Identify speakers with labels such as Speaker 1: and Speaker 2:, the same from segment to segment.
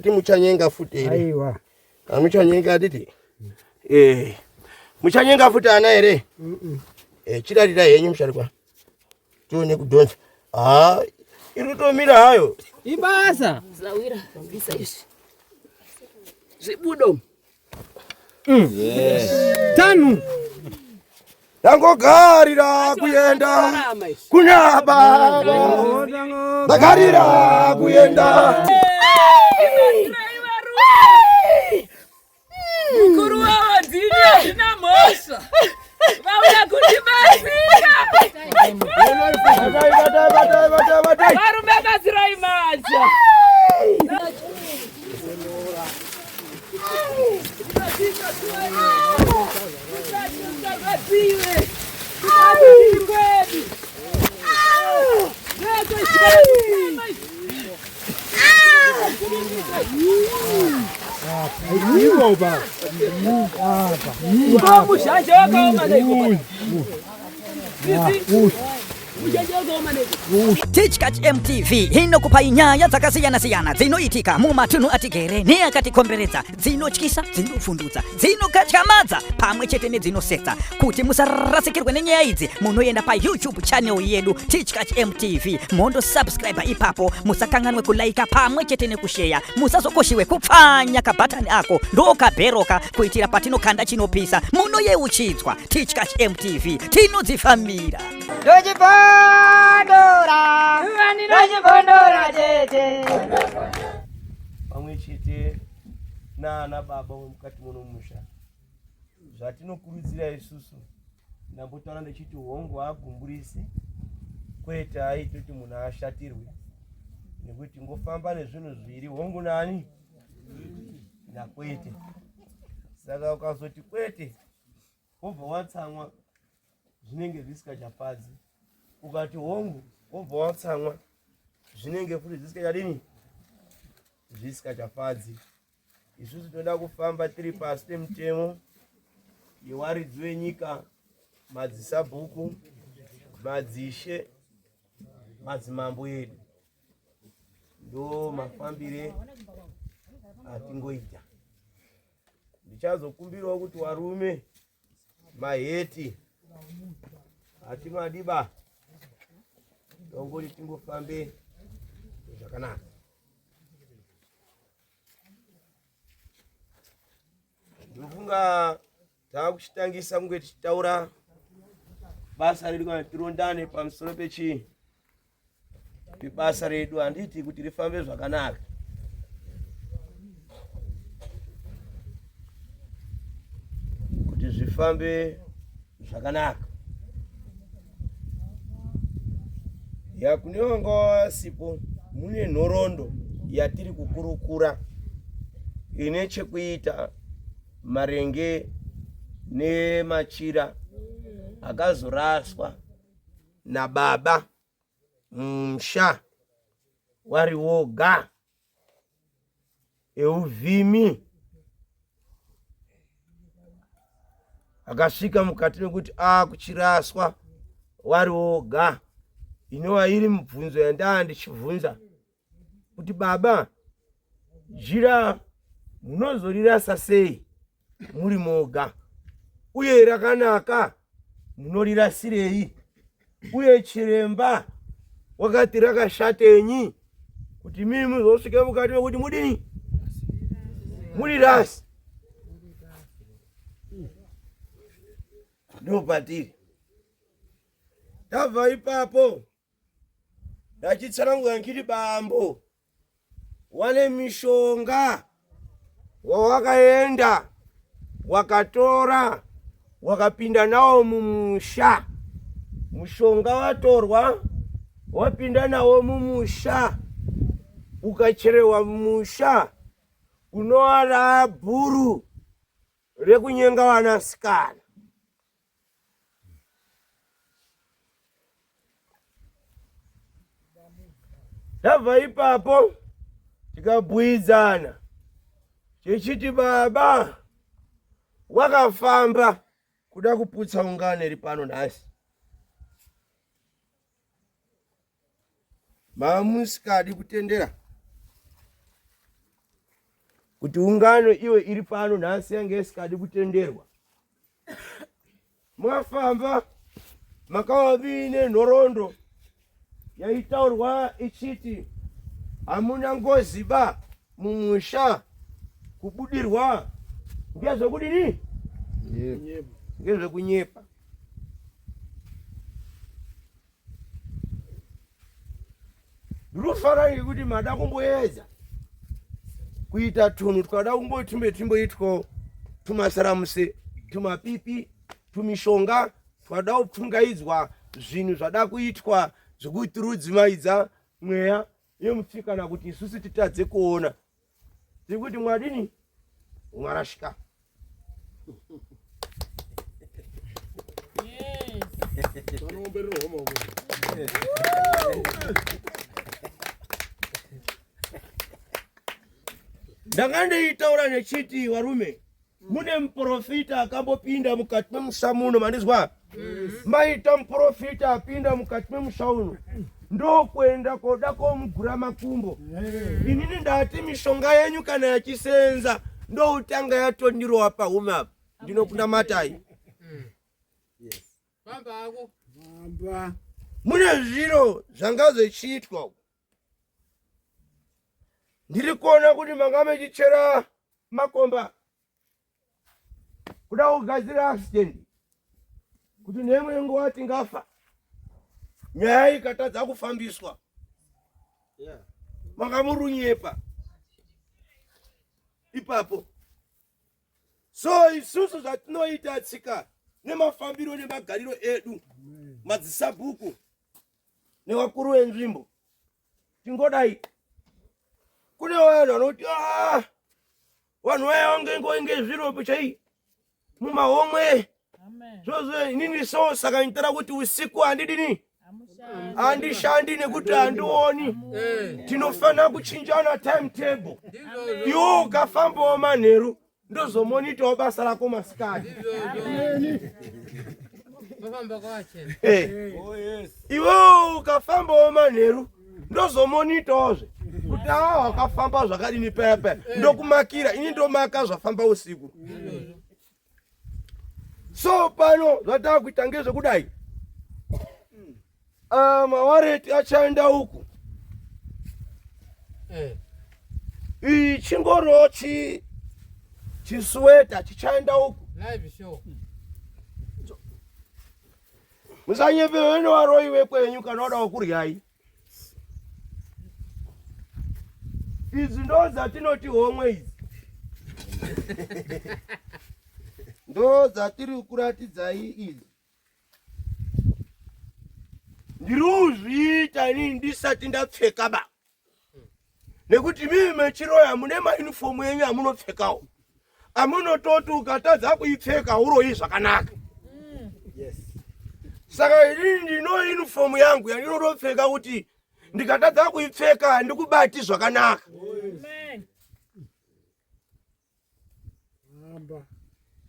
Speaker 1: Ti muchanyenga futi here?
Speaker 2: Aiwa.
Speaker 1: Amuchanyenga atiti? Eh. Muchanyenga futi ana here?
Speaker 2: Mm.
Speaker 1: Eh, chirarira henyu musharikwa. Tione kudhonza. Ah, iri kutomira hayo.
Speaker 3: Ibasa.
Speaker 4: Zawira, bvisa izvi. Zvibudo.
Speaker 3: Yes. Tanu.
Speaker 1: Ndangogarira kuenda kuna baba. Ndagarira kuenda.
Speaker 4: Mukuru wavo ndini handina mhosva. Vauya kundibatsira. Varume batsirai manja. Muzhanje wakaoma neiko?
Speaker 5: Tichkach MTV inokupai nyaya dzakasiyana-siyana dzinoitika mumatunhu atigere neakatikomberedza, dzinotyisa, dzinovhundutsa, dzinokatyamadza pamwe chete nedzinosetsa. Kuti musarasikirwe nenyaya idzi, munoenda paYouTube channel yedu Tichkach MTV mondosubscribe ipapo. Musakanganwe kulaika pamwe chete nekusheya. Musazokoshiwe kupfanya kabhatani ako ndokabheroka kuitira patinokanda chinopisa munoyeuchidzwa. Tichkach MTV tinodzifambira.
Speaker 6: Ndochibondora, ndochibondora tete.
Speaker 1: Pamwe chete naana baba vemukati muno musha, zvatinokurudzira isusu, ndambotaura ndichiti hongu haagumburisi, kwete haiti kuti munhu ashatirwe, nekuti ngofamba nezvinhu zviri hongu nani nakwete. Saka ukazoti kwete wobva watsamwa, zvinenge zvisikachafadzi. Ukati hongu wobva watsamwa, zvinenge futi zvisikachadini, zvisikachafadzi. Isusu tinoda kufamba tiri pasi pemutemo yewaridzi wenyika, madzisabhuku, madzishe, madzimambo edu. Ndo mafambire atingoita. Ndichazokumbirawo kuti warume maheti hatimadiba, tongoti tingofambe zvakanaka. Ndofunga taakuchitangisa kunge tichitaura basa redu kana tirondane pamusoro pechii basa redu, handiti kuti rifambe zvakanaka. Kuti zvifambe zvakanaka. Ya, kune vanga vasipo, mune nhoroondo yatiri kukurukura ine chekuita maringe nemachira akazoraswa nababa musha wari woga euvhimi, akasvika mukati mekuti akuchiraswa wari woga, inova iri mibvunzo yandaa ndichibvunza kuti baba, jira munozorirasa sei muri moga, uye rakanaka munorirasirei, uye chiremba wakati rakashatenyi kuti mii muzosvike mukati mekuti mudini murirasi. Ndopatiri tabva ipapo. Ndachitsanangura ndikiti bambo wane mishonga wawakaenda wakatora wakapinda nawo mumusha. Mushonga watorwa wapinda nawo mumusha, ukacherewa mumusha, unowana bhuru rekunyenga vanasikana. Tabva ipapo tikabhuidzana tichiti baba wakafamba kuda kuputsa ungano iri pano nhasi. Mamusikadi kutendera. Kuti ungano iwe iri pano nhasi yange isikadi kutenderwa. Mwafamba makava muine nhoroondo yaitaurwa ichiti hamuna ngozi ba mumusha kubudirwa ngezvekudini ngezvekunyepa. Ndinofara ngekuti mada kumboedza kuita tunhu twada kumbotimbe timboitwawo tumasaramusi tumapipi tumishonga twada kupfungaidzwa zvinhu zvada kuitwa zvekuturudzimaidza mweya yemufi kana kuti isusu titadze kuona tiri kuti mwadini mwarashika Ndanga ndeitaura nechiti varume mune muprofita akambopinda mukati memusha muno mandizwa maita muprofita apinda mukati memusha uno ndokuenda koda komugura makumbo inini ndati mishonga yenyu kana yachisenza ndoutanga yatondirowa pahume apa ndinokunamatai mune zviro zvanga zvechiitwa ndiri kuona kuti manga mechichera makomba kuda kugadzira accident kuti neimwe nguva tingafa nyaya ikatadza kufambiswa manga murunyepa ipapo so isusu zvatinoita tsika nemafambiro nemagariro edu madzisabhuku nevakuru venzvimbo tingodai kune vanhu vanoti ah, vanhu vaya vangengoinge zviro chai mumahomwe zvozvo inini so saka nditara kuti usiku handidini handishandi nekuti handioni eh. tinofanira kuchinjana timetable iwo ukafambawo manheru ndozomonitawo basa rako masikati eh. iwewo ukafambawo manheru ndozomonitawozve kuti aa wakafamba zvakadini paya paya ndokumakira ini ndomaka zvafamba usiku so pano zvatava kuita ngezvekudai ah, mawareti achaenda uku eh. iyi chingoro chi chisuweta chichaenda uku musanyepewe nevaroyi vekwenyu kana wada kukuryai idzi ndo dzatinoti homwe idzi ndo dzatiri kuratidzai idzi ndiri kuzviita inini ndisati ndapfeka ba nekuti mimi mechiroya mune maunifomu enyu amunopfekawo amunototi ukatadza kuipfeka uroyi zvakanaka mm. saka inini ndino unifomu yangu yandinotopfeka kuti ndikatadza kuipfeka handikubati zvakanaka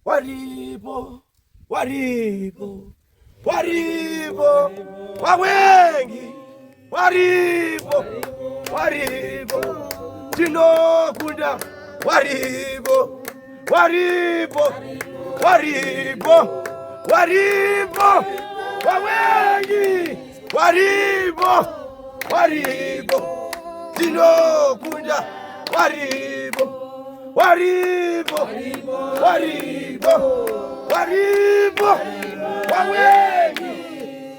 Speaker 1: Waripo, waripo, waripo, wawengi, waripo, waripo, tinokunda, waripo, waripo, waripo, waripo, wawengi, waripo, waripo, tinokunda, waripo. Waripo, waripo, waripo, wawengi,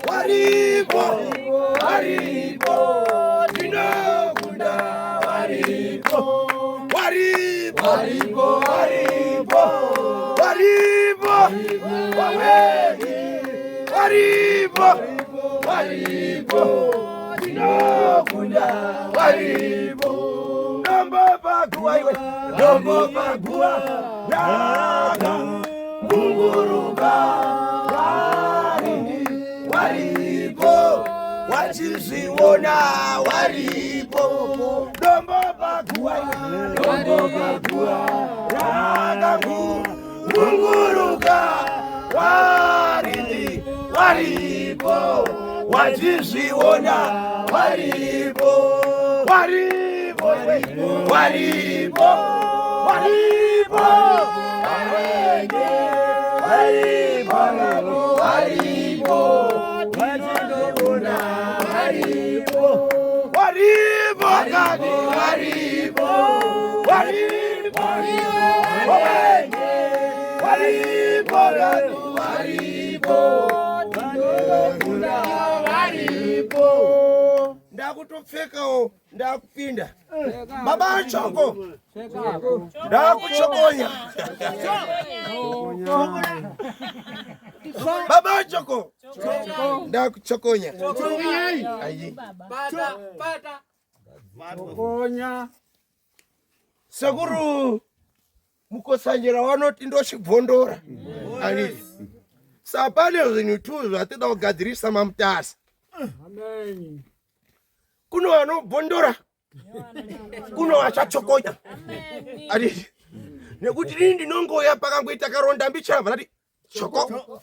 Speaker 1: waripo, waripo, tinokunda, waripo, waripo, waripo, waripo, wawengi, waripo, waripo, tinokunda, waripo. Dombo paguwa iwe, dombo paguwa raka kunguruka warindi waripo wachizviona waripo dombo paguwa iwe, dombo paguwa raka kunguruka warindi waripo wachizviona waripo waripo waripo Varipo, varipo, varipo, varipo. Ndakutopfekawo, ndakupinda. Baba Choko, ndakuchokonya. Baba Choko, ndakuchokonya. Ayi.
Speaker 3: Chokonya.
Speaker 1: Sekuru Mukotsanjera vanoti ndochibvondora. Anditi. Saka pane zvinhu tu zvatida kugadzirisa maMutasa.
Speaker 3: Amen.
Speaker 1: Kuno vanobvondora, kuno vachachokonya. Anditi. Nekuti ini ndinongouya pakangoita karonda mbichana vanati choko.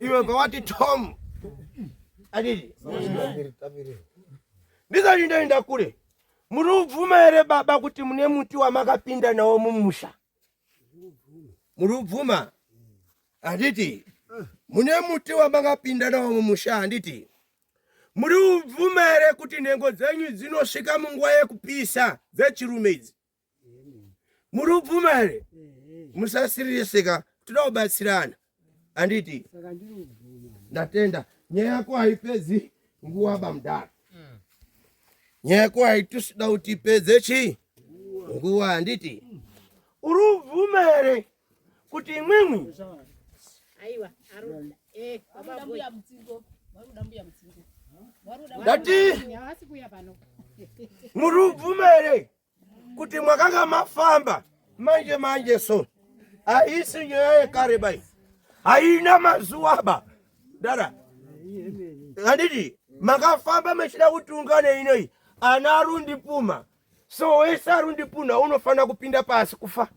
Speaker 1: Iwe bva wati tom. Anditi. Ndisati ndaenda kure. Muri kubvuma here baba kuti mune muti wamakapinda nawo mumusha? Muri kubvuma? Handiti mune muti wamakapinda nawo mumusha handiti? Muri kubvuma here kuti nhengo dzenyu dzinosvika munguva yekupisa dzechirume idzi? Muri kubvuma here? Musasiririsika, toda kubatsirana. Handiti? Ndatenda. Nyaya yako haipedzi nguva bamudhara. Nyaya yako haitusida kuti ipedze chii? Nguva handiti? Uri kubvuma here kuti imwimwi
Speaker 2: Aiwa, aruda. Eh, baba boy.
Speaker 1: Ndati
Speaker 2: Havasi kuuya pano.
Speaker 1: muri kubvuma here kuti mwakanga mafamba manje manje so haisi nyaya yekare bai haina mazuva ba dara handiti makafamba mechida kuti ungane inoi ana arundipuma so wese arundipuna unofanira kupinda pasi kufa.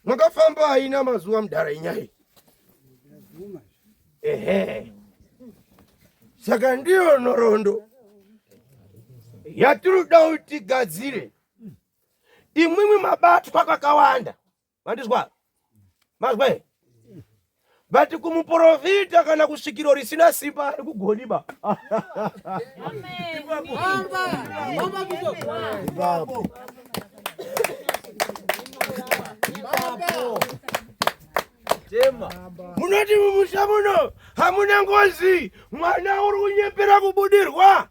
Speaker 1: Makafamba haina mazuva mudhara inyai. Ehe. Saka ndiyo nhoroondo yatinoda kuti tigadzire. Imwimwi mabatwa kakawanda. Mandizwa? Mazwa here? But kumuprofita kana kusvikiro risina simba ari kugoni ba.
Speaker 7: Ipapo.
Speaker 1: Munoti mumusha muno hamuna ngozi, mwana uri kunyepera kubudirwa.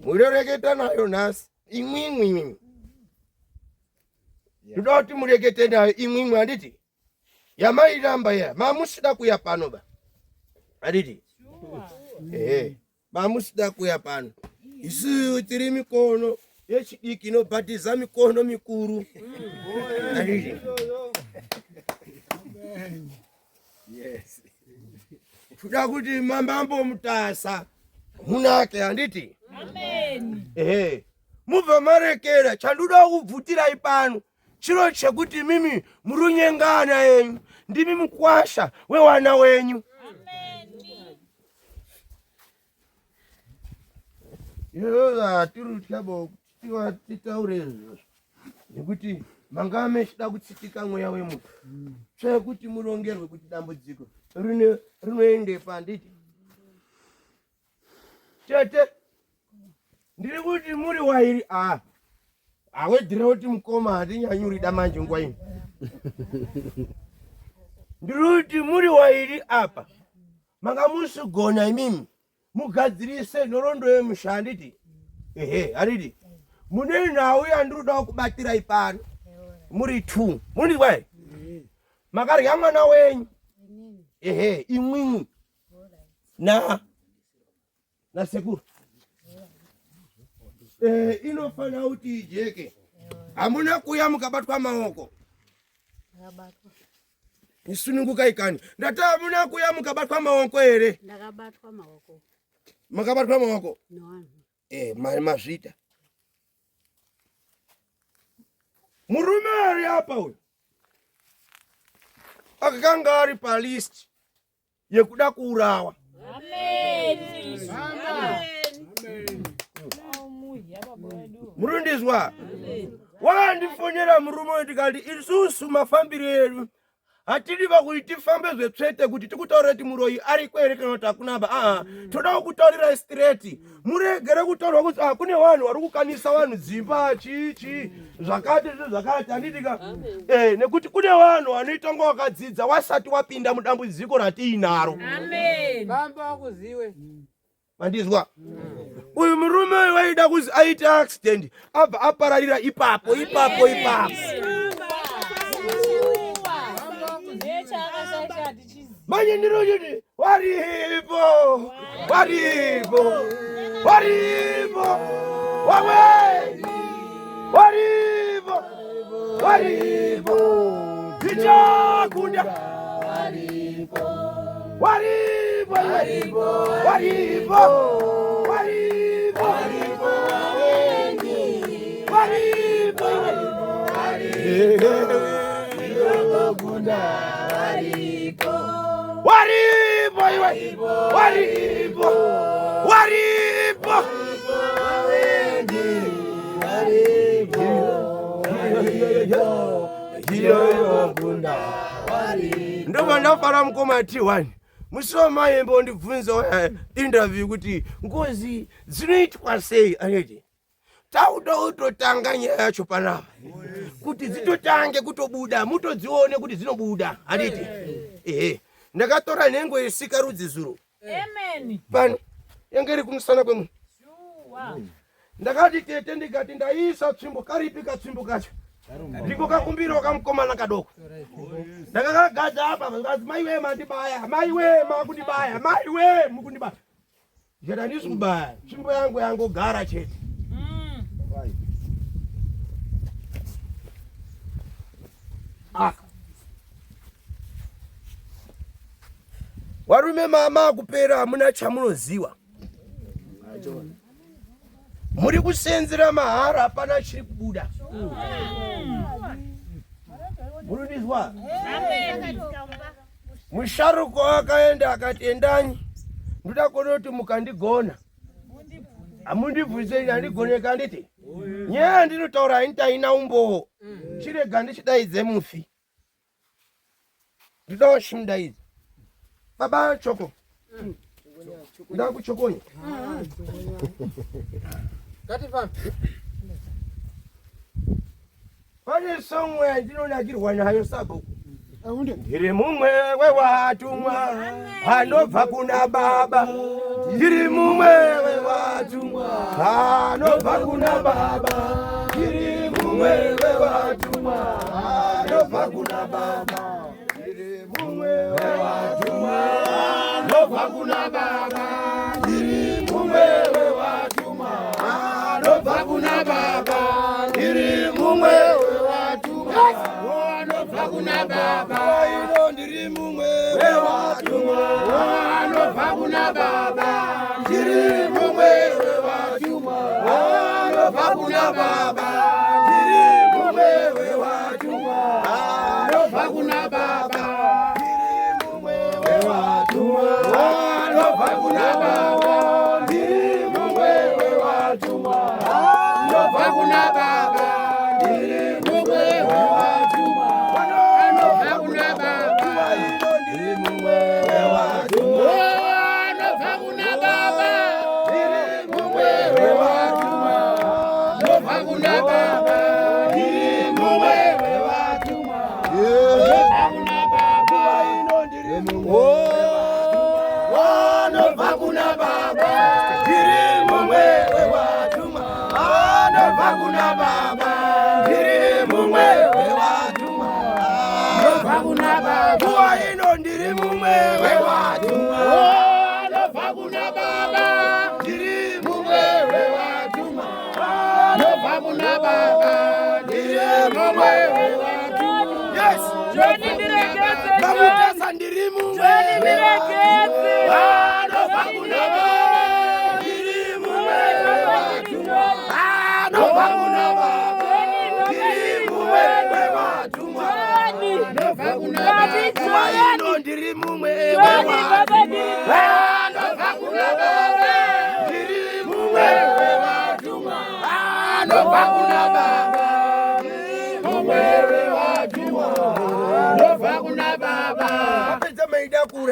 Speaker 1: Munoreketa nayo nhasi imwimwi imwimwi. Ndoda kuti murekete nayo imwimwi handiti? Yamairamba iya mamusida kuya pano ba. Handiti? Ehe. Mamusida kuya pano. Isu tiri mikono yechidiki inobhatiza mikono mikuru. Handiti? Toda kuti mambo Mutasa munake handiti? Ehe. Mubva marekera chandoda kubvutirai pano chiro chekuti mimi murunyengana yenyu ndimi mukwasha wewana wenyu. Izvozvo hatirutya bo titaure izvozvo nekuti manga mechida kutsitika mweya wemunhu tsvee kuti murongerwe kuti dambudziko rinoendepa handiti? Tete ndiri kuti muri wairi a awedhira kuti mukoma handinyanyurida manje nguva ino ndiri kuti muri wairi apa manga musigona imimi mugadzirise nhoroondo yemusha handiti? Ehe handiti mune nhau yandiri kuda kubatirai pano muri two munizwa here? Makarya mwana wenyu ehe imwimwi na nasekuru eh, inofanira kuti ijeke. Hamuna kuya mukabatwa maoko isunungukai kani. Ndati hamuna kuya mukabatwa maoko here?
Speaker 2: Ndakabatwa maoko.
Speaker 1: Makabatwa maoko?
Speaker 2: Nevanhu.
Speaker 1: Eh, mazvita. Murume ari apa uyu akanga ari palist yekuda kuurawa. Murundizwa wakandifonera murume uyu ndikati isusu mafambiro edu Hatidi vakuti tifambe zvetsvete kuti tikutaurira kuti muroyi ariko here kana kuti hakuna ba. Aa, toda kukutaurirai straight. Muregere kutaurwa kuti ah, kune vanhu vari kukanisa vanhu dzimba chii chii zvakati zvi zvakati handiti ka eh, nekuti kune vanhu vanoita nga wakadzidza wasati wapinda mudambudziko ratiinaro.
Speaker 4: Amen.
Speaker 3: Famba wakuziwe.
Speaker 1: Mandizwa? Uyu murume uyu waida kuzi aite accident abva apararira ipapo ipapo ipapo. Manje ndinoti waripo waripo waripo wamweni waripo waripo ndichakunda waripo waripo waripo waripo waripo waripo iwe waripo waripo ndobva ndafara mukoma T1 musi wamayembe undibvunza interview kuti ngozi dzinoitwa sei aneti tauda kutotanga nyaya yacho panapa kuti dzitotange kutobuda mutodzione kuti dzinobuda handiti ehe ndakatora nhengo yesikarudzi zuro pano yange iri kumusana kwemunhu ndakati tete ndikati ndaisa tsvimbo karipi katsvimbo kacho ndiko kakumbirawo kamukomana kadoko ndakakagadza apa zvikanzi maiwee mandibaya maiwee makundibaya maiwee mukundibaya ndikati handisi kubaya tsvimbo yangu yangogara chete ah. Varume mama kupera hamuna chamunoziwa muri kusenzera mahara hapana chiri kubuda murikundizwa musharuko akaenda akati endanyi ndoda kuona kuti mukandigona hamundibvunze handigoneka handiti nyaya yandinotaura hainti haina umbowo chirega ndichidaidze mufi ndoda chimudaidza baba choko ndakuchokonya pane song yandinonakirwa nayo sabhuku ndiri mumwe wewatumwa anobva kuna baba ndiri mumwe wewatumwa anobva kuna baba ndiri mumwe wewatumwa anobva kuna baba ndiri mumwe wewatumwa anobva kuna baba ndiri mumwe wewatumwa anobva kuna baba ndiri mumwe wewatumwa anobva kuna baba ino ndiri mumwe wewatumwa anobva kuna baba ndiri mumwe wewatumwa anobva kuna baba ndiri mumwe wewatumwa anobva kuna baba ndiri mumwe wewatumwa anobva kuna baba ndiri mumwe wewatumwa anobva kuna baba ndiri mumwe wewatumwa anobva kuna baba ndiri mumwe wewatumwa anobva kuna baba ndiri mumwe wewatumwa anobva kuna baba ndiri mumwe wewatumwa anobva kuna baba ndiri mumwe anobva kuna baba ndiri mumwe wewatumwa anobva kuna baba ndiri mumwe wewatumwa anobva kuna baba nguva ino ndiri mumwe wewatumwa anobva kuna baba ndiri mumwe wewatumwa anobva kuna baba ndiri mumwe wewatumwa yes
Speaker 4: Joni ndiregedze, Joni.
Speaker 1: Mamutasa ndiri mumwe
Speaker 4: Joni ndiregedze.
Speaker 1: anobva kuna baba ndiri mumwe wewatumwa anobva kuna baba ndiri mumwe wewatumwa anobva kuna baba nguva ino ndiri mumwe
Speaker 4: Joni, baba
Speaker 1: wewatumwa
Speaker 4: ndiri
Speaker 1: anobva kuna baba ndiri mumwe wewatumwa anobva kuna baba ndiri mumwe wewatumwa anobva kuna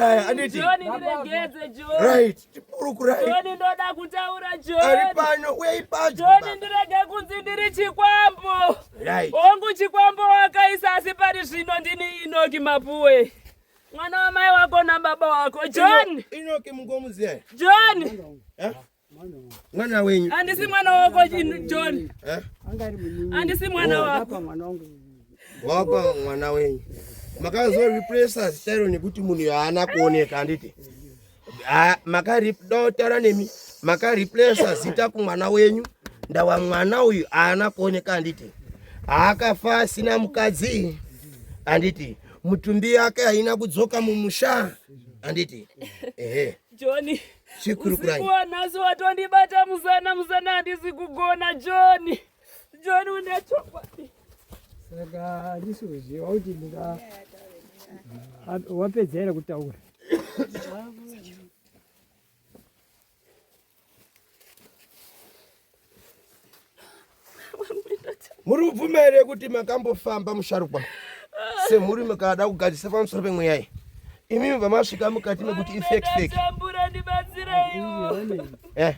Speaker 1: kuuraya anditi
Speaker 4: John ndiregedze John.
Speaker 1: Right, tipurukurai.
Speaker 4: John ndoda kutaura John.
Speaker 1: Ari pano uyai padyo.
Speaker 4: John ndirege kunzi ndiri chikwambo.
Speaker 1: Right.
Speaker 4: Hongu chikwambo wakaisa asi pari zvino ndini Inoki Mapuwe. Mwana wamai wako nababa wako John.
Speaker 1: Inoki mungomuziya.
Speaker 4: John.
Speaker 1: Eh? Mwana wenyu.
Speaker 4: Handisi mwana wako John.
Speaker 1: Eh?
Speaker 4: Handisi mwana wako.
Speaker 1: Wapa mwana wenyu. Makazo replace zita iro nekuti munhu haana kuoneka handiti? Ah, makadotaura nemi makareplace zita kumwana wenyu ndawa mwana uyu haana kuoneka handiti? Haakafa asina mukadzi handiti? Mutumbi yake haina kudzoka mumusha handiti? Ehe.
Speaker 4: Johnny.
Speaker 1: Chikurukurai.
Speaker 4: Usiku wanhasi watondibata musana musana handisi kugona John. John une chokwadi.
Speaker 3: Saka handisi kuziva kuti ndinga wapedza here kutaura.
Speaker 1: Muri kubvuma here kuti makambofamba musharukwa semhuri mukada kugadzisa pamusoro pemweya iyi? Imimi vamasvika mukati mekuti ifake fake.
Speaker 4: Ndatambura ndibatsireiwo.
Speaker 1: Eh.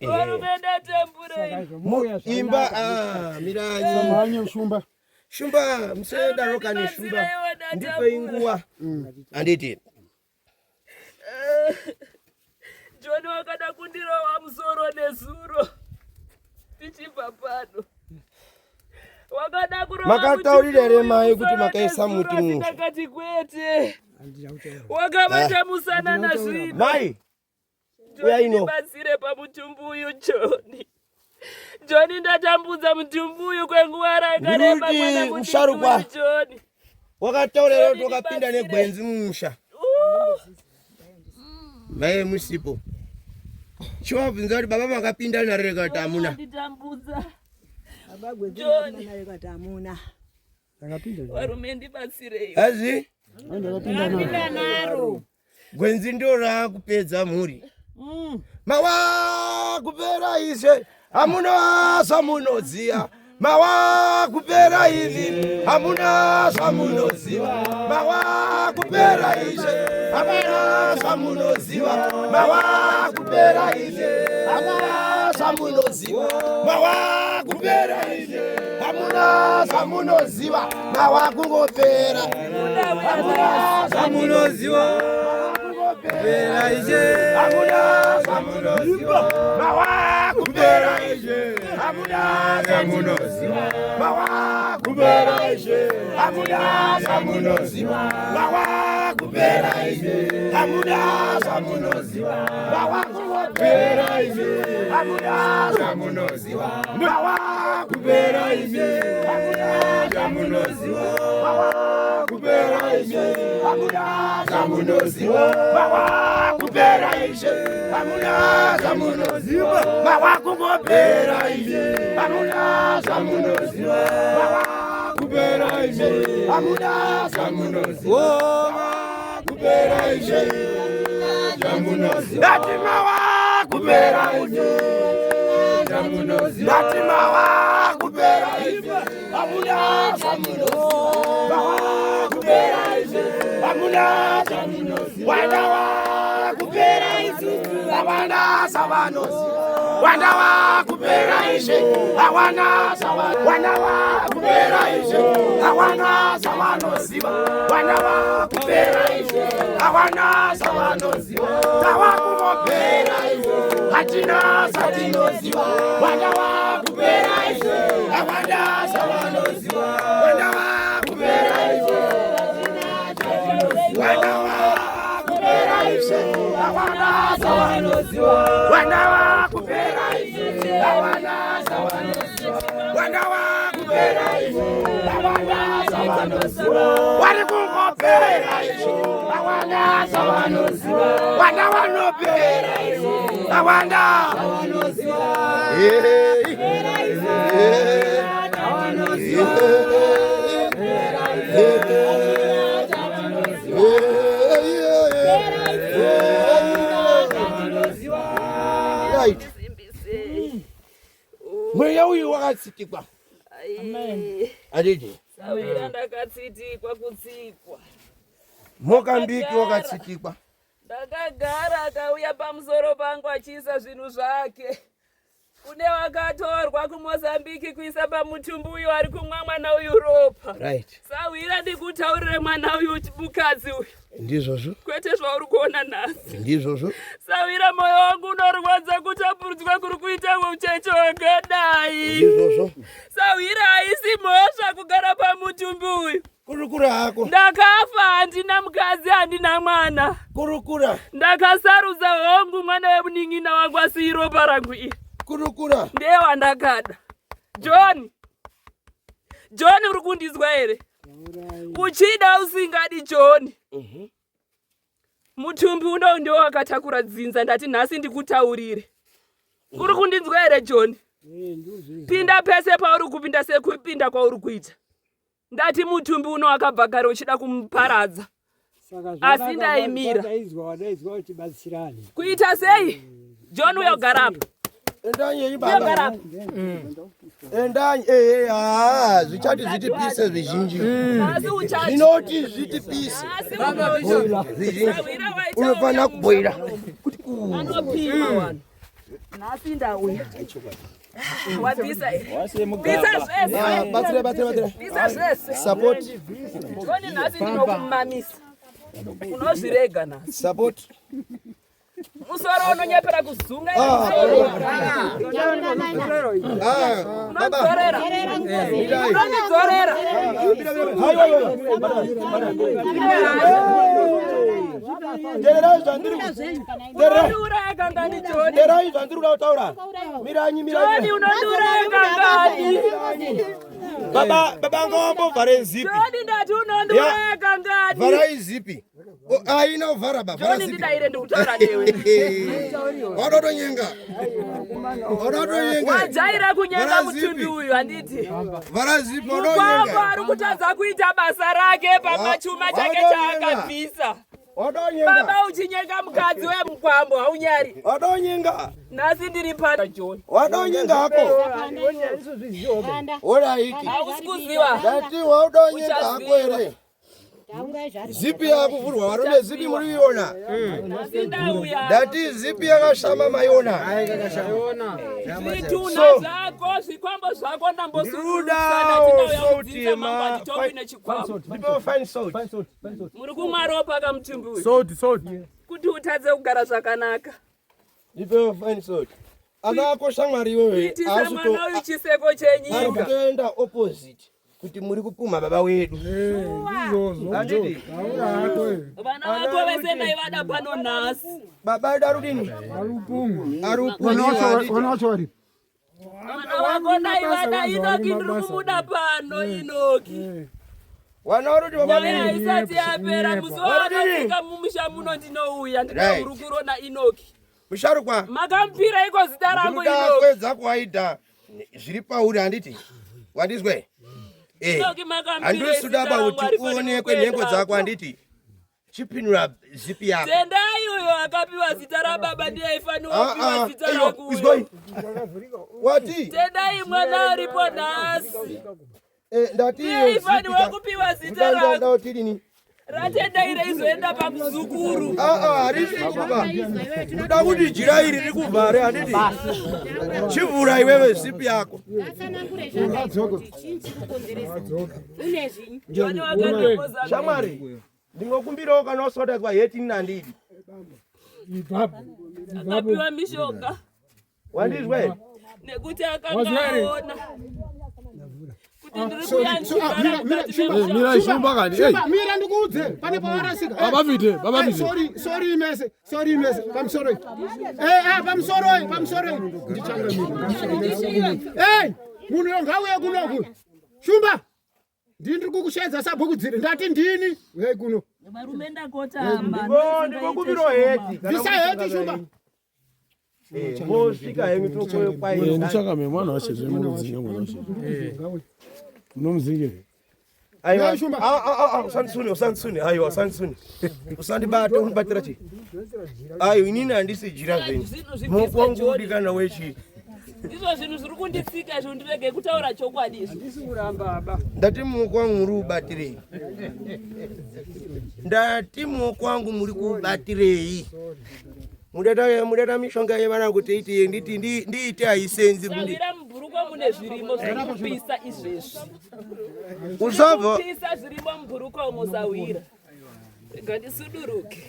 Speaker 4: Varume ndatambura.
Speaker 1: Imba ah miranyi.
Speaker 3: Mhanye shumba.
Speaker 1: Shumba musenda roka neshumba. Ndipei nguva. Handiti.
Speaker 4: John wakada kundirova musoro nezuro tichibva pano. Wakada kurova
Speaker 1: Makataurira here mai kuti makaisa muti
Speaker 4: musha?
Speaker 1: musha?
Speaker 4: Ndakati kwete. Wakabata musana nazvino.
Speaker 1: Mai,
Speaker 4: John
Speaker 1: uyai ino.
Speaker 4: ndibatsire pamutumbi uyu John. John ndatambudza mutumbi uyu kwenguva rakareba
Speaker 1: Ndiri kuti
Speaker 4: mwana mudiki
Speaker 1: musharukwa.
Speaker 4: uyu John.
Speaker 1: Wakataura here kuti wakapinda negwenzi mumusha?
Speaker 4: Ooh.
Speaker 1: Mai musipo. Chiwabvunza kuti baba makapinda naro here kuti hamuna.
Speaker 4: Nditambudza. John.
Speaker 3: Ndakapinda.
Speaker 4: Varume ndibatsirei.
Speaker 1: Azi?
Speaker 3: Ndakapinda
Speaker 2: naro.
Speaker 1: Gwenzi ndo raakupedza mhuri. Mawa kupera ishe hamuna zvamunoziva. Mawa kupera ivi hamuna zvamunoziva. Mawa kupera ishe hamuna zvamunoziva. Mawa kupera ishe hamuna zvamunoziva. Mawa kupera ishe hamuna zvamunoziva. Mawa kungopera hamuna zvamunoziva. Kupera ishe hamuna zvamunoziva. Mawa kupera ishe hamuna zvamunoziva. Mawa kupera ishe hamuna zvamunoziva. Mawa kupera ishe hamuna zvamunoziva. Mawa kupera ishe hamuna zvamunoziva. Mawa kupera ishe hamuna zvamunoziva. Mawa kupera ishe hamuna zvamunoziva. Mawa kupera ishe hamuna zvamunoziva. Mawa kungopera ishe hamuna zvamunoziva. Mawa kupera ishe hamuna zvamunoziva. Mawa kupera ishe zvamunoziva. Ndati mawa kupera ishe zvamunoziva. Ndati mawa kupera ishe hamuna zvamunoziva. Mawa kupera ishe hamuna zvamunoziva. Wana wa kupera ishe hawana zvavanoziva. Wana wa kupera ishe hawana zvava wana wa kupera ishe hawana zvavanoziva. Wana wa kupera ishe hawana zvavanoziva. Tawa kungopera ishe hatina zvatinoziva. Wana wa kupera ishe hawana zvavanoziva. Wana wa kupera ishe Wana wa kupera ishe hawana zvavanoziva. Wana wa kupera ishe hawana zvavanoziva. Wana wa kupera ishe hawana zvavanoziva. Wari kungopera ishe hawana zvavanoziva. Wana vanopera ishe hawana zvavanoziva. Right.
Speaker 4: Simbisei.
Speaker 1: Mweya uyu wakatsitikwa.
Speaker 4: Amen.
Speaker 1: Handiti?
Speaker 4: Sawira ndakatsitikwa kutsikwa.
Speaker 1: Mokambiki wakatsikikwa.
Speaker 4: Ndakagara akauya pamusoro pangu achiisa zvinhu zvake. Kune wakatorwa kuMozambique kuisa pamutumbi uyu ari kumwa mwana uyu ropa.
Speaker 1: Right.
Speaker 4: Sahwira ndikutaurire mwana uyu mukadzi uyu.
Speaker 1: Ndizvozvo.
Speaker 4: Kwete zvauri kuona nhasi.
Speaker 1: Ndizvozvo.
Speaker 4: Sahwira moyo wangu unorwadza kutapurudzwa kuri kuita ucheche wakadai.
Speaker 1: Ndizvozvo.
Speaker 4: Sahwira haisi mhosva kugara pamutumbi uyu.
Speaker 1: Kurukura hako.
Speaker 4: Ndakafa handina mukadzi handina mwana.
Speaker 1: Kurukura.
Speaker 4: Ndakasarudza hongu mwana wemunin'ina wangu asi iropa rangu iri.
Speaker 1: Kurukura.
Speaker 4: Ndiye wandakada. John. John uri kundizwa here? Uchida usingadi John. Mutumbi uno ndiwo wakatakura dzinza ndati nhasi ndikutaurire. Uri kundinzwa here John? Pinda pese pauri kupinda sekupinda kwauri kuita. Ndati mutumbi uno wakabva kare uchida kumuparadza. Asi ndaimira. Kuita sei? John uyo gara apa.
Speaker 1: Endanyi yenyu baba. Endanyi eh eh ah zvichati zvitipise zvizhinji. Zvinoti zvitipise. Zvizhinji. Unofanira kuboira. Kuti ku.
Speaker 4: Anopima wani. Nhasi ndauya. Wabvisa here? Bvisa zvese.
Speaker 1: Ah, batsira batsira batsira.
Speaker 4: Bvisa zvese.
Speaker 1: Support.
Speaker 4: Joni nhasi ndinokumamisa. Unozvirega nhasi.
Speaker 1: Support.
Speaker 4: Musoro unonyepera kuzunga
Speaker 1: Ah,
Speaker 4: musoro.
Speaker 1: Ah, baba.
Speaker 4: Unondidzorera. Unondidzorera.
Speaker 1: Haiwa Tererai zvandiri Tererai.
Speaker 4: Unondiuraya kangani Joni?
Speaker 1: Tererai zvandiri kuda kutaura. Miranyi
Speaker 4: Joni
Speaker 1: miranyi.
Speaker 4: unondiuraya kangani?
Speaker 1: Baba baba ngawambovhare zipi.
Speaker 4: Joni ndati unondiuraya kangani?
Speaker 1: Vharai zipi. Oh, Haina kuvhara ba. Vhara
Speaker 4: Joni
Speaker 1: zipi.
Speaker 4: ndidaire ndikutaura newe.
Speaker 1: Wadatonyenga. Wadatonyenga.
Speaker 4: Wajaira kunyenga
Speaker 1: Vhara
Speaker 4: mutumbi
Speaker 1: zipi.
Speaker 4: uyu handiti?
Speaker 1: Vhara zipi
Speaker 4: Mukwambo
Speaker 1: wadatonyenga.
Speaker 4: ari kutadza kuita basa rake pamachuma chake
Speaker 1: Wadonyenga.
Speaker 4: chaakabvisa.
Speaker 1: Wadatonyenga.
Speaker 4: Baba uchinyenga mukadzi wemukwambo haunyari.
Speaker 1: Wadatonyenga.
Speaker 4: Nhasi ndiri pano John.
Speaker 1: Wadatonyenga hako. Oraiti.
Speaker 4: Hausi kuziva.
Speaker 1: Ndati waudanyenga hako here? Zipi yakuvhurwa varume zipi muri kuiona?
Speaker 4: Nhasi ndauya.
Speaker 1: Ndati zipi yakashama maiona.
Speaker 4: Zvitunha
Speaker 1: So-
Speaker 4: zvako, zvikwambo zvako
Speaker 1: Ndirudawo
Speaker 4: ndambosurusa
Speaker 1: salt
Speaker 4: ndauya
Speaker 1: yema-
Speaker 4: handitopi nechikwambo.
Speaker 1: Ndipewo fine salt.
Speaker 4: Muri kumwa ropa kamutumbi uyu.
Speaker 7: Salt, salt.
Speaker 4: Kuti utadze kugara zvakanaka.
Speaker 1: Ndipewo fine salt. Akakosha Mwari iwewe.
Speaker 4: Kuitisa mwana uyu chiseko
Speaker 1: Ari
Speaker 4: chenyika.
Speaker 1: kutoenda opposite kuti muri kupumha baba wedu. Handiti?
Speaker 4: Vana vako vese ndaivada pano nhasi.
Speaker 1: Baba edu ari kudini? Ari kupumha. handiti?
Speaker 3: Vana vacho varipo.
Speaker 4: Mwana wako ndaivada Inoki ndiri kumuda pano Inoki.
Speaker 1: Wana vari kuti baba
Speaker 4: Nyaya
Speaker 1: vedu.
Speaker 4: isati yapera musi waanofika mumusha muno ndinouya ndine
Speaker 1: Right.
Speaker 4: hurukuro naInoki.
Speaker 1: Musharukwa.
Speaker 4: Makamupira iko zita rangu
Speaker 1: Ndinoda
Speaker 4: Inoki.
Speaker 1: kuedza kuwaida zviri pauri handiti? Wandizwe? Eh.
Speaker 4: Inoki makamupira
Speaker 1: Handisi
Speaker 4: zita
Speaker 1: kuda ba
Speaker 4: rangu
Speaker 1: kuti
Speaker 4: harifaniri
Speaker 1: uonekwe nhengo
Speaker 4: kuenda.
Speaker 1: dzako handiti? Chipinura zipi yako.
Speaker 4: Tendai uyo akapiwa zita rababa ndiye aifanirwa
Speaker 1: Ah,
Speaker 4: kupiwa
Speaker 1: ah,
Speaker 4: zita
Speaker 1: aiwa,
Speaker 4: rangu
Speaker 1: izwai.
Speaker 4: uyo.
Speaker 1: Wati?
Speaker 4: Tendai mwana aripo nhasi.
Speaker 1: Eh, ndati
Speaker 4: Ndiye
Speaker 1: iyo zipi
Speaker 4: aifanirwa
Speaker 1: ka-
Speaker 4: kupiwa zita
Speaker 1: Nda-
Speaker 4: rangu.
Speaker 1: ndati dini?
Speaker 4: Ratendai reizoenda pamuzukuru.
Speaker 1: Ah, ah, harisi kuba. Ndoda kuti jira iri rikuvhare handiti? Chivhura iwewe zipi yako.
Speaker 4: Joni wakandomboza
Speaker 1: Shamwari, ndingokumbirawo kana usodadzwa heti ini handidi.
Speaker 4: akapiwa mishonga
Speaker 1: Wandizwe?
Speaker 4: nekuti akanga aona kuti ndiri kuya ndichigara mukati memusha.
Speaker 7: Mira shumba kani. Hey.
Speaker 8: Mira ndikuudze pane pawarasika.
Speaker 7: Baba Vite, Baba
Speaker 8: Eh,
Speaker 7: Vite.
Speaker 8: Sorry, sorry mese, sorry mese, pamusoro. Eh, ah, pamusoro, pamusoro. Ndichangamira. Eh, munhu ngauye kunoku. Shumba. Ndini ndiri kukusheedza sabhuku dziri. Ndati ndini. Uyai kuno.
Speaker 4: Varume ndakotamba.
Speaker 1: Oh, ndingokumbirawo heti. Kana
Speaker 8: Bvisa heti Shumba.
Speaker 1: Eh, mosvika henyu tokoyo kwai.
Speaker 7: Ndichakame mwana wacho zvemunomuzinga mwana wacho. Munomuzinga.
Speaker 1: Aiwa.
Speaker 8: Uyai, Shumba.
Speaker 1: Ah, ah, ah, usandisune, usandisune. Aiwa, usandisune. Usandibate, unibatira chii? Aiwa, inini handisi jira zvenyu.
Speaker 4: Zvinhu zvibviswe
Speaker 1: Mukongo
Speaker 4: Joni.
Speaker 1: udikana wechi.
Speaker 4: Ndizvo zvinhu zviri kunditsika izvo ndirege kutaura chokwadi izvi.
Speaker 3: Handisi kuramba ba.
Speaker 1: Ndati muoko wangu muri kubatirei? Ndati muoko wangu muri kubatirei? Mudata mudata mishonga yevana kuti iti nditi ndiite haisenzi.
Speaker 4: Sawira mubhurukwa mune zvirimo zviri kupisa izvezvi.
Speaker 1: Usabva.
Speaker 4: Kupisa zvirimo mubhurukwa umo sawira. Rega ndisuduruke.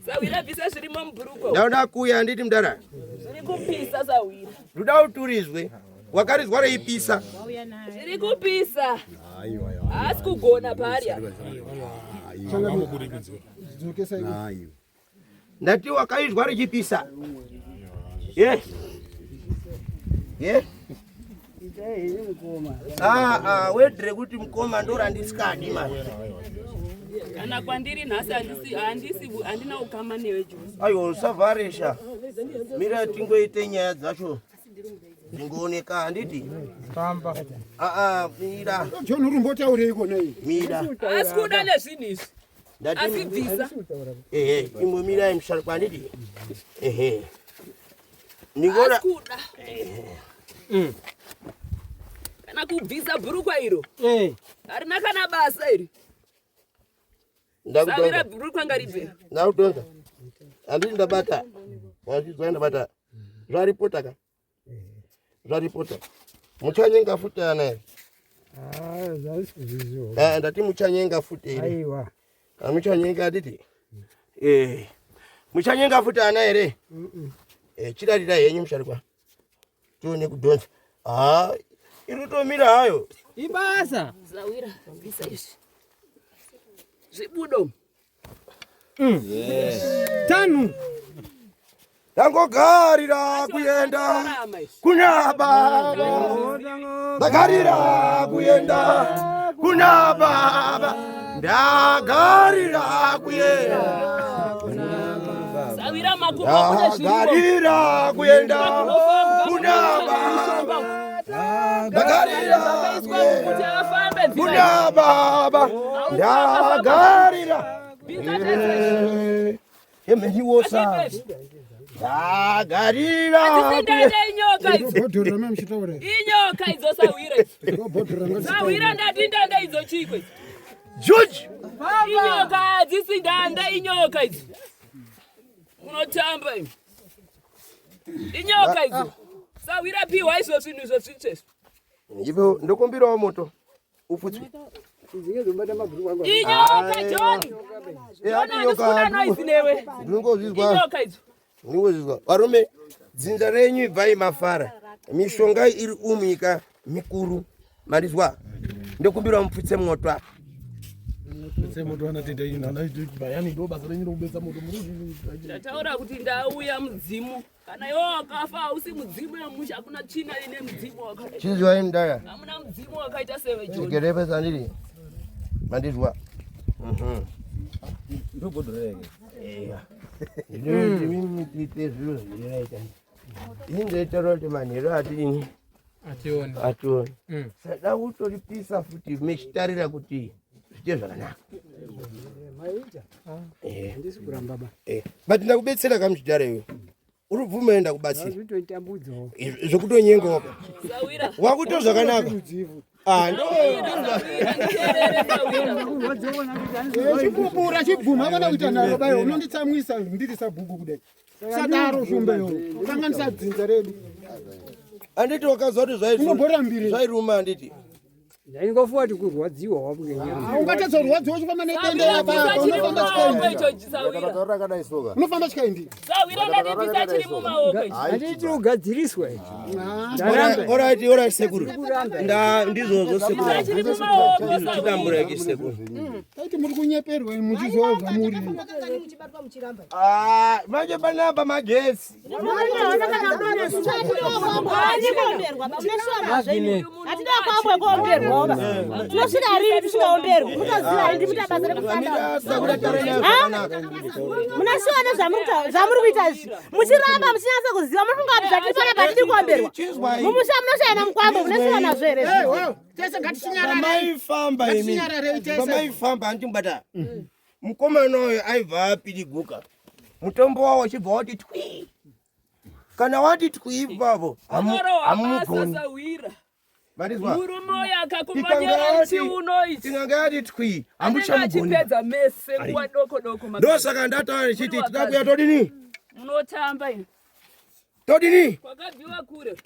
Speaker 4: Sahwira bvisa zvirimo mubhurukwa.
Speaker 1: Ndauda kuuya handiti mdara.
Speaker 4: Zviri kupisa sahwira.
Speaker 1: Ndoda uturizwe. Wakarizwa reipisa.
Speaker 4: Zviri kupisa. Haasi kugona paari apa.
Speaker 1: Ndati wakaizwa richipisa. Ye. Ye. Ah ah wedre kuti mukoma ndorandisikadi mani.
Speaker 4: Kana kwandiri nhasi handisi handisi handina ukama newe Jose.
Speaker 1: Aiwa usavharisha. Mira tingoite nyaya dzacho. Ndingooneka handiti?
Speaker 3: Famba.
Speaker 1: Ah ah mira.
Speaker 8: John uri mbotaurei kona iyi?
Speaker 1: Mira.
Speaker 4: Asi kuda nezvinhu izvi.
Speaker 1: Ndati
Speaker 4: Asi bvisa.
Speaker 1: Ehe, imbomirai musharukwa handiti? Ehe. Ndingoona
Speaker 4: Asi kuda. Kana kubvisa bhurukwa iro.
Speaker 3: Eh.
Speaker 4: Harina kana basa iri. Savira
Speaker 1: ndakudonza.
Speaker 4: bhurukwa ngaribve.
Speaker 1: Ndakudonza. Handiti ndabata. Wazvizwa ndabata. Zvaripota ka. Zvaripota. Muchanyenga futi ana here?
Speaker 3: Ah, zvasi kuzviziva.
Speaker 1: Eh, ndati muchanyenga futi here?
Speaker 3: Aiwa.
Speaker 1: Amuchanyenga handiti? Eh. Muchanyenga futi ana here? Eh, chirarira henyu musharukwa. Tione kudhonza. Ah, iri kutomira hayo.
Speaker 3: Ibasa.
Speaker 4: Zawira bvisa izvi. Zvibudo.
Speaker 3: Tanu.
Speaker 1: Ndangogarira kuenda
Speaker 4: Rarama izvi.
Speaker 1: kuna baba. Ndagarira kuenda kuna baba. Ndagarira kuenda.
Speaker 4: Zawira makumbo kune zvirimo.
Speaker 1: Ndagarira kuenda kuna baba. Ndagarira
Speaker 4: Zvakaiswa kuti afambe nzira.
Speaker 1: kuna baba. Ndagarira.
Speaker 4: Bvisa tese.
Speaker 1: Emeniwosa. Ndagarira.
Speaker 4: Dzisindende inyoka idzi.
Speaker 8: Bhodhoro rama muchitaura.
Speaker 4: Inyoka idzo sahwira idzi.
Speaker 8: Bhodhoro ranga
Speaker 4: Sahwira ndati ndanda idzo chiko idzi.
Speaker 1: George.
Speaker 4: Inyoka hadzisi ndanda inyoka idzi. Unotamba imi. Inyoka idzo. Sahwira piwa izvo zvinhu izvo zvitsve izvo.
Speaker 1: Ivo ndokumbirawo moto upfutswe.
Speaker 4: Inyoka John. John handisi kuda noise newe.
Speaker 1: Ndinongozvizwa.
Speaker 4: Inyoka idzo.
Speaker 1: Ndinongozvizwa. Varume, dzinza renyu ibvai mafara. Mishonga iri umunyika mikuru. Mandizwa? Ndokumbirawo mupfutse moto apa.
Speaker 4: Ndataura kuti ndauya mudzimu. Kana iwe wakafa hausi mudzimu yemusha hakuna tsvina ine mudzimu wakadai.
Speaker 1: Chinzwai mudara.
Speaker 4: Hamuna mudzimu wakaita sewe John.
Speaker 1: Tigere pesa ndiri. Mandizwa. Eya. Ndinoti mimi tiite zviro zvinoita. Ini ndoitaura kuti manheru atidini
Speaker 9: Atione.
Speaker 1: ationi. Sada kutoripisa futi mechitarira kuti zviite zvakanaka.
Speaker 3: Maita.
Speaker 1: Eh.
Speaker 3: Handisi kuramba ba.
Speaker 1: Eh. But ndakubetsera kamuchidhara iwe. Uri bvuma enda kubatsira.
Speaker 3: Zvitoitambudzawo.
Speaker 1: Zvokutonyengawo.
Speaker 4: Sahwira.
Speaker 1: Wakuto zvakanaka. Ah, ndo
Speaker 4: Sahwira nditerere sahwira.
Speaker 8: Chipupura chibvuma kana kuita nharo bayo unonditsamwisa ndiri sabhuku kudai. Sadaro shumbeyo. Kanganisa dzinza redu.
Speaker 1: Anditi wakazwa kuti
Speaker 8: Unomborambirei?
Speaker 1: zvairuma anditi.
Speaker 3: Ndaingofuwa kuti kurwadziwa wabukenyama.
Speaker 8: Ungatadza kurwadziwa uchifamba nedenda
Speaker 4: Sahwira
Speaker 8: apa
Speaker 4: bvisa chiri
Speaker 8: unofamba
Speaker 4: mumaoko
Speaker 8: chikaindi.
Speaker 4: icho sahwira.
Speaker 8: Unofamba chikaindi.
Speaker 4: Sahwira ndati bvisa chiri mumaoko icho.
Speaker 3: Handiti ugadziriswe.
Speaker 1: Alright, alright sekuru. Nda ndizvozvo sekuru.
Speaker 4: Bvisa chiri mumaoko sahwira.
Speaker 1: Chidambureki sekuru.
Speaker 8: Taiti muri kunyeperwa muchiziva zvamuri.
Speaker 1: Ah, manje panapa magetsi.
Speaker 2: Tinosvika rini tisingaomberwi mutoziva rini muita basa rekusanda
Speaker 1: Sakura taura zvakanaka.
Speaker 2: munasiwa nezvamuri kuita izvi muchiramba muchinyatsa kuziva munofunga kuti zvatiri panapa tiri kuomberwa
Speaker 1: Chizwai.
Speaker 2: mumusha munoshayana mukwambo munasiwa nazvo here
Speaker 8: Tese ngatichinyararei.
Speaker 1: Pamaifamba imi.
Speaker 8: Ngatichinyararei tese.
Speaker 1: Pamaifamba handimubata. Mukomana uyu aibva apiriguka. Mutombo wawo uchibva wati twi. Kana wati tikuipapo hamugoni.
Speaker 4: Mandizwa? Murume uyu akakumanyira chiuno
Speaker 1: ichi. Ikanga yati twi, hamuchamugoni.
Speaker 4: Achipedza mese nguva doko doko.
Speaker 1: Ndosaka ndataura ndichiti tida kuya todini?
Speaker 4: Munotamba ini.
Speaker 1: Todini?
Speaker 4: Kwakabviwa kure.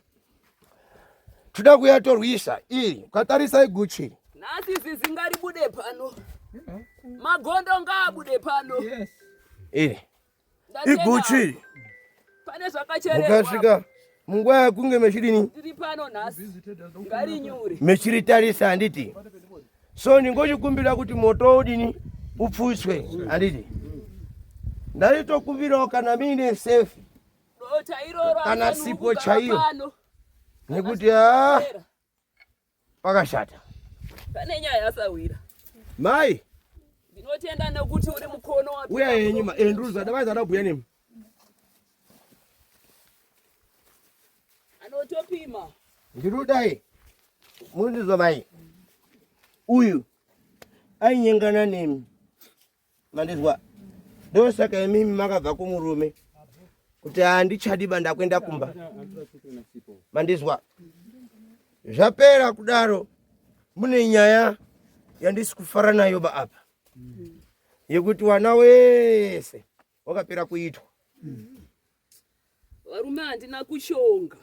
Speaker 1: Toda kuya torwisa iri. Ukatarisa iguchi.
Speaker 4: Nhasi zizi ngaribude pano. Magondo ngaabude pano.
Speaker 1: Yes. Iri. Iguchi.
Speaker 4: Pane zvakachererwa.
Speaker 1: Mukasvika munguva yakunge mechidini?
Speaker 4: Tiri pano nhasi. Ngarinyure.
Speaker 1: Mechiritarisa handiti. So ndingochikumbira kuti moto udini upfutswe handiti. Ndaitokumbirawo kana muine safe.
Speaker 4: Dota iroro
Speaker 1: kana sipo chaiyo. Nekuti haa pakashata.
Speaker 4: Pane nyaya yasawira.
Speaker 1: Mai.
Speaker 4: Ndinotenda nekuti uri mukono
Speaker 1: wa. Uya yenyu ma enduza ndavaza ndabhuya nemi.
Speaker 4: Anotopima.
Speaker 1: Ndirudai. Mundizwa mai. Uyu ainyengana nemi. Mandizwa. Ndosaka imimi makabva kumurume kuti handichadi ba ndakuenda kumba. Mandizwa. Zvapera kudaro mune nyaya yandisi kufara nayo ba apa yekuti wana wese wakapera kuitwa.
Speaker 4: Varume handina kushonga.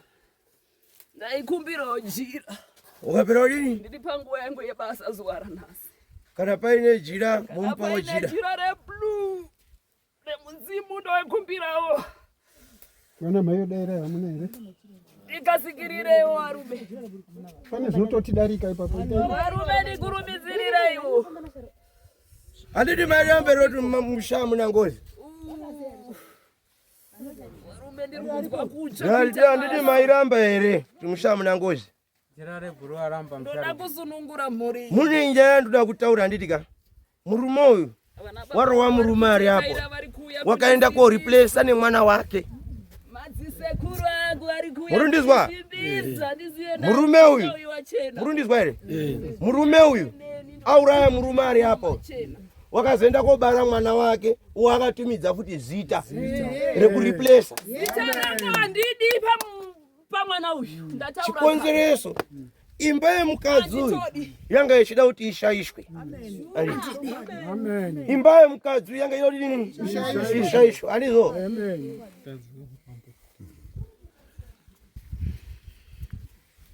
Speaker 4: Ndaikumbirawo jira.
Speaker 1: Ukapera kudini?
Speaker 4: Ndiri panguva yangu yebasa zuva ranhasi.
Speaker 1: Kana paine jira momupawo jira.
Speaker 4: Jira reblue remudzimu ndoikumbirawo.
Speaker 8: Vana mhayo daira hamuna here?
Speaker 4: Ndikasikirireiwo varume.
Speaker 8: Pane zvinototidarika ipapo.
Speaker 4: Varume ndikurumidzirireiwo.
Speaker 1: Handiti mari yamberi kuti musha hamuna ngozi. Handiti mairamba here kuti musha hamuna ngozi?
Speaker 4: Ndoda kusunungura mhuri.
Speaker 1: Mune nyaya ndoda kutaura handiti ka? Murume uyu warowa murume ari apo wakaenda koreplacer nemwana wake. Murundizwa? Murume uyu. Murundizwa here? Murume uyu auraya murume ari apo. Wakazoenda kobara mwana wake wakatumidza futi zita rekureplacer.
Speaker 4: Zita rangu handidi pamwana uyu. Ndataura
Speaker 1: Chikonzereso imba yemukadzi uyu yanga ichida kuti ishaishwe.
Speaker 8: Amen.
Speaker 1: Imba yemukadzi uyu yanga ida kuti ishaishwe. Handizvo?
Speaker 8: Amen.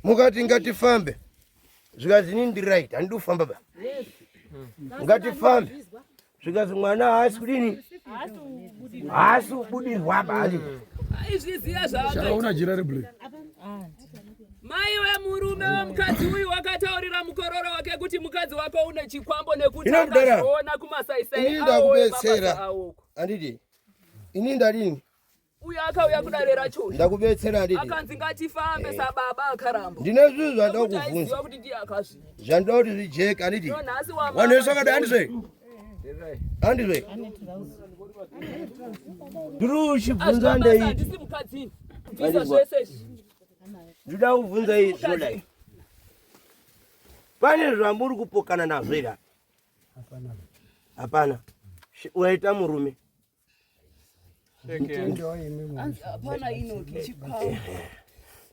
Speaker 1: Mukati ngatifambe zvikanzi inini ndiri right handidi kufamba ba. Ngatifambe zvikanzi mwana haasi kudini haasi kubudirwa ba.
Speaker 4: Aizviziva zvaakaita.
Speaker 7: Chaona jira reblue.
Speaker 4: Mai wemurume wemukadzi uyu wakataurira mukororo wake kuti mukadzi wako une chikwambo nekuti
Speaker 1: Ino kudara.
Speaker 4: akazviona kumasaisai
Speaker 1: Ini
Speaker 4: awo
Speaker 1: ndakubetsera.
Speaker 4: emabasa awoko.
Speaker 1: Handiti ini ndadini
Speaker 4: Uyu akauya kudare racho uyu.
Speaker 1: Ndakubetsera handiti?
Speaker 4: Akanzi ngatifambe sababa akaramba.
Speaker 1: Ndine zvinhu zvandoda
Speaker 4: Nekuti
Speaker 1: kuvhunza.
Speaker 4: aiziva kuti ndiye akazviita.
Speaker 1: Zvandoda kuti zvijeke handiti?
Speaker 4: No, nhasi wamama
Speaker 1: Vanhu vese vakadai handizve? Handizve? Ndiri uchibvunza
Speaker 4: Hazvina basa,
Speaker 1: ndei?
Speaker 4: handisi mukadzi ini. Bvisa
Speaker 1: Handizwa.
Speaker 4: zvese izvi.
Speaker 1: Ndinoda kubvunza izvi zvinodai. Pane zvamuri kupokana nazvo here apa? Hapana. Waita murume.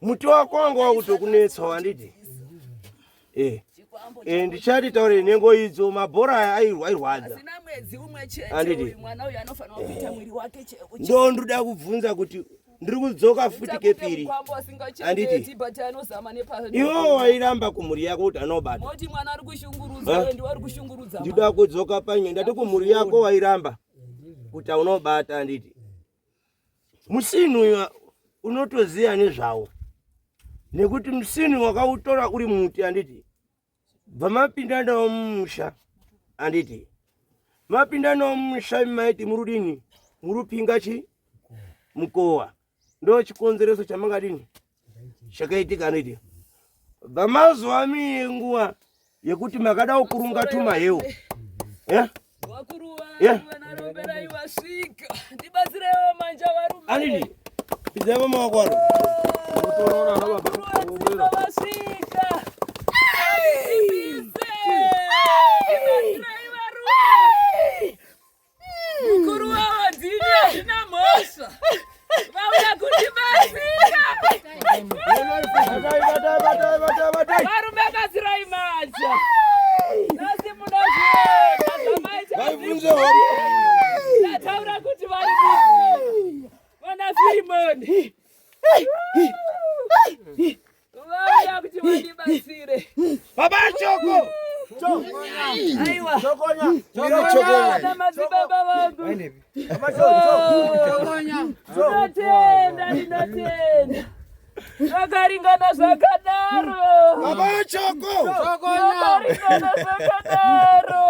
Speaker 1: Muti wako wanga wakutokunetsa wanditi. Eh. Eh ndichati taure nhengo idzo mabhora aya airwadza.
Speaker 4: Asina mwedzi umwe chete
Speaker 1: Handiti.
Speaker 4: uyu mwana uyu anofanira kuita mwiri wake cheu.
Speaker 1: Ndo ndoda kubvunza kuti ndiri kudzoka futi kepiri.
Speaker 4: Mukwambo
Speaker 1: Handiti.
Speaker 4: asingachengeti but anozama nepa.
Speaker 1: Iwe wairamba kumhuri yako kuti anobata.
Speaker 4: Moti mwana ari kushungurudzwa
Speaker 1: Ha?
Speaker 4: uye ndiwe ari kushungurudza.
Speaker 1: Ndinoda kudzoka panyaya ndati kumhuri yako wairamba kuti aunobata handiti. Musini uyu unotoziva nezvawo nekuti musini wakautora uri muti handiti. Bva mapinda nawo mumusha handiti. Mapinda nawo mumusha maiti murudini murupinga chi mukowa ndo chikonzereso chamangadini chakaitika handiti. Bva mazuva miye nguva yekuti makada kukurunga tumaheu eh?
Speaker 4: Vakuru
Speaker 1: Yeah.
Speaker 4: vangu vanaromberai vasvika. Ndibatsireiwo manja varume.
Speaker 1: Anidi, pidzai mamaoko aro.
Speaker 4: Vakuru vadzinza vasvika. Andisimbise. Ndibatsirei varume. Mukuru wavo ndini handina mhosva. Vauya kundibatsira. John. Vauya kuti vandibatsire.
Speaker 1: Baba Choko.
Speaker 4: Aiwa.
Speaker 1: Chokonya.
Speaker 4: Chokonya. Madzibaba vangu. Ndinotenda, ndinotenda. Zvakaringana zvakadaro.
Speaker 1: Baba Choko.
Speaker 4: Zvakaringana zvakadaro.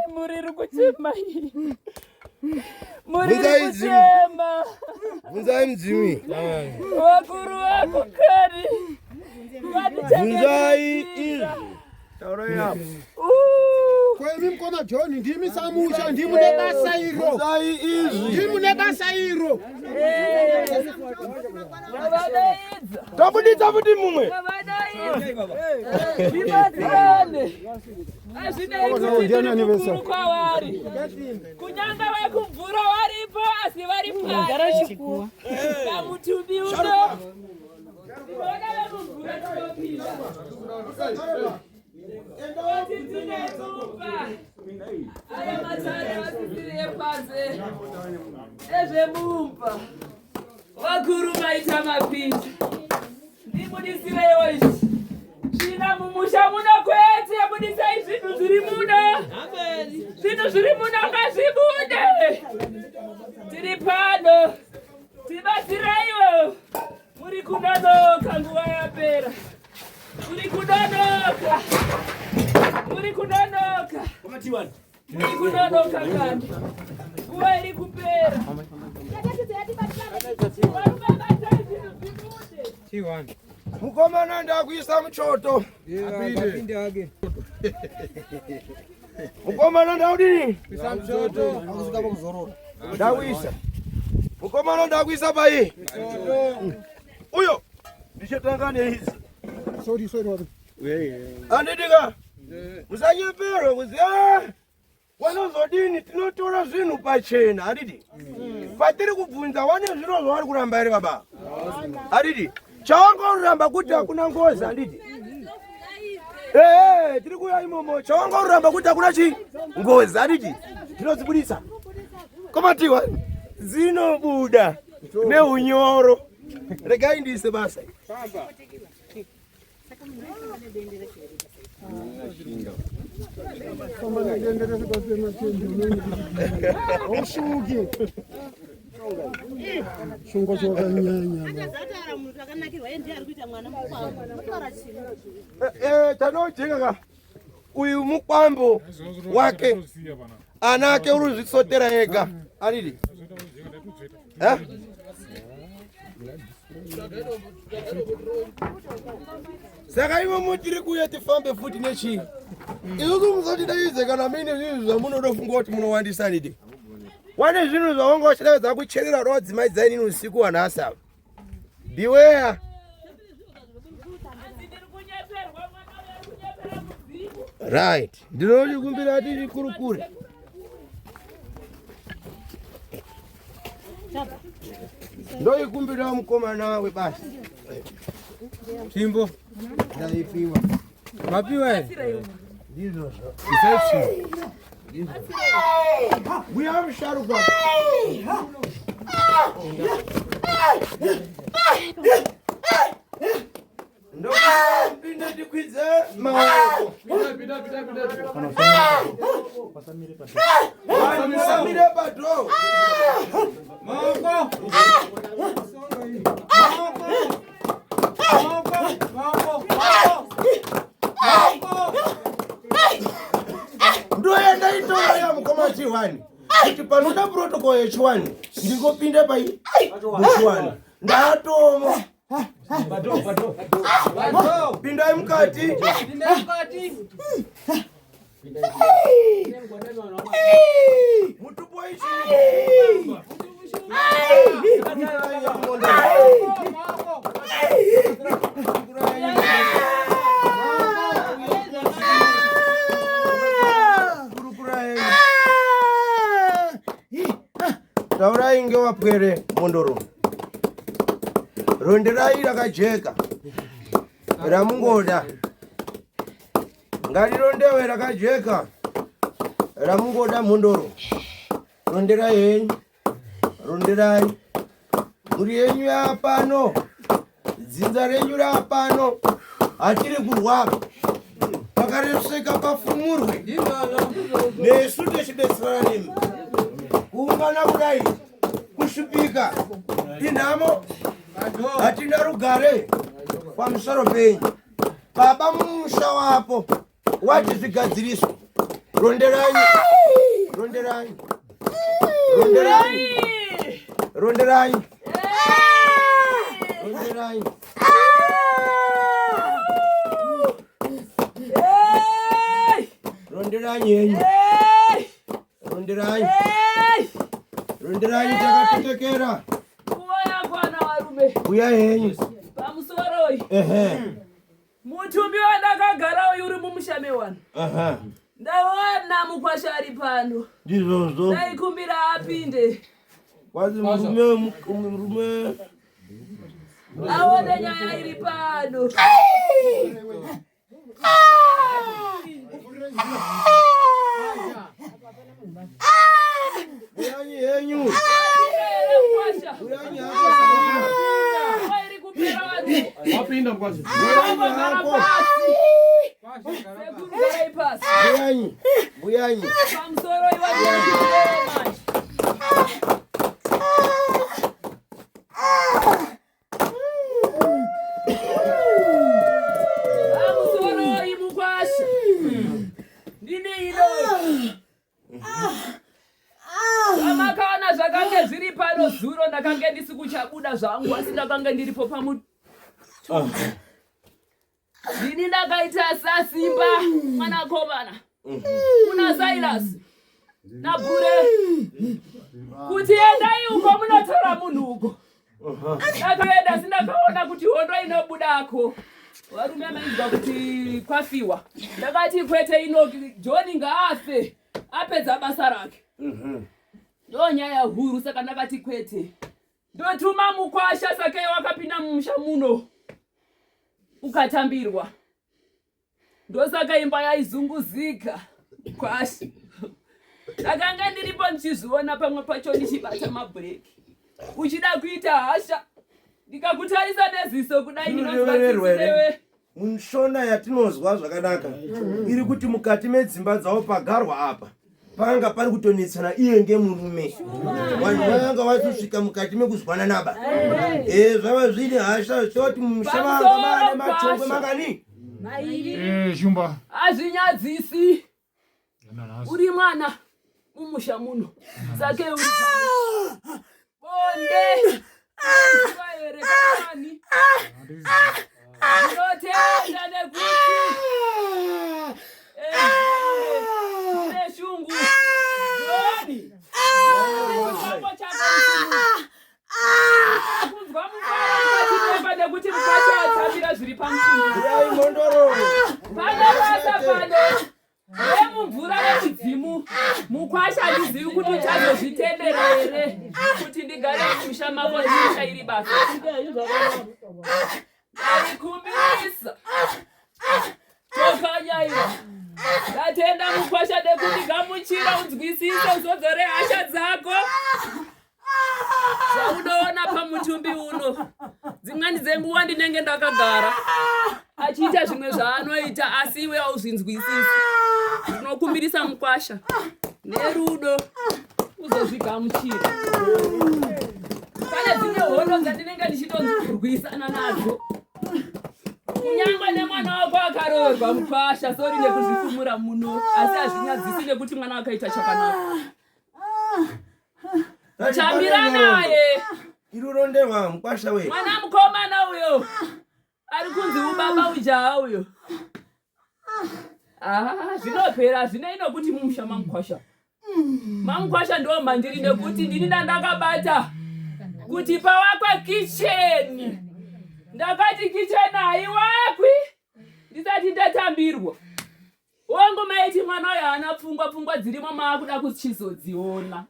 Speaker 4: Mhuri iri kuchema iyi. Mhuri iri kuchema.
Speaker 1: Bvunzai mudzimu.
Speaker 4: Vakuru vako kani.
Speaker 1: Bvunzai izvi. Taurai apo.
Speaker 8: Kwemi mukoma John ndimi samusha ndimi mune basa iro.
Speaker 1: Bvunzai izvi.
Speaker 8: Ndimi mune basa iro.
Speaker 4: Vavadaidza.
Speaker 1: Tabuditsa futi mumwe.
Speaker 4: Vavadaidza. Tibatsirane. Hazvinei kuti ndiri mukuru kwavari. Kunyange vekumvura varipo asi vari pari. Pamutumbi uno. Tinoda vekumvura tinopinda. Oti tine mumba. Aya matare asisiri epanze. Ezvemumba. Vakuru maita mapinda. Ndibudisireiwo izvi. Svina mumusha muno kwete, budisai zvinhu zviri muno. Zvinhu zviri muno ngazvibude. Tiri pano. Tibatsireiwo. Muri kunonoka nguva yapera. Muri kunonoka. Muri kunonoka. Muri kunonoka kani. Nguva iri kupera. Varume batai zvinhu zvibude.
Speaker 1: Mukomana ndakuisa muchoto. Mukomana ndaudini? Ndakuisa. Mukomana ndakuisa pai. Uyo ndichatanga neidzi.
Speaker 8: Sorry sorry.
Speaker 1: Anditika. Musanyeperwe kuzi ah Vanozodini tinotora zvinhu pachena handiti? Patiri kubvunza wane zviro zvavari kuramba here baba? Handiti? Chawangoramba kuti hakuna ngozi handiti? Ee, tiri kuuya imomo. Chawangoramba kuti hakuna chi ngozi handiti? Tinodzibudisa. Komatiwa dzinobuda neunyoro. Regai ndiise basa.
Speaker 8: Ushuki. Shungo chakanyanya.
Speaker 1: Eh, tanojenga ka uyu mukwambo wake ana ake uri kuzvisotera ega ariri Eh? Saka imomo tiri kuuya tifambe futi nechii? Isusu musotidaidze kana muine zvinhu zvamunodofunga kuti munowandisa nidi. Wane zvinhu zvawanga uchidaidza kucherera rodzimai dzainini usiku wanhasi ava. Beware. Right. Ndinochikumbira tichikurukure. Ndoikumbira mukomana webasa.
Speaker 3: Tsvimbo. Ndaipiwa. Mapiwa here?
Speaker 1: Ndizvozvo. Mbuya musharukwa. Ndopinda ndikwidze maoko. Musamire padoo.
Speaker 3: Maoko.
Speaker 1: Ndoenda itora ya mukoma T1 kuti panoda protocol yechiwani ndingopinda pai muchiwani ndatomo pindai mukati mutupo ichi Taurai ngewapwere mhondoro. Ronderai rakajeka ramungoda. Ngarirondewe rakajeka ramungoda mhondoro. Ronderai henyu. Ronderai. Mhuri yenyu yapano, dzinza renyu rapano, hatiri kurwara. Pakaresveka pafumurwe. Nesu techibetserana nemi. Kuungana kudai kushupika inhamo, hatina rugare pamusoro penyu. Baba mumusha wapo wati zvigadziriswe. Ronderanyi, ronderanyi, ronderanyi, ronderanyi, ronderanyi. Ronderanyi henyu, ronderanyi, ronderanyi takatetekera.
Speaker 4: Nguva yakwana varume.
Speaker 1: Uya henyu.
Speaker 4: Pamusoroi.
Speaker 1: Ehe.
Speaker 4: Mutumbi wandakagara uyu uri mumusha mewanhu.
Speaker 1: Aha.
Speaker 4: Ndaona mukwasha ari pano.
Speaker 1: Ndizvozvo.
Speaker 4: Ndaikumbira apinde.
Speaker 1: Kwazi murume murume
Speaker 4: aone nyaya iri pano.
Speaker 1: Uyanyi henyu. Uyanyi hako.
Speaker 7: Wapinda mkwasha.
Speaker 1: Uyanyi hako. Uyanyi. Uyanyi.
Speaker 4: Pamusoro iwa manje. Pamusoroi mukwasha. Ndini ino. Zvamakaona zvakange zviri pano zuro ndakange ndisi kuchabuda zvangu asi ndakange ndiripo pamu ndini ndakaita sasimba mwanakomana kuna Silas naBhure kuti endai uko munotora munhu uko. Ndakaenda asi ndakaona kuti hondo inobudako. Varume mainzwa kuti kwafiwa. Ndakati kwete ino John ngaafe apedza basa rake. Ndo nyaya huru saka ndakati kwete. Ndotuma mukwasha saka iye wakapinda mumusha muno ukatambirwa. Ndosaka imba yaizunguzika kwasha. Ndakanga ndiripo ndichizviona pamwe pacho ndichibata mabhureki. Uchida kuita hasha ndikakutarisa neziso kudai ndinonzwa
Speaker 1: Zvinoreverwa
Speaker 4: tsitsi
Speaker 1: here?
Speaker 4: newe.
Speaker 1: Mushona yatinozwa zvakanaka iri kuti mukati medzimba dzavo pagarwa apa panga pari kutonetsana iye ngemurume. Vanhu vanga vazosvika mukati mekuzwanana ba. Zvava zvine hasha zvichoti mumusha vanga vane machongwe mangani?
Speaker 4: Mairi.
Speaker 7: Shumba.
Speaker 4: Hazvinyadzisi. Uri mwana mumusha muno. Sake uri pano. Bonde. Zuva here kani? Ndinotenda nekuti ndine shungu. Joni. Chombo chako kunzwa mufaro nekuti mukwasha atambira zviri pamutumbi.
Speaker 1: Uyai mhondoro.
Speaker 4: Pane basa pano. Vemumvura vemudzimu mukwasha handizivi kuti uchazozvitendera here kuti ndigare mumusha mako ndishairi basa. Ndaikumbirisa tokanyaiwa. Ndatenda mukwasha nekundigamuchira unzwisise uzodzore hasha dzako. Zvaunoona pamutumbi uno dzimweni dzenguva ndinenge ndakagara achiita zvimwe zvaanoita asi iwe hauzvinzwisisi. Ndinokumbirisa mukwasha nerudo uzozvigamuchira. Pane dzimwe hondo dzandinenge ndichitorwisana nadzo. Kunyangwe nemwana wako akaroorwa mukwasha, sori nekuzvifumura muno, asi hazvinyadzisi nekuti mwana wakaita chakanaka. Tambira naye.
Speaker 1: Iri ronderwa mukwasha we.
Speaker 4: Mwana mukomana uyo ari kunzi ubaba ujaha uyo. Zvinopera zvinei nokuti mumusha mamukwasha. Mamukwasha ndo mandiri nekuti ndini ndandakabata kuti pawakwa kicheni. Ndakati kicheni haiwakwi ndisati ndatambirwa. Wangu maiti mwana uyo haana pfungwa, pfungwa dzirimo maakuda kuchizodziona.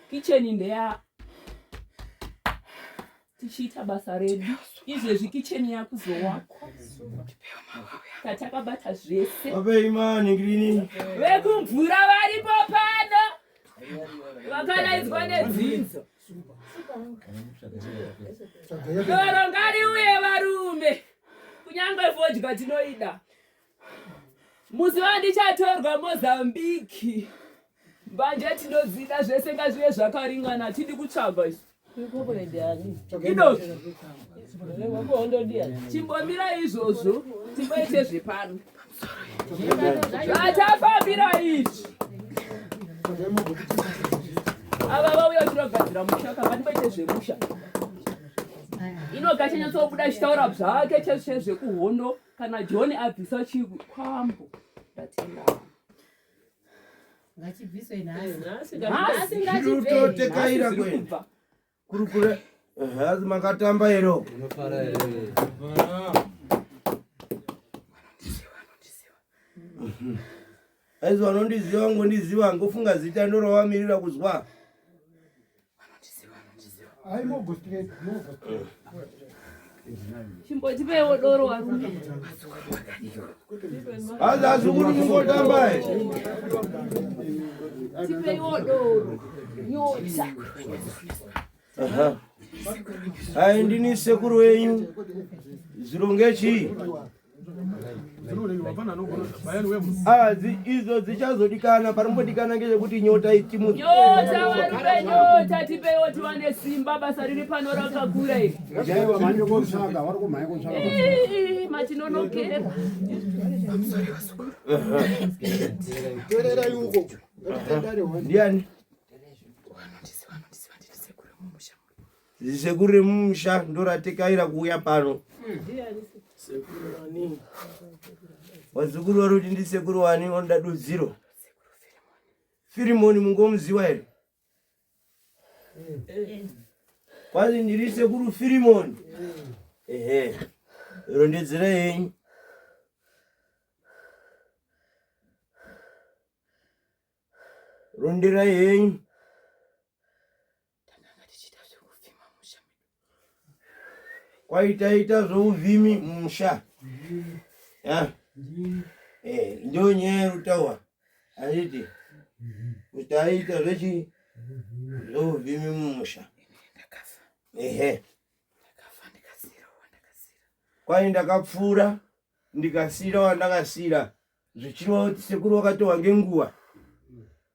Speaker 4: Kicheni ndeya tichiita basa redu. Izvezvi kicheni yakuzowakwa. Tatakabata zvese.
Speaker 1: Vapei manhingirini.
Speaker 4: Vekumvura varipo pano. Vakaraidzwa nedzinza. Doro ngariuye varume, kunyange fodya tinoida. Musi wandichatorwa Mozambique, mbanje tinodzida zvese ngazvive zvakaringana, hatidi kutsvaga isu. Idozvi chimbomira izvozvo timboite zvepano zvatafambira izvi ava vauya tinogadzira musha ka ngatimboite zvemusha inoga chanyatsobuda chitaura zvake chezve zvekuhondo kana john abvisa chikwambo ndatenda
Speaker 2: ngachibviswe nhasi
Speaker 4: nhasi
Speaker 1: ngachibve
Speaker 4: kubva
Speaker 1: Kurukure hazi makatamba here uko?
Speaker 3: Unofara here?
Speaker 1: Aizi vanondiziva ngondiziva ngofunga zita ndorovamirira kuzwa.
Speaker 4: Chimbotipewo doro varume.
Speaker 1: Hazi azukuru mungotamba here?
Speaker 4: Tipeiwo doro. Nyota.
Speaker 1: Aha. Hai ndini sekuru wenyu. Zviro ngechii? Ah, idzo dzichazodikana parimbodikana ngechekuti nyota itimu
Speaker 4: Nyota varume nyota tipeiwo tiwane simba basa riri pano rakakura iri. Ii, matinonokera.
Speaker 1: Ndiani? Zisekuru remumusha ndoratekaira kuuya pano. Vazukuru vari kuti ndisekuru wani vanoda dudziro. Firimoni mungomuziwa here? Kwanzi ndiri sekuru Firimoni. Ehe. Rondedzerai henyu. Ronderai henyu. Kwaitaita zvouvhimi musha. Ya. Eh, ndio nyaya yerutawa. Handiti? Kuti taiita zvechi zvouvhimi mumusha. Ehe. Kwai ndakapfuura ndikasiira wandakasiira zvichireva kuti sekuru wakatohwa ngenguva.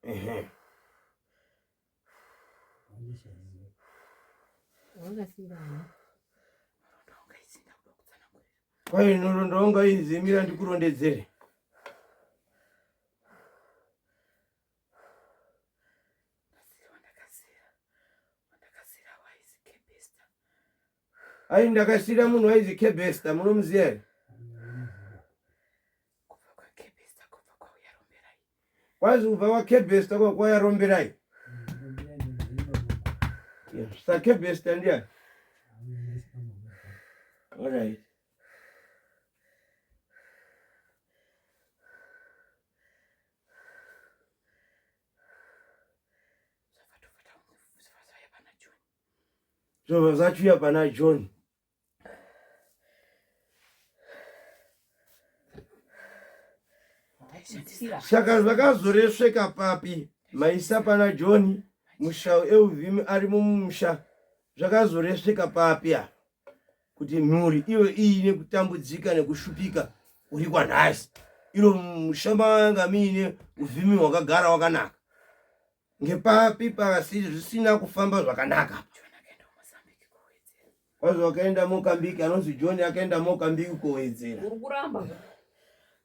Speaker 1: Ehe. Kwai nhoroondo wanga izimira ndikurondedzere. Ai ndakasira munhu aizi Kebesta munomuziva here? Kwanzi kubva kwaKebesta kwakwaya Romberai. SaKebesta ndiani? Alright. Zvobva zvachiuya pana John. Saka zvakazoresveka papi maisa pana John musha euvhimi arimo mumusha zvakazoresveka papi apa kuti mhuri iyo iine kutambudzika nekushupika uri kwanhasi iro musha manga muine uvhimi hwakagara wakanaka ngepapi pasi zvisina kufamba zvakanaka kwazi wakaenda mokambiki anonzi john akaenda mokambiki kowedzera
Speaker 4: uri kuramba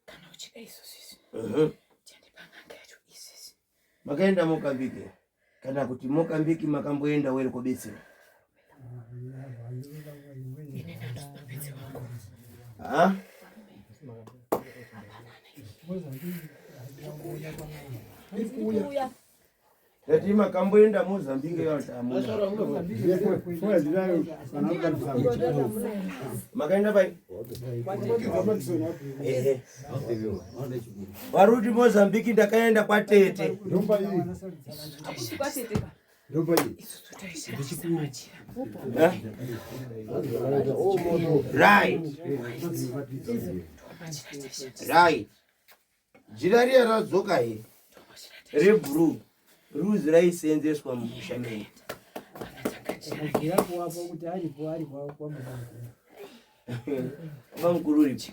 Speaker 6: kana uchida izvozvizvi tiende yacho izvizvi
Speaker 1: makaenda mokambiki kana kuti mokambiki makamboenda were kobetsera ha Ndati makamboenda Mozambique kana makaenda pai? Ehe. Varuti Mozambique ndakaenda kwatete. Eh? Right. Right. Jira riya radzoka here? Reblue. Ruzi raiseenzeswa mumusha medu.
Speaker 9: Majira kuwapo kuti aripo ari kwamukuru.
Speaker 1: Bamukuru uripo.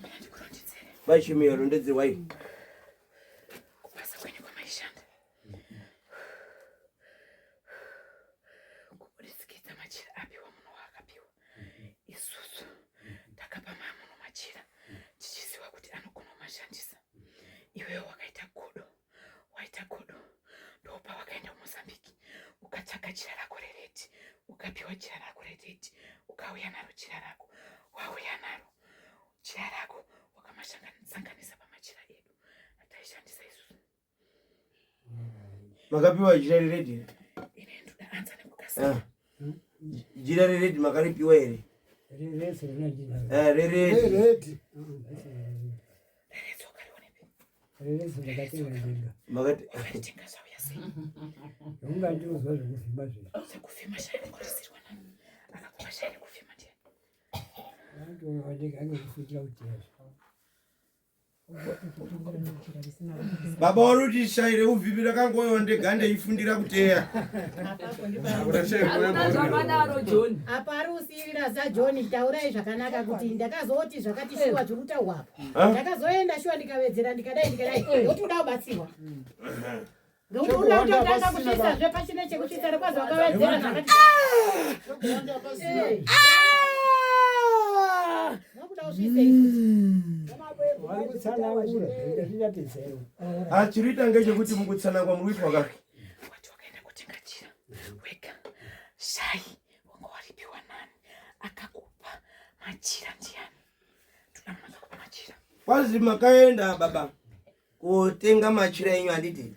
Speaker 1: Bachimiya rondedzerwai.
Speaker 6: Kubasa kwenyu kwamaishanda. Kuburitsikidza machira apiwa munhu waakapiwa. Isusu takapa mamuno machira tichiziva kuti anogona kumashandisa. Iwewe wakaita godo, waita godo ndopa wakaenda kuMozambique ukatsvaga jira rako reredi ukapiwa jira rako reredi ukauya naro jira rako wauya naro jira rako wakamashanganisa pamachira edu ataishandisa isusu.
Speaker 1: Makapiwa jira reredi?
Speaker 6: Ini ndoda anza nekukasika.
Speaker 1: Ah. Jira reredi makaripiwa here? Eh, reredi.
Speaker 8: Reredi.
Speaker 6: Reredi wakarionepi?
Speaker 9: Rerezi ndakatenga ndega.
Speaker 1: Makati
Speaker 6: Wakaritenga zvauya sei?
Speaker 9: Ungandiuzwa zvekuvhima zvezvi.
Speaker 6: Zvekuvhima shaya rekurisirwa nani? Akakupa shaya rekuvhima ndiani?
Speaker 9: Andiona ndega angekufundira kuti yazvo.
Speaker 1: Baba wari kuti shai reuvhimi rakangoiwa ndega ndeifundira kuteya.
Speaker 4: Zvakadaro John.
Speaker 10: Apa ari usiyirira saJohn, taurai zvakanaka kuti ndakazoti zvakati shuwa zviri kutaurwa apa. Ndakazoenda shuwa ndikawedzera ndikadai ndikadai nekuti uda kubatsirwa. Ngekuti uda kutotanga kusvitsa zve pachine chekusvitsa rekwazi wakawedzera zvakati. Nokuda usvitse
Speaker 9: Vari kutsanangura ndazvinyapedza iwe.
Speaker 1: Ah, chiri kuita ngechekuti mukutsanangwa muri kuitwa kake.
Speaker 6: Wati wakaenda kutenga jira wega shai wanga waripiwa nani akakupa machira ndiani? Toda munhu akakupa machira.
Speaker 1: Kwazi makaenda baba kotenga machira enyu handiti?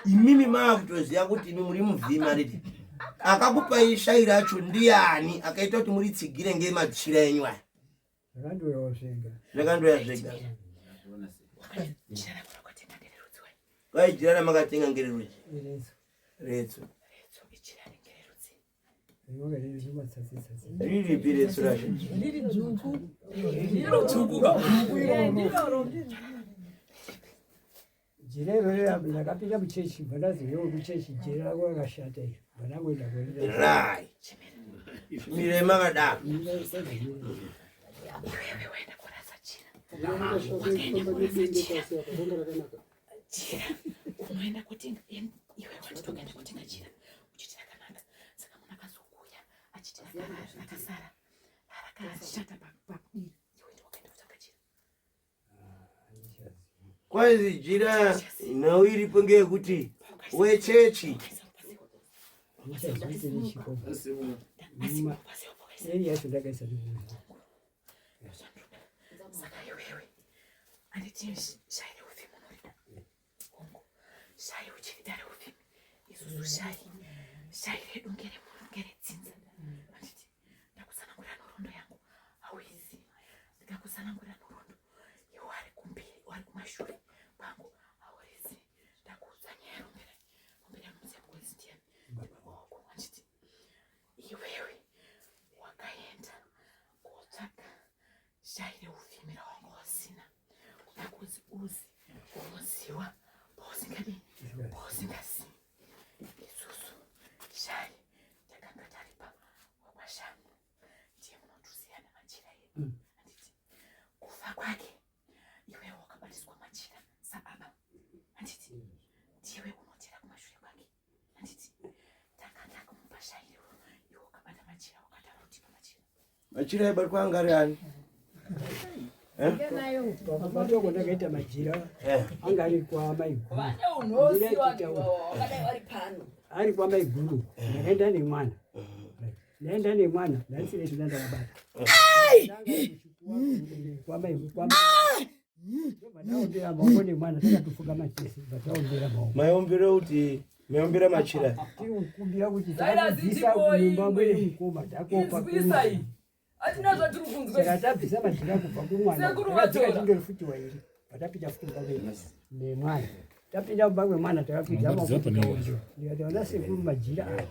Speaker 1: Imimi maakutoziva kuti imi muri muvhimi handiti? Akakupai shai racho ndiani akaita kuti muritsigire ngemachira enyu aya?
Speaker 9: Zvakandouyawo zvega.
Speaker 1: Zvakandouya zvega.
Speaker 6: Jira rako rakatenga ndererudzi wai?
Speaker 1: Kwai jira ramakatenga ngererudzi?
Speaker 9: Retso.
Speaker 1: Retso.
Speaker 6: Retso ijira ngererudzi.
Speaker 9: Rinonga riri zvimatsatsi-tsatsi.
Speaker 1: Riripi retso racho?
Speaker 4: Riri dzvuku. Ndiro dzvuku ka.
Speaker 9: Jira iroro ndakapinda muchechi bva ndazi iwewe kuchechi jira rako rakashata iri bva ndangoenda korira.
Speaker 1: Right. Mirai makadaro.
Speaker 6: Iwewe waenda kurasa jira. Wakaenda kurasa jira. Jira unoenda kutenga iwe wati tokaenda kutenga jira uchiti rakanaka saka munhu akazokuya achiti rakasara rakashata pakudii iwe ndi wakaenda kutsvaga jira.
Speaker 1: Kwazi jira nhau iripo ngeyekuti wechechi
Speaker 9: Ndichazoite nechipo. Eri yacho ndakaisa nekuuza.
Speaker 6: Saka iwewe anditi shai reuvhimi unorida hongu shai uchirida reuvhimi isusu shai shai redu ngeredzinza anditi ndakutsanangurira nhoroondo yangu hauizi ndikakutsanangurira nhoroondo iwe wari kumberi wari kumashure kwangu haurizi ndakuudza nyaya yarombera rombera muziya mukozi ndiyani wako anditi iwewe wakaenda kotsvaga shai reuvhimi rawanga wasina kuda kuzi uzi unoziwa pausingadini pausingazivi isusu shai takanga taripa wakwashanu ndiye munotuziya nemachira edu handiti kufa kwake iwewe wakabatiswa machira sababa handiti ndiwe unotera kumashure kwake handiti tanga takumupa shai iroro iwe wakabata machira wakataura kutipa machira
Speaker 1: Machira aibatwa anga ari ani?
Speaker 9: Pakubatwa ndakaita majira
Speaker 1: Eh.
Speaker 9: anga ari kwamaiguru.
Speaker 4: Vane unhosi wakadai vari pano.
Speaker 9: Ari kwamaiguru ndakaenda nemwana. Ndaenda nemwana ndandisine china ndakabata. Kwamaiguru kwamaiguru. Maoko nemwana takatofuka machesi bataombera maoko.
Speaker 1: Maiombera kuti maiombera machira.
Speaker 9: Tiri kukumbira kuti
Speaker 4: Silas
Speaker 9: takabvisa
Speaker 4: ndipo
Speaker 9: kunyumba
Speaker 4: imwe.
Speaker 9: mwedu mukoma takopa
Speaker 4: Inzwisa iyi. Hatina zvatiri kunzwa.
Speaker 9: Saka tabvisa majira kubva kumwana
Speaker 4: Sekuru
Speaker 9: takadzika
Speaker 4: vatora.
Speaker 9: chindori futi wairi patapinda futi mumba memwana tapinda mumba memwana takakwidza maoko tikaonjera ndikati vana sekuru majira aya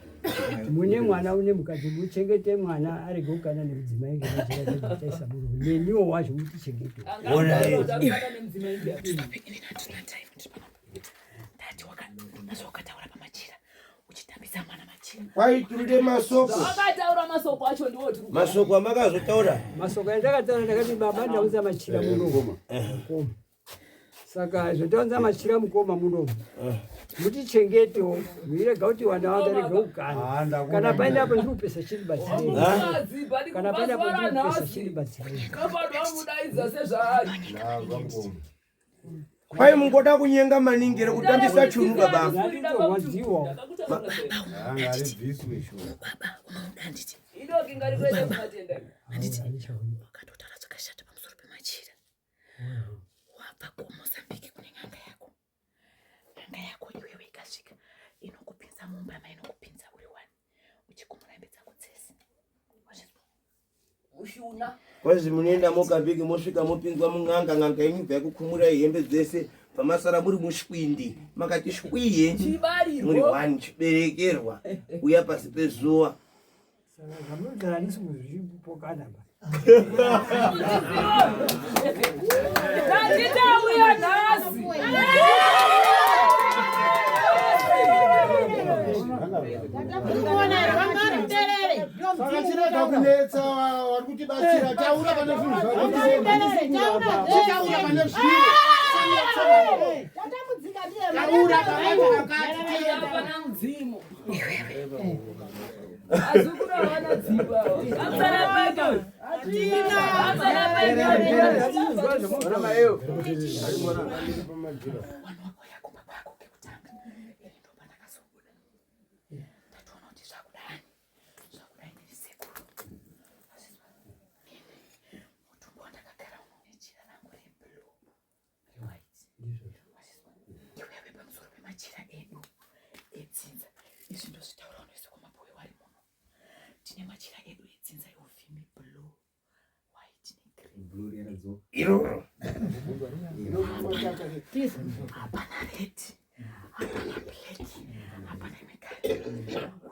Speaker 9: mune mwana une mukadzi muchengete mwana arege kukana nemudzimai ngemajira taisa murume neniwo wacho mutichengete.
Speaker 6: Ndati wakataura pamachira uchitambisa mwana machira
Speaker 1: Kwai tiride masoko.
Speaker 4: Akataura masoko acho ndiwo tiri.
Speaker 1: Masoko amakazotaura.
Speaker 9: Masoko andakataura ndakati baba ndaunza machira muno. Mukoma. Saka zvotaunza machira mukoma muno. Mutichengetewo muirega kuti wana wakarega kugara. Kana paine apo ndikupesa chiri batsirei. Kana paine apo ndikupesa chiri batsirei.
Speaker 4: Kafanwa mudaidza sezvaari.
Speaker 1: Kwai mungoda kunyenga maningi here kutambisa chunu baba.
Speaker 9: Ndinotorwadziwa.
Speaker 4: Idoki ngarikuende kumatenda.
Speaker 6: Wakatotaura zvakashata pamusoro pemachira. Wabva kuMozambique kune n'anga yako. N'anga yako iwewe ikasvika inokupinza mumba mainokupinza uri one uchikumura hembe dzako dzese. Wazvizwa?
Speaker 4: Ushuna.
Speaker 1: Kwazi munoenda Mozambique mosvika mopinzwa mun'anga n'anga yenyu bva yakukumurai hembe dzese pamasara muri mushwindi makati shwiye muri
Speaker 4: Chibarirwo.
Speaker 1: one chiberekerwa uya pasi pezuva.
Speaker 9: Saka zvamunogara nisi kuzvipokana ba.
Speaker 4: Tatitauya nhasi.
Speaker 10: Urikuona here vanga vari muterere ndiwo
Speaker 8: Saka
Speaker 10: mudzimu
Speaker 8: chirega
Speaker 10: unotaura.
Speaker 8: kunetsa vari kutibatsira taura pane zvinhu
Speaker 10: Vanga vari muterere taura
Speaker 8: zvako taura pane zviro
Speaker 10: Tatambudzika ndiye
Speaker 8: taura pakati pakati
Speaker 4: Hapana mudzimu. Azukuru havana dzimba. Pamusana pake. Pamusana pake.
Speaker 6: Vanhu vakauya kumba kwako kekutanga ini ndopa ndakazobuda ndatoona kuti zvakudani zvakudai ndiri sekuru Wazvizwa? Ini mutumbi wandakagara uno nejira rangu reblue rewhite Wazvizwa? Iwewe pamusoro pemachira edu edzinza izvi ndozvitaura unoisa kwamapuwe wari muno tine machira edu edzinza euvhimi blue white negreen
Speaker 1: Iroro.
Speaker 6: hapana red hapana black hapana imwe kari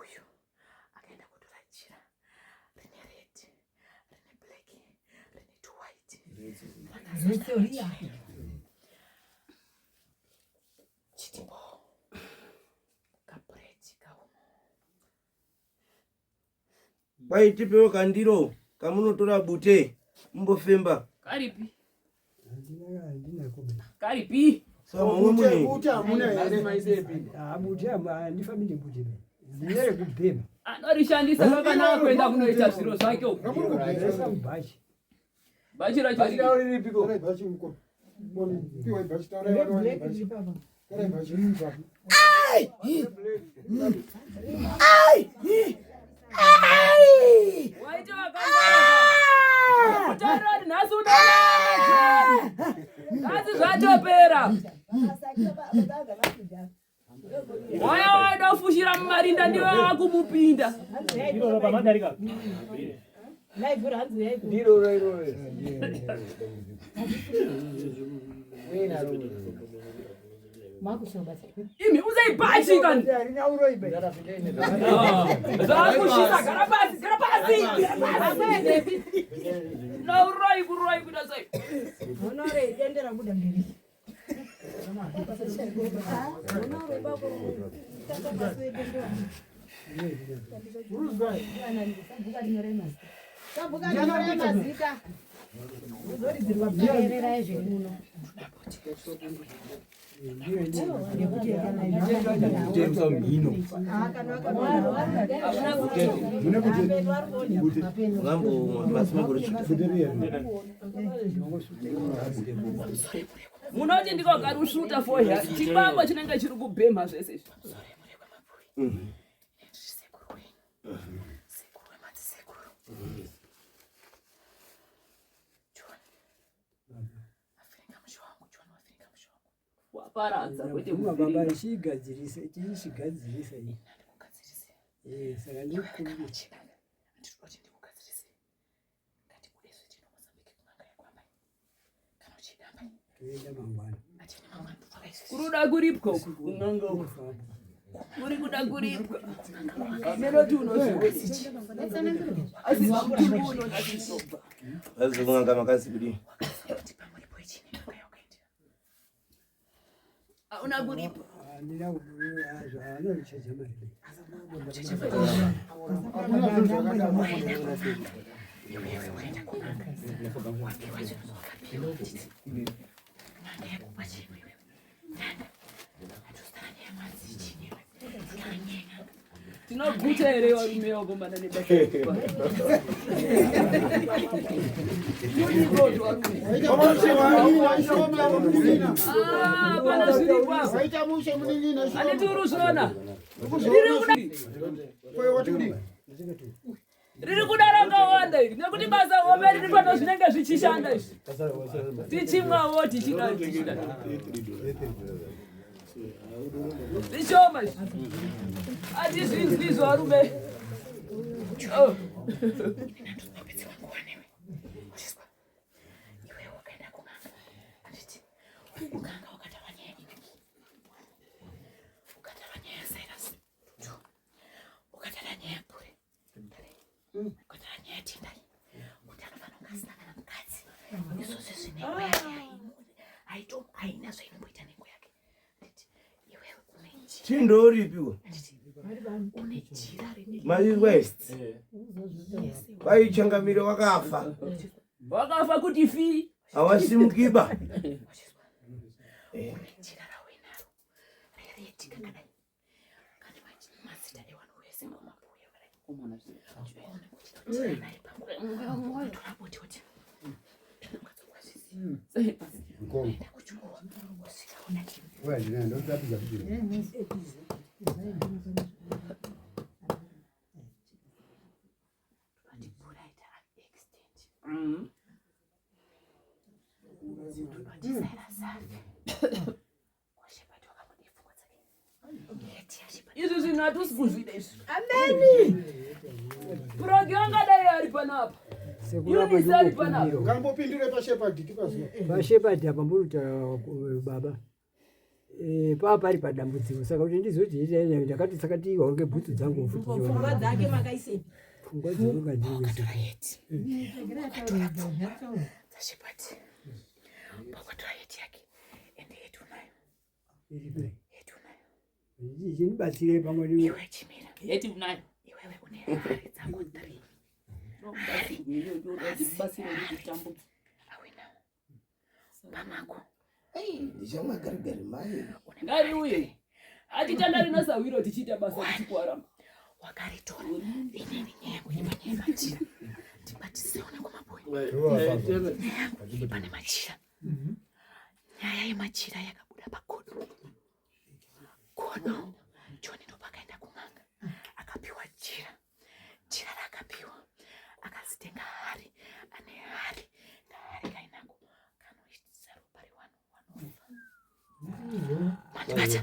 Speaker 6: uyu akaenda kutora jira rine red rine black rine two white chitipo kabredi kauno
Speaker 1: Kwai tipewo kandiro kamunotora bute mumbofemba.
Speaker 4: Karipi.
Speaker 9: Handina kumena.
Speaker 4: Karipi.
Speaker 1: Saka mumwe mune
Speaker 8: Bute hamuna here
Speaker 9: Ah, bute handifambi nebute be. Ndinere kubhema.
Speaker 4: Anorishandisa kwakanaka kuenda kunoita zviro zvake uko.
Speaker 9: Ndaisa mubhachi.
Speaker 4: Bhachi racho riri.
Speaker 8: Torai bhachi muko. Boni, piwai bhachi taurai vana vane bhachi. Torai bhachi.
Speaker 4: Waite wakangwara. Kutaura kuti nhasi unoona John. Nhasi zvatopera. Waya waida kufushira mumarinda ndiwe wakumupinda.
Speaker 3: Ndiro iroro.
Speaker 4: Imi uzai bhachi kani.
Speaker 9: Harina uroi be.
Speaker 4: Zvakushisa gara pasi, gara pasi. Gara pasi. Nauroi kuroi kuita sei?
Speaker 10: Sabhuka nyore mazita. Teererai zviri muno.
Speaker 1: ngambo masima kurisvika.
Speaker 4: Munoti ndiko karusvuta fohya. Chibambo chinenge chiri kubhemha zvese izvi.
Speaker 6: Sekuru wenyu sekuru wemadzisekuru John wafiringa musha wangu John wafiringa musha wangu
Speaker 4: Waparadza kwete
Speaker 9: Baba
Speaker 4: kuvhiringa.
Speaker 9: ichigadzirisa, ichigadzirisa iyi.
Speaker 6: ndikugadzirise
Speaker 9: Eh, saka
Speaker 6: iwewe
Speaker 9: ndikukumbira.
Speaker 6: kana uchida handitoda kuti ndikugadzirise ngatibude zve tino Mozambique kun'anga yako ambai kana uchida ambai
Speaker 9: Toenda mangwana.
Speaker 6: atine mangwana totora isusu
Speaker 4: Kuruda kuripwa uku kun'anga uku. Kuri kuda kuripwa. Melodi unozviona. Asi mutumbi unonatsobva.
Speaker 1: Vazi kun'anga makazi kudii?
Speaker 6: kuti pamuripo ichine n'anga yaukaendera
Speaker 4: Hauna kuripwa.
Speaker 9: Handina anochaja mari.
Speaker 4: Tinoguta here varume vakomana nebasa Pana zviripo apa. Handiti uri kuzviona? Riri kuda rakawanda iri nekuti basa hombe riri pano zvinenge zvichishanda izvi tichimwawo tichida tichida zvishoma izvi hatizvinzwi izvo varume oh.
Speaker 6: Ukatara nyaya pure ukatara nyaya tendai kuti anofanira kunge asina kana mukadzi izvozvo zvinengo yake haito haina zvainomboita nengo yake nditi iwewe une jira
Speaker 1: Chindoripiwa.
Speaker 6: une jira rine
Speaker 1: Mazvizwa here? Kwai changamire wakafa.
Speaker 4: Wakafa kuti fi.
Speaker 1: Hawasimukiba.
Speaker 6: Une jira rauinaro rereti kakadai
Speaker 4: Izvi zvinhu hatusi kuzvida izvi. Ameni. Progi angadai ari panapa. Eunice ari panapa.
Speaker 8: Ngambopindure paShepherd tipazuva.
Speaker 9: PaShepherd apa mburutaura baba. Eh, paa pari padambudziko saka kuti ndizoti ndakati saka tiwa ngebhutsu dzangu futi.
Speaker 10: Pfungwa dzake makaisepi?
Speaker 9: Pfungwa dzangu ngandiri.
Speaker 6: Wakatora pfungwa dzaShepherd. Wakatora yeti yake. Ende yeti unayo. Yeti unayo.
Speaker 9: Chinibatsire pamwe
Speaker 6: Iwe chimira.
Speaker 4: Yeti unayo.
Speaker 6: Iwewe une hari dzako 3. Hari. Pamako.
Speaker 1: Ndichamwagarigari mai.
Speaker 4: Ngariuye. Hatitandari nasahwiro tichiita basa tichikuarama.
Speaker 6: Wakaritora. Inini nyaya yangu iri panyaya yemachira. Ndibatisewo nekumaboyi. Nyaya yangu iri pane machira. Nyaya yemachira yakabuda pagodo. Godo. John ndopakaenda kun'anga. Akapiwa jira. Jira raakapiwa. Akazitenga hari. Ane hari. Kahari kainako. Kanoitisa ropa revanhu vanofa. Mandibata.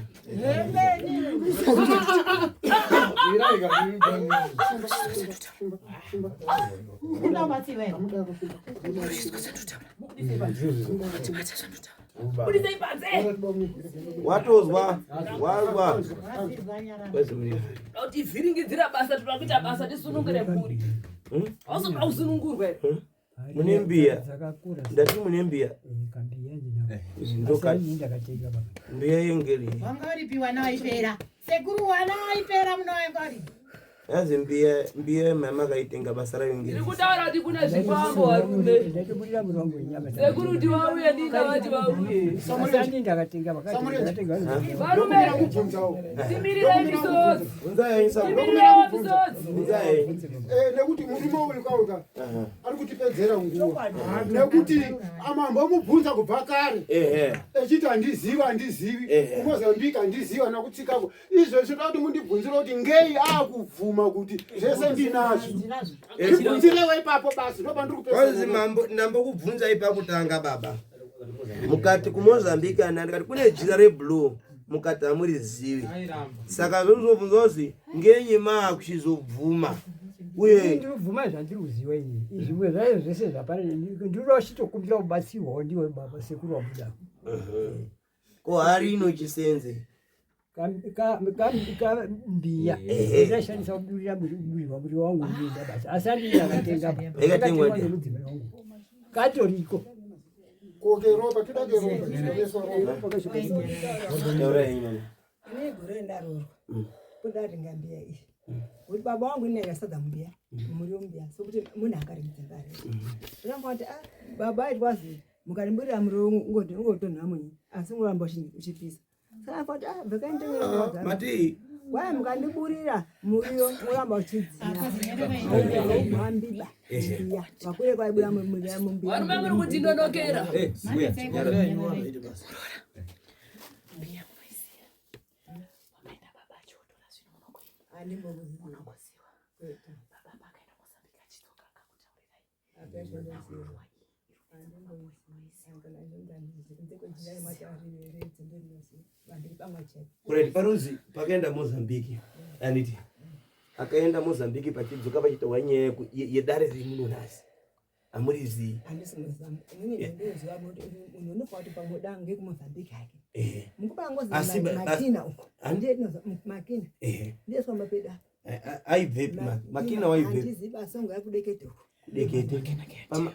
Speaker 1: Watozwa, wazwa.
Speaker 4: Tivhiringidzira basa toda kuita basa tisunungure mhuri. Hausoda kusunungurwa here?
Speaker 1: Mune mbiya. Ndati mune mbiya.
Speaker 9: Ndakatenga baba.
Speaker 1: Mbiya yengeri.
Speaker 10: Wanga uripi wana waipera? Sekuru wana waipera muno wanga uri.
Speaker 1: Yazi mbiya mbiya mama kaitenga basa rayo ngeri.
Speaker 4: Ndiri kutaura kuti kune zvikwambo varume.
Speaker 9: Ndaitobudira muri wangu wenyama.
Speaker 4: Sekuru kuti vauye ndina vati vauye.
Speaker 9: Asandi ndakatenga vakati ndakatenga.
Speaker 4: Varume timirirai misodzi. Timirirai misodzi.
Speaker 8: Nekuti murume uyu kauka ari kutipedzera nguva nekuti amambomubvunza kubva kare echiti handizivi handizivi kuMozambique handizivi ana kutsikako izvezvi toda kuti mundibvunzire kuti ngei akubvuma kuti zvese ndinazvo ndibvunzirewo ipapo basi ndopandiri
Speaker 1: Kwanzi mambo ndambokubvunzai pakutanga baba. Mukati kuMozambique ana ndikati kune jira reblue mukati hamurizivi. Saka zvozobvunza kuti ngenyi maakuchizobvuma uye
Speaker 9: Ndinobvuma zvandiri kuziva ini. Zvimwe zvayo zvese zvapari ndinoda chitokumbira kubatsirwawo ndiwe baba sekuru wabuda.
Speaker 1: Ko hari inochisenze.
Speaker 9: Kambiya ndashandisa kuburira muriwo muriwo wangu ndinda basa asi andii ndakatenga pa.
Speaker 1: Yakatengwa ndi?
Speaker 9: nemudzimai wangu. Katoriko.
Speaker 8: Kokeropa toda keropa tinoeswa ropa.
Speaker 1: Taura henyu mama.
Speaker 11: Ini gore ndaroorwa. Kundaringa mbiya iyi. Kuti baba wangu ine sadza mumbiya, muriwo mumbiya, sokuti munhu akaringidza mbare. Ndakamba kuti ah baba aitwazi mukarimburira muriwo ngoti ungotonha munyi asi ungoramba uchipisa. Saka kuti ah bvekai nditenge
Speaker 1: Mati
Speaker 11: Kwai mukandiburira muriwo ungoramba uchidziya. Hambiba. Mbiya. Vakure kwaibuda muriwo mumbiya.
Speaker 4: Varume muri kutindonokera.
Speaker 1: Eh, mbuya, nyarara. Alright, panonzi pakaenda Mozambique anditi akaenda Mozambique pachidzoka pachitaura nyaya yedare remuno nhasi hamurizii
Speaker 11: Handisi Mozambique. Inini ndinoziva kuti munhu unofanira kuti pamwe ngekumozambique hake. Mukupa
Speaker 1: Asi
Speaker 11: ngozi makina uko. Ndiye tinoza makina. Ndiye swa mapeda.
Speaker 1: Aibvepi makina waibvepi?
Speaker 11: Handizivi basi ngo yakudekete uko.
Speaker 1: Kudekete.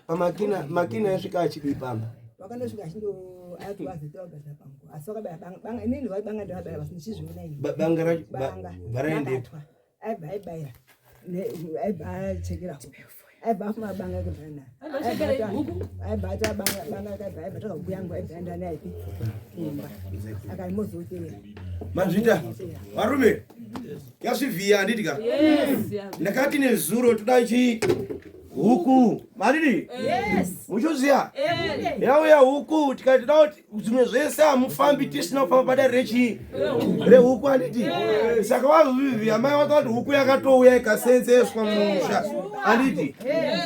Speaker 1: Pamakina makina yasvika achidii pamba?
Speaker 11: Wakandosvika achindo ayati wazitora kugadzira pangu. Asi wakabaya banga banga inini waibanga ndakabaya basi ndichizviona ini.
Speaker 1: Banga racho
Speaker 11: Banga.
Speaker 1: varaendepi?
Speaker 11: Bakatwa. Aibva aibayira. Aibva achekera. Aibva afuma banga kudhana.
Speaker 4: Aibva achekera huku?
Speaker 11: Aibva ata banga banga aibva aibva taka huku yangu aibva aenda naye ipi kumba. Akati mozotevera.
Speaker 1: Mazvita varume yasvivhiya handiti ka?
Speaker 4: Yes.
Speaker 1: Ndakati nezuro toda chi huku madidi
Speaker 4: Yes.
Speaker 1: muchiziya
Speaker 4: Eh.
Speaker 1: yauya huku tikati toda kuti zvimwe zvese hamufambi tisina kufamba padare rechii rehuku handiti saka wazvivhiya mai wakati huku yakatouya ikasenzeswa mumusha handiti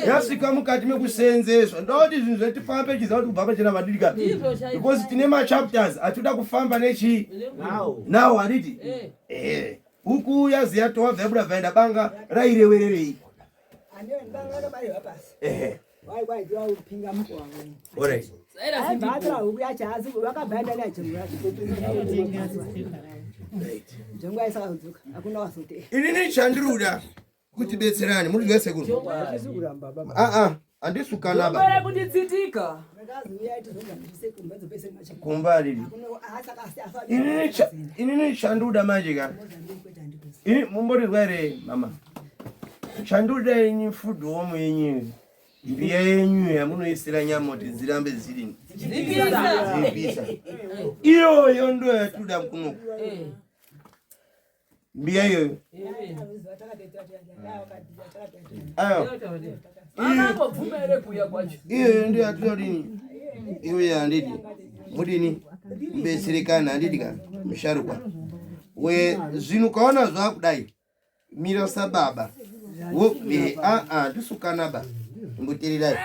Speaker 1: yasvika mukati mekusenzeswa ndoti zvinhu zvetifambe chiziva kuti kubva pachena madidi ka because tine machapters atinoda kufamba nechii nawo handiti Eh, huku yaziya towa bvayabuda bvaenda banga rairewererei
Speaker 11: Andiyo banga rabayiwa pasi.
Speaker 1: ehe
Speaker 11: Wai wai ndiwa upinga muko wangu.
Speaker 1: Alright.
Speaker 11: Aibva atora huku yacho asi vakabva aenda nayo chimwe Nzvimbo yaisakadzoka hakuna wazotera.
Speaker 1: Inini chandiri kuti betserani muri zvese sekuru aa handisi kukanaba
Speaker 4: Jongwe rekuti-tsitika.
Speaker 1: Kumba riri inini chanduda manje ka ini mumborizwa here mama chanduda ini food home yenyu mbiya yenyu yamunoisira nyama kuti dzirambe dziri
Speaker 4: Dzipisa.
Speaker 1: dzipisa iyoyo ndo yatuda kunoku mbiya iyoyo ayo
Speaker 4: Vakambobvuma here kuuya kwacho?
Speaker 1: iyoyo ndo yatuda kudini iyoyo handidi mudini mbetserekana handidi ka musharukwa we zvinhu ukaona zvakudai mira sababa wo aa ndisukanaba imbotererai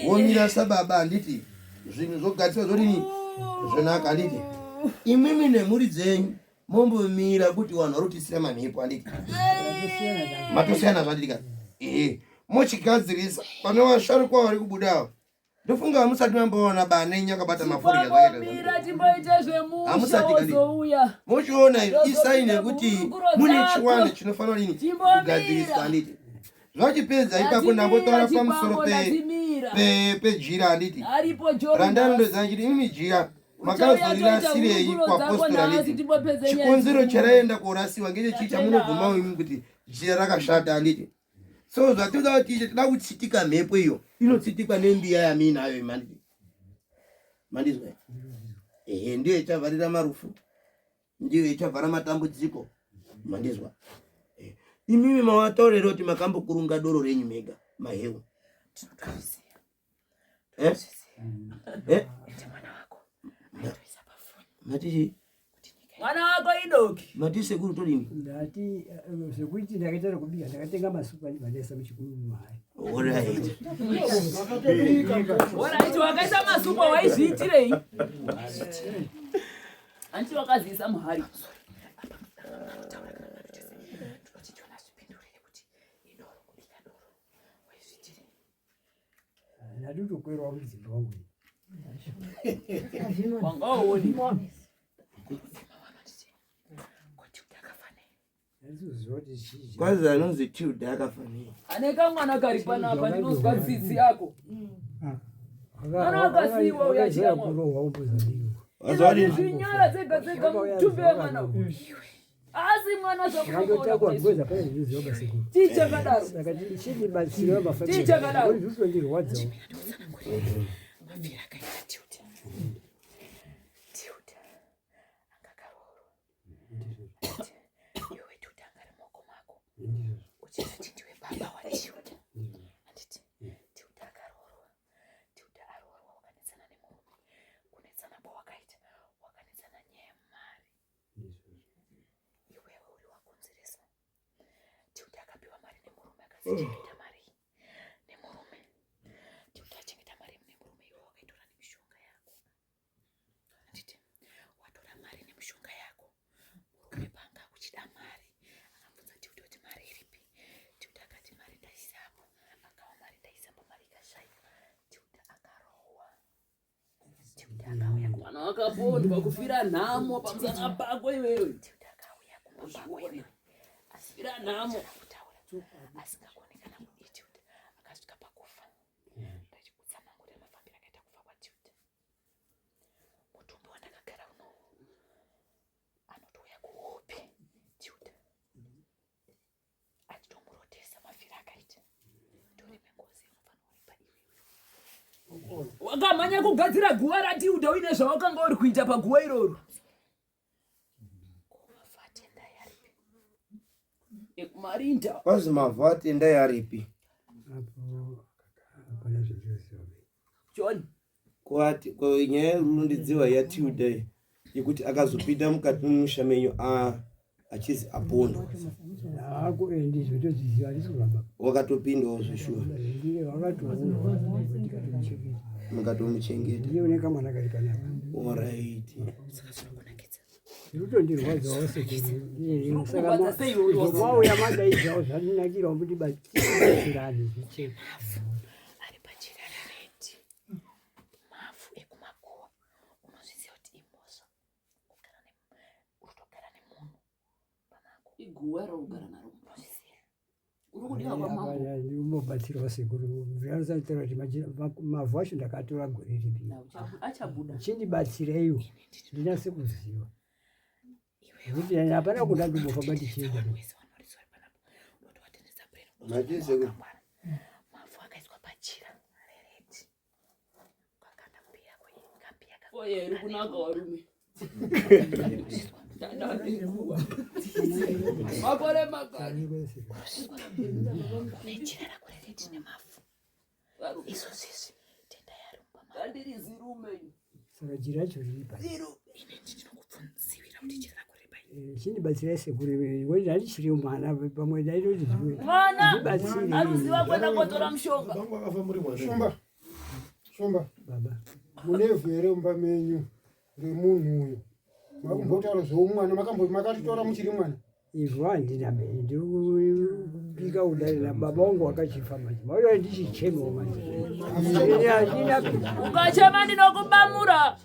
Speaker 1: womira sababa handiti zvinhu zvogadziswa zvodini zvonaka handiti imwimwi nemhuri dzenyu mombomira kuti vanhu vari kutisira mamhepo handiti matosiyana zvanditi ka ehe mochigadzirisa pane vasharukwa vari kubudawo ndofunga hamusati mamboona bane nyakabata mafurya zvakaita
Speaker 4: Mira timboite zvemusha
Speaker 1: Hamusati kadi.
Speaker 4: wozouya.
Speaker 1: mochiona izvi isaini yekuti
Speaker 4: Hurukuro
Speaker 1: mune
Speaker 4: dzako.
Speaker 1: chiwani chinofanira dini
Speaker 4: Chimbomira.
Speaker 1: kugadziriswa handiti zvachipedza ipapo ndambotaura pamusoro
Speaker 4: Ndatimira.
Speaker 1: pejira handiti
Speaker 4: Aripo John.
Speaker 1: randanondodza nchiti imi jira makazorirasirei
Speaker 4: Uchauya toita hurukuro dzako
Speaker 1: kuapostori
Speaker 4: nhasi
Speaker 1: handiti
Speaker 4: timbopedze nyaya
Speaker 1: chikonzero
Speaker 4: idzi.
Speaker 1: charaenda korasiwa ngechechii chamunobvumawo imi kuti jira rakashata handiti so zvatinoda kuti tiite toda kutsitika mhepo iyo inotsitikwa nembiya yamuinayo imi handiti mandizwa ehe ndiyo ichavharira marufu ndiyo ichavhara matambudziko mandizwa Eh, imimi mawataurira kuti makambokurunga doro renyu mega maheu Eh? Eh? Mati
Speaker 4: Mwana wako idoki.
Speaker 1: mati sekuru todini?
Speaker 9: Ndati zvekuti ndakaita rekubika ndakatenga masupa ndibva ndaisa muchikuru muhari.
Speaker 1: Alright.
Speaker 4: Alright, wakaisa masupa waizviitirei? Hanti wakaziisa muhari.
Speaker 9: Ndatotokwerawo mudzimba wangu.
Speaker 4: Wanga uoni.
Speaker 9: Handizoziva kuti chii.
Speaker 1: Kwanzi anonzi Tilda akafanira.
Speaker 4: Ane kamwana kari panapa ndinozwa tsitsi ako. Mwana wakasiiwa uya achiyamwa.
Speaker 9: Kurohwa kuMozambique.
Speaker 4: Izvozvi zvinyara dzega dzega mutumbi wemwana uyu. Asi mwana
Speaker 9: Zvakangotakwa because hapana zvinoziva basi.
Speaker 4: Chii chakadaro?
Speaker 9: Saka chindibatsira mafambiro.
Speaker 4: Chii chakadaro?
Speaker 9: Zvinondirwadzawo.
Speaker 6: Mafira akaita tiuta. Tiuta. Anga akaroorwa. Iwe tiuta anga ari mumaoko mako. Uchizviti ndiwe baba waTiuta. Handiti Tiuta akaroorwa. Tiuta aroorwa wakanetsana nemurume. Kunetsana kwawakaita wakanetsana nyaya yemari. Iwewe uri wakonzeresa. Tiuta akapiwa mari nemurume akazichengeta mari iyi nemurume. Tiuta achengeta mari nemurume iwe wakaitora nemishonga yako. Handiti watora mari nemishonga yako. Murume panga uchida mari akabvunza Tiuta kuti mari iripi. Tiuta akati mari ndaisa apa. Akawa mari ndaisa apa mari ikashayikwa. Tiuta akarohwa. Tiuta akauya kumba
Speaker 4: Mwana wakapondwa kufira nhamo pamusana pako iwewe.
Speaker 6: Tiuta akauya kumba kwako iwewe.
Speaker 4: Fira nhamo.
Speaker 6: Kutaura asingagoni kana kudii Tiuta akasvika pakufa. Ndachikutsanangurira mafambiro akaita kufa kwaTiuta. Mutumbi wandakagara unowu anotouya kuhope Tiuta achitomurotesa mafiro akaita. Toripe ngozi unofanira kuripa iwewe.
Speaker 4: Wakamhanya kugadzira guva raTiuta uine zvawakanga uri kuita paguva iroro.
Speaker 6: Mavhu atendai aripi?
Speaker 4: Ekumarinda.
Speaker 1: Kwazi mavhu atendai aripi?
Speaker 9: Apo hapana zvinoziva.
Speaker 4: John.
Speaker 1: Kwati ko nyaya yerundidziwa yaTilda iyi yekuti akazopinda mukati memusha menyu a achizi apondwa.
Speaker 9: Hako ndizvo tozviziva handisi kuramba.
Speaker 1: Wakatopindawo zveshuwa.
Speaker 9: Ndiye wakatourwa tikatomuchengeta.
Speaker 1: Mukatomuchengeta.
Speaker 9: Ndiye une kamwana kari panapa.
Speaker 1: Alright.
Speaker 9: Zvinotondirwadzawo sekuru. Saka
Speaker 4: Zvikurwadza sei iwe
Speaker 9: izvo mauya madaidzawo zvandinakirawo kuti batsirane zvicheke.
Speaker 6: Mavhu ari pachira reredi. Mavhu ekumakuwa. Unozviziva kuti imhosva kugara ne urikutogara nemunhu pamako.
Speaker 4: Iguva raugara naro.
Speaker 6: Unozviziva.
Speaker 4: Uri kudiwa kwamambo.
Speaker 9: Ndinobatsirawo sekuru. Zvinotaura kuti mavhu acho ndakatora gore ripi.
Speaker 4: Achabuda.
Speaker 9: Chindibatsireiwo ndinase kuziva. Nekuti hapana kuda kumbofamba ndichienda.
Speaker 6: Wese wanoriswa ari panapa. Unotovatendesa brain.
Speaker 1: Machizeko.
Speaker 6: Mavhu akaiswa pachira reredi. Ukakanda mbiya yako iyi, kambiya kako.
Speaker 4: Oye, iri kunaka warume. Ndandandikuwa. Makore makari.
Speaker 6: Une jira rako reredi nemavhu.
Speaker 4: Varume.
Speaker 6: Izvozvi izvi tendai ari mumba mako.
Speaker 4: Ndandiri zirume.
Speaker 9: Saka jira racho riri pasi.
Speaker 6: Ini ndinokubvunzivira kuti jira rako riri pai.
Speaker 9: Chindibatsirai sekuru ngoti handichiri mwana pamwe ndaitoti zvimwe.
Speaker 4: Mwana
Speaker 9: Ndibatsirei.
Speaker 4: aruziva kuenda kotora mushonga.
Speaker 8: Vangu vakafa muri mwana. Shumba. Shumba.
Speaker 9: Baba.
Speaker 8: Munevhu here mumba menyu remunhu uyu? Makumbotaura zveumwana makambo makatitora muchiri mwana.
Speaker 9: Ivhu handina mheni ndikubika kudai nababa vangu wakachifa manje. Mauya ndichichemawo manje. Ini handina
Speaker 4: Ukachema ndinokubamura.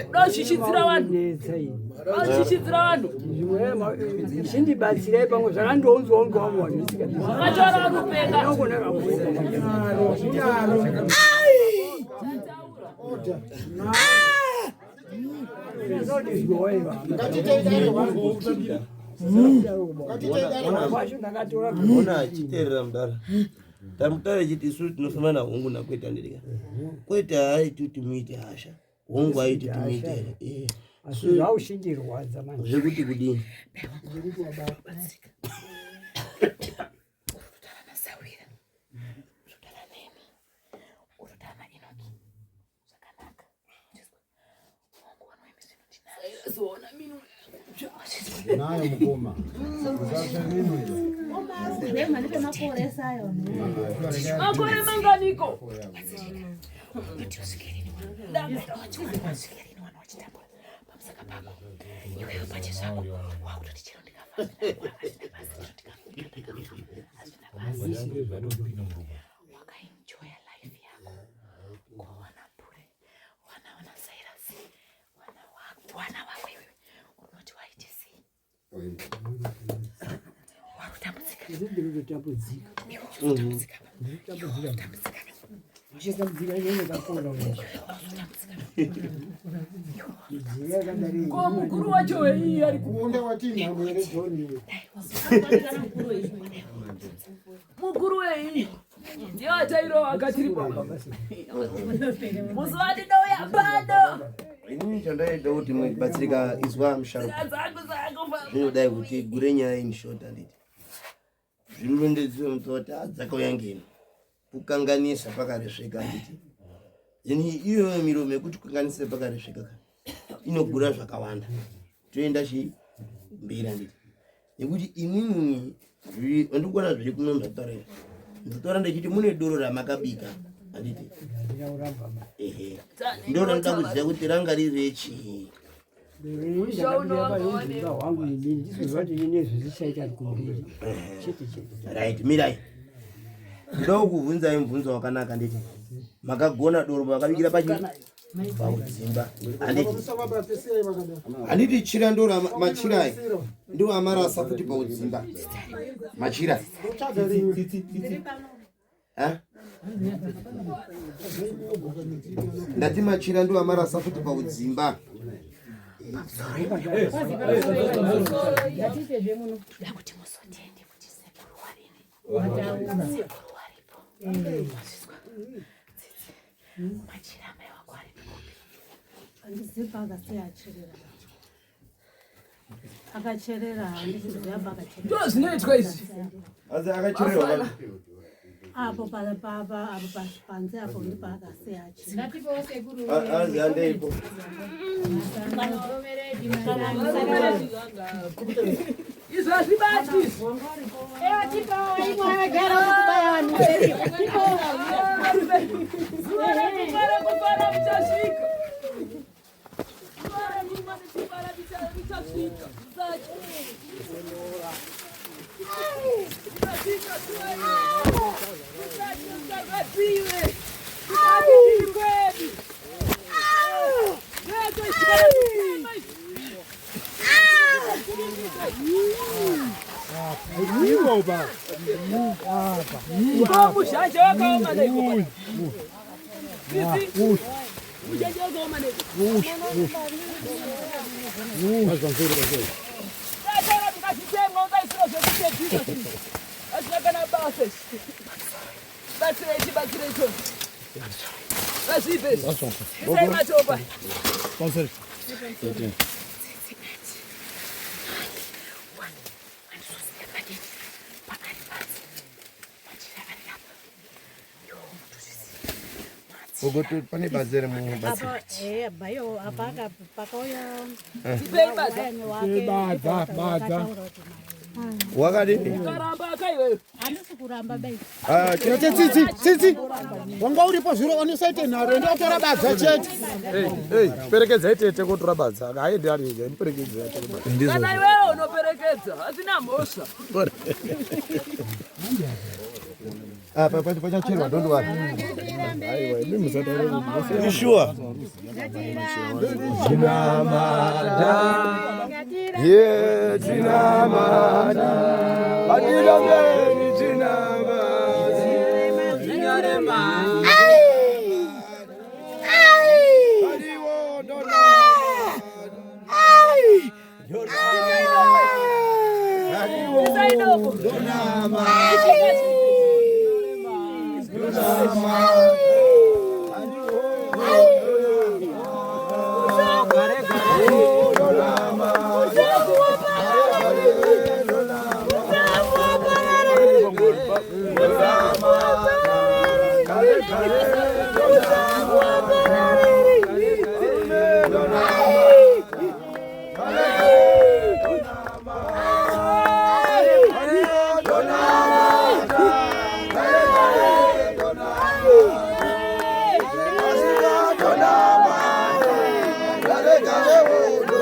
Speaker 4: Unoshishidzira vanhu.
Speaker 9: Netsa ini.
Speaker 4: Unoshishidzira vanhu.
Speaker 9: Zvimwe chindibatsirai pamwe zvakandounzwawo ngewamwe vanhu ndisingazivi.
Speaker 4: Wakatora rupenga.
Speaker 8: Order.
Speaker 1: Ona achiteerera mudara. Tamutaura chiti isu tinofamba nahungu nakwete andirika. Kwete haaiti kuti muite hasha. Hongu haiti kuti muite here. Eh.
Speaker 9: Asi zvauchindirwadza manje.
Speaker 1: Zvekuti kudini?
Speaker 6: Batsirika. Uri kutaura naSawira. Uri kutaura neni. Uri kutaura naEnoki. Zvakanaka. Chizwa. Hongu wanoemesa ndinazvo.
Speaker 4: Zoona minwe.
Speaker 8: Nayo mukoma. Usasve minwe.
Speaker 4: Makore manganiko.
Speaker 6: Kuti usvike rini wasvike rini wana wachitambura pamusaka pako. Iwewe pache zvako wakutoti chero ndikafa hazvina basa chero ndikafa hazvina basa. Wakaenjoya life yako. Kowana Pure, wana wana Cyrus, wana wako, wana wako iwewe unoti waite sei? Wakutambudzika.
Speaker 9: Ndiri kutotambudzika.
Speaker 6: Iwe uchizotambudzika.
Speaker 9: Ndiri kutambudzika.
Speaker 6: Tambudzika.
Speaker 4: Ko mukuru wacho weiyi ari
Speaker 8: kuunda watinhamo here John?
Speaker 4: Mukuru weiyi ndiyo atairova akatiri pamba. Musi wandinouya pano.
Speaker 1: Inini chandaida kuti mubatsirika izwa musharuka.
Speaker 4: Dzangu dzakufa.
Speaker 1: Zvinodai kuti gure nyaya in short handiti. Zvinondedzwa mutoti dzakauya ngeni. Kukanganisa pakaresveka handiti. Ini iyoyo miromo yekuti kukanganisa pakaresveka ka inogura zvakawanda. Toenda chi mberi handiti. Nekuti imwimwi andikuona zviri kuno ndataura izvi. Ndinotaura ndechiti mune doro ramakabika handiti. Ehe. Ndoro ndinoda kuziva kuti ranga riri rechii. Right, mirai. Ndokubvunzai mubvunzo wakanaka nditi. Makagona doro makabikira pachi paudzimba. Handiti. Handiti chira ndora machira aya. Ndiwo amarasa futi paudzimba. Machira. Ha? Ndati machira ndiwo amarasa futi paudzimba.
Speaker 6: Toda kuti muzotende kuti sekuru warini. Sekuru waripo. Mazvizwa? Tsitsi. Machira amai wako ari kupi?
Speaker 10: Handizivi paakasiya acherera. Akacherera handikuziva paakacherera.
Speaker 4: Ndo zvinoitwa izvi.
Speaker 1: Asi akachererwa.
Speaker 10: Apo pa pa pa apo pa- panze apo ndipo paakasiya acherera.
Speaker 12: Ngatipewo sekuru.
Speaker 1: Anzi handeipo.
Speaker 4: Izvi hazvibatwi. Zuva rekufara kufara muchasvika. Zuva rekumwa muchifara muchasvika. Musatya. Muchasvika zuva iro. Musatya, musarwadziwe. Musatya kwedu. Zveko izvi. Ko muzhanje wakaoma neiko pano? Sisi, muzhanje wakaoma neiko? Taitaura tikazvitemwa ungaisira zvekutepisa zvinhu. Hazvina kana basa izvi. Batsirei tibatsirei toni. Vazvipe izvi. Isai matopa.
Speaker 1: Gogo pane badza remubatsi.
Speaker 10: Apa eh bayo apa aka pakauya
Speaker 4: Tipei badza.
Speaker 10: wayani wake.
Speaker 8: Badza, badza.
Speaker 1: Wakadini?
Speaker 4: Ukaramba akaiwewe.
Speaker 10: Handisi kuramba bai.
Speaker 1: Ah,
Speaker 8: Tete tsitsi tsitsi wanga uripo zviro unosaite nharo enda utora badza chete.
Speaker 7: Perekedzai tete kotora badza haaendi ari ega muperekedzai atore badza.
Speaker 4: Kana iwewe unoperekedza, hazvina mhosva.
Speaker 1: Ah, pachacherwa don't worry.
Speaker 7: Aiwa imi musataura kuti
Speaker 1: You sure? Tinamata. Yeah, tinamata. Atilambeni tinamata. Ariwo dona. Ariwo
Speaker 4: Isai doko.
Speaker 1: donama.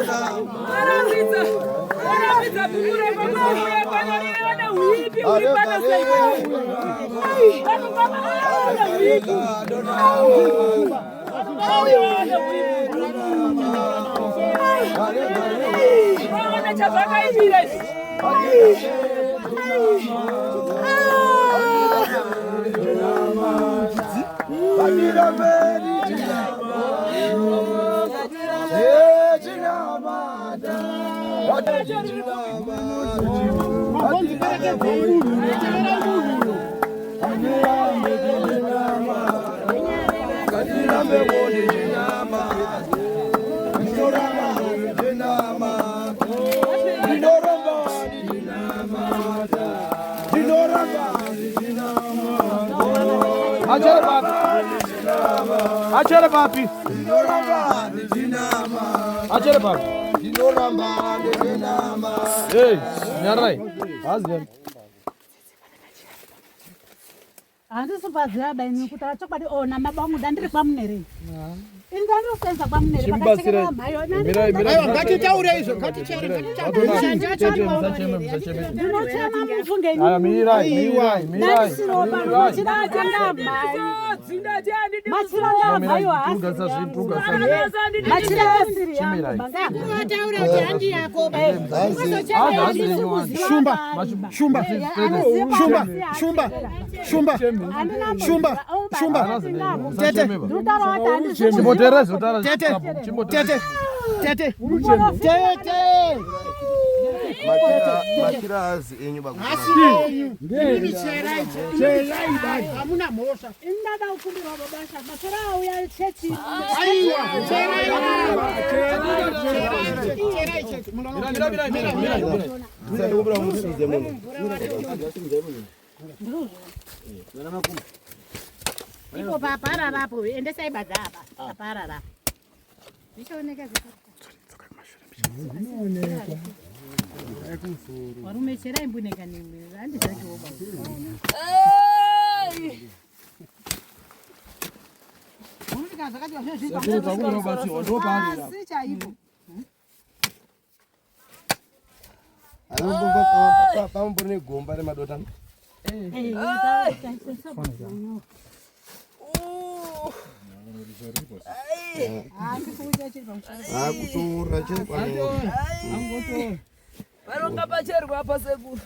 Speaker 4: Varambidza, varambidza bhuku rekwakauya pano rine huipi huri pano sei? Vanhu vakaona huipi. Vanhu vakaona huipi. Vaona chazvakaitira izvi.
Speaker 7: Achere papi? Achere papi? Achere papi? Hey, nyarai. Hazi.
Speaker 10: Handisi paziva baini kuti chokwadi ona baba vangu ndandiri kwamuneri. Ini ndandosenza kwamuneri pakachekerwa mhayo.
Speaker 8: Aiwa, ngatitaure izvo, ngatichere,
Speaker 10: Ndinochema mufunge
Speaker 7: Aya, mirai, mirai, mirai.
Speaker 10: Ndandisiropa machira anga mhayo. Machira anga mhayo haasi. Machira asiri yangu.
Speaker 7: Chimirai.
Speaker 10: Ataura kuti handi yako.
Speaker 8: Shumba, shumba, shumba, shumba, shumba, shumba, shumba. Tete,
Speaker 7: Chimboteera zvotaura.
Speaker 8: tete, tete, tete, tete.
Speaker 1: Machira azi enyu
Speaker 8: Asi yenyu, imimi cherai, cherai bani, hamuna mhosva.
Speaker 10: Indada kukumbirwa babasha machira auya chechi.
Speaker 8: Aiwa, cherai, cherai, cherai chechi.
Speaker 7: Mira, mira, mira, mira.
Speaker 1: Ndikumbira musimudze munhu.
Speaker 10: Ipo papararapo endesai badza apa papararapo. Zvichaoneka Varume cherai mbuneka nemwe handizvakewo baba. Asi chaipo.
Speaker 1: Pambori negomba remadota. Akutora chekwa.
Speaker 4: Pano ngapacherwe apo sekuru.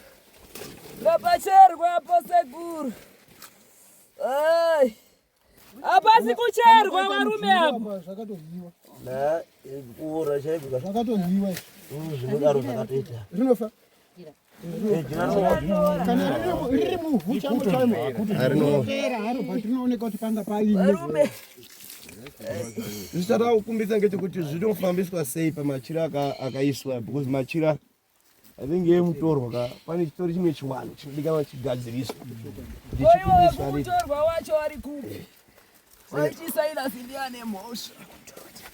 Speaker 4: Ngapacherwe apo sekuru. Ai. Hapasi kucherwa varume apo.
Speaker 8: Zvakatoziwa,
Speaker 1: Na kuora chaiko.
Speaker 8: zvakatoziwa izvi.
Speaker 1: Zvinodaro zvakatoita.
Speaker 8: Rinofa. Kana riri muvhu chaimo chaimo, rinopera haro, but rinooneka kuti panga paine.
Speaker 1: Zvichada kukumbisa ngechekuti zvinofambiswa sei pamachira akaiswa because machira I think emutorwa ka pane chitori chimwe chiwano chinodikanwa chigadziriswa kuti
Speaker 4: Oiwe
Speaker 1: chikumbiswa riti.
Speaker 4: kutorwa wacho ari kupi? Waiti Silas ndiye ane mhosva.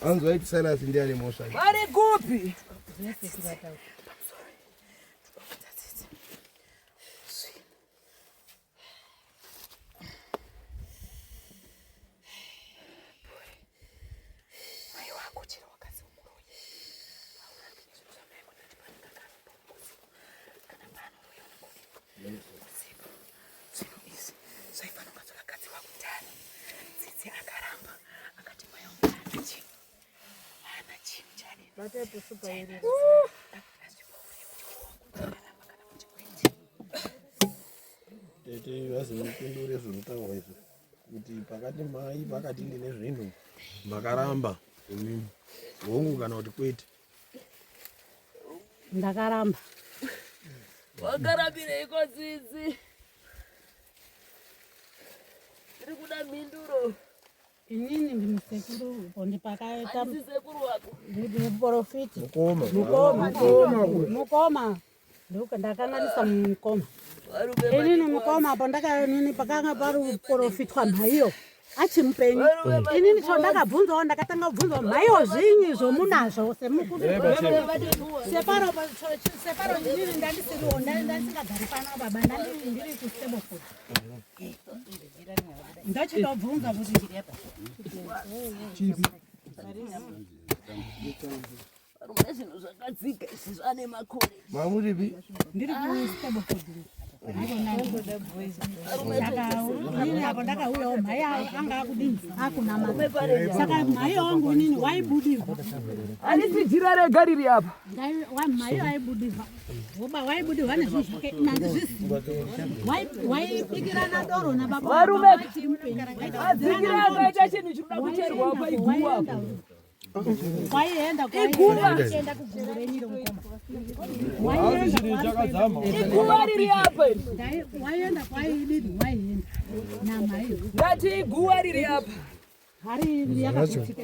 Speaker 1: Anzi waiti Silas ndiye ane mhosva.
Speaker 4: Vari kupi?
Speaker 7: Tete vazomupindure zvinotaurwa izvo kuti pakati mai pakati ndine zvinhu makaramba imimi hongu kana kuti kwete.
Speaker 10: Ndakaramba.
Speaker 4: Wakarabireiko tsitsi? Tiri kuda mhinduro.
Speaker 10: Inini ndini sekuru bondi pakaita
Speaker 4: Handisi sekuru wako.
Speaker 10: muprofiti.
Speaker 7: Mukoma.
Speaker 10: Mukoma. Mukoma. Ndakanganisa mukoma.
Speaker 4: Varume
Speaker 10: Inini mukoma apo ndakanini pakanga pari kuprofitwa mhaiyo achimupenyu. Inini cho ndakabvunzawo ndakatanga kubvunzawo mhaiyo zvinyi zvomunazvo semukuru. Separo separo inini ndandisiriwo ndandisingagari pano baba ndandiri ndiri kuStable. Ndachitobvunza kuti
Speaker 4: Varume zvinhu zvakadzika izvi zvane makore.
Speaker 1: Mamuripi?
Speaker 10: Ndiri kuStable. Saka inini apo ndakauyawo mhai anga akudini akunamata saka mhai wangu inini waibudirwa
Speaker 4: Harisi jira rega riri apa.
Speaker 10: Mhai aibudirwa woba waibudirwa nezvinhu zvake nandizvizivi waibikirana doro nababa
Speaker 4: Varume,
Speaker 10: achiri mupenyu
Speaker 4: Madzikire akaita chinhu chinoda kucherwa apa iguva apa.
Speaker 10: Waienda
Speaker 4: Iguva.
Speaker 10: kwaienda kugumbo renyu romukoma.
Speaker 4: Iguva riri apa iri.
Speaker 10: Waienda kwaidini waienda namai.
Speaker 4: Ndati iguva riri apa.
Speaker 10: Hari yakaputika.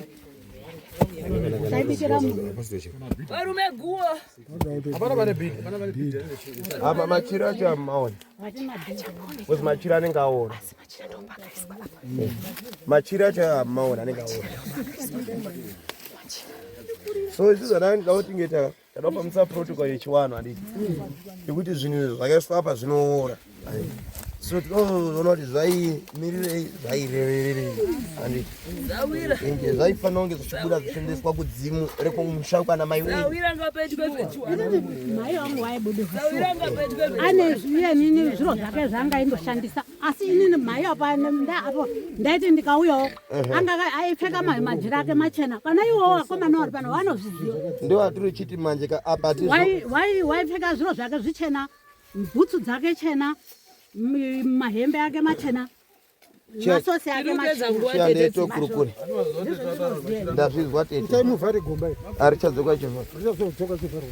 Speaker 10: Taibikira munhu.
Speaker 4: Varume guva.
Speaker 7: Hapana pane bhidhi, hapana pane bhidhi.
Speaker 1: Apa machira acho amaona. Because machira anenge aora. Machira acho amaona anenge aora. So izvi zvandanga kuti tinge tada kufambisa protocol yechiwanhu handiti yekuti zvinhu izvi zvakaiswa apa zvinoora. So tinoona kuti zvaimirirei zvairevererei handiti
Speaker 4: Zawira.
Speaker 1: ende zvaifanira kunge zvichibuda zvichiendeswa kudzimu rekumusha kwana mai wenyu.
Speaker 4: Zawira ngapetwe zvechiwanhu.
Speaker 10: Mai wangu waibudirwa.
Speaker 4: Zawira ngapetwe zvechiwanhu.
Speaker 10: Ane iye nini zviro zvake zvanga aindoshandisa asi inini mai apa apo ndaiti ndikauyawo anga aipfeka majira ake machena kana iwowo vakomana vari pano vanozviziva.
Speaker 1: Ndovatiri chiti manje ka apa tizvo
Speaker 10: Waipfeka zviro zvake zvichena, bhutsu dzake chena, mahembe ake machena, masosi ake machena.
Speaker 1: Chiandeto kurukure. Ndazvizwa tete.
Speaker 8: Itai muvhare gomba iri.
Speaker 1: Arichadzoka chivhara.
Speaker 8: Richazodzoka chivharwa.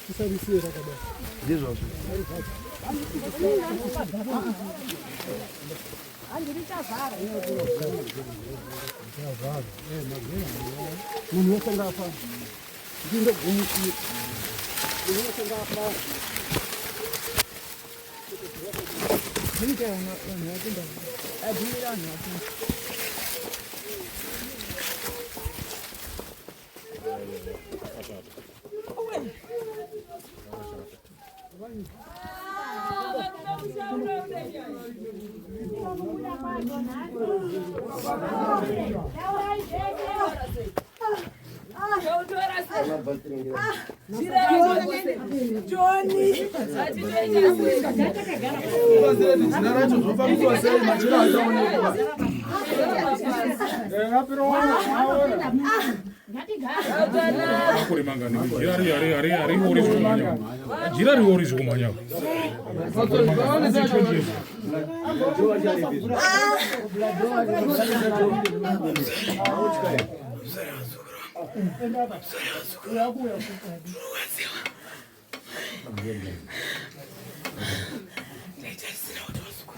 Speaker 8: Tisarisiye rakadai.
Speaker 1: Ndizvozvo.
Speaker 8: Munhu wese ngaafambe. Ndindogumisira. Munhu wese ngaafambe.
Speaker 7: Jira racho zvofambiswa sei machira achaonekwa.
Speaker 12: Makore mangani jira ri ari ari ari ori zvekumhanya. Jira ri ori zvekumhanya.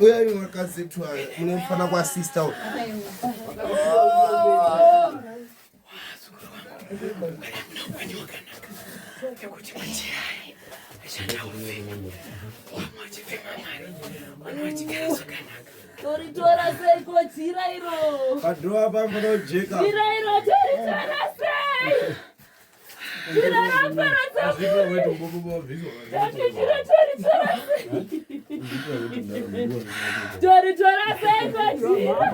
Speaker 1: Uyai vakadzi tu aya munofanira kuasista uyu.
Speaker 4: Toritora seiko jira iro?
Speaker 1: Padhuva panofanira kujeka.
Speaker 4: Jira iro toritora sei? Jira rapera dzakuri. Tati jira toritora sei? Toritora seiko jira?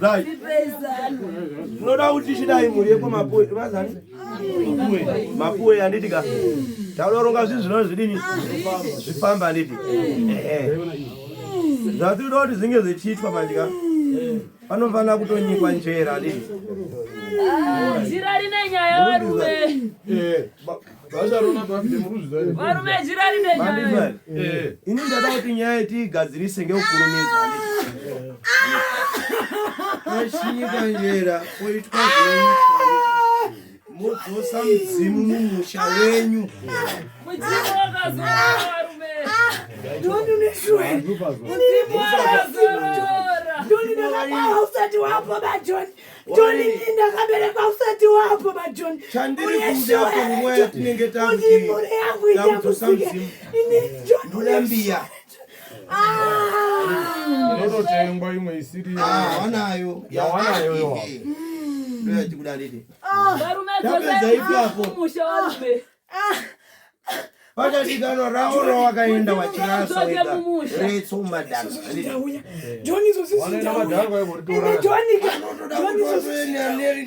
Speaker 1: Right.
Speaker 4: Tipezano.
Speaker 1: Tinoda kuti tichidai mhuri yekwamapuwe mazani mapuwe handiti ka taunoronga zvinhu zvinova zvidini zvifamba handiti Ehe. Zvatinoda kuti zvinge zvichiitwa manje ka panofanira kutonyikwa njera handiti.
Speaker 4: Ah, jira rine nyaya varume. Varume jira rine nyaya.
Speaker 1: Ini ndada kuti nyaya tiigadzirise ngekukurumidza. Pachinyikwa njera poitwa zvinoitwa modzosa mudzimu mumusha wenyu.
Speaker 4: Mudzimu wakazorora varume.
Speaker 6: Ndoni uneshuwe.
Speaker 4: Mudzimu wakazorora.
Speaker 6: Ndoni ndakabarwa usati wapo baJohn. John ini ndakaberekwa usati wapo baJohn.
Speaker 1: Chandiri kuda panguva yatinenge
Speaker 6: Kuti mhuri yangu
Speaker 1: takudzosa
Speaker 6: itambudzike.
Speaker 1: mudzimu
Speaker 6: Ini John
Speaker 1: ndoda mbiya.
Speaker 7: Inototengwa imwe isiri.
Speaker 1: Ah, wanayo.
Speaker 7: Yawanayo yo.
Speaker 1: Ndoyatikuda handiti.
Speaker 4: Varume
Speaker 1: Tapedza
Speaker 4: dzosai
Speaker 1: ipapo.
Speaker 4: mudzimu mumusha varume.
Speaker 1: Pachadikanwa rawo rawakaenda wachirasa wega retso madhaka.
Speaker 6: John izvozvi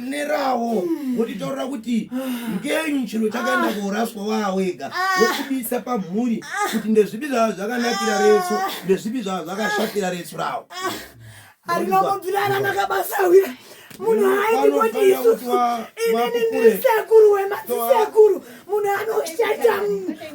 Speaker 1: Nerawo wotitaurira kuti ngenyi chiro chakaenda koraswa waawega wokubisa pamhuri kuti ndezvipi zvava zvakanakira retso ndezvipi zvava zvakashatira retso rawo.
Speaker 6: Harina kubvirana nakabasawira munhu haaiti kuti isusu inini ndiri sekuru wemadzisekuru munhu anoshata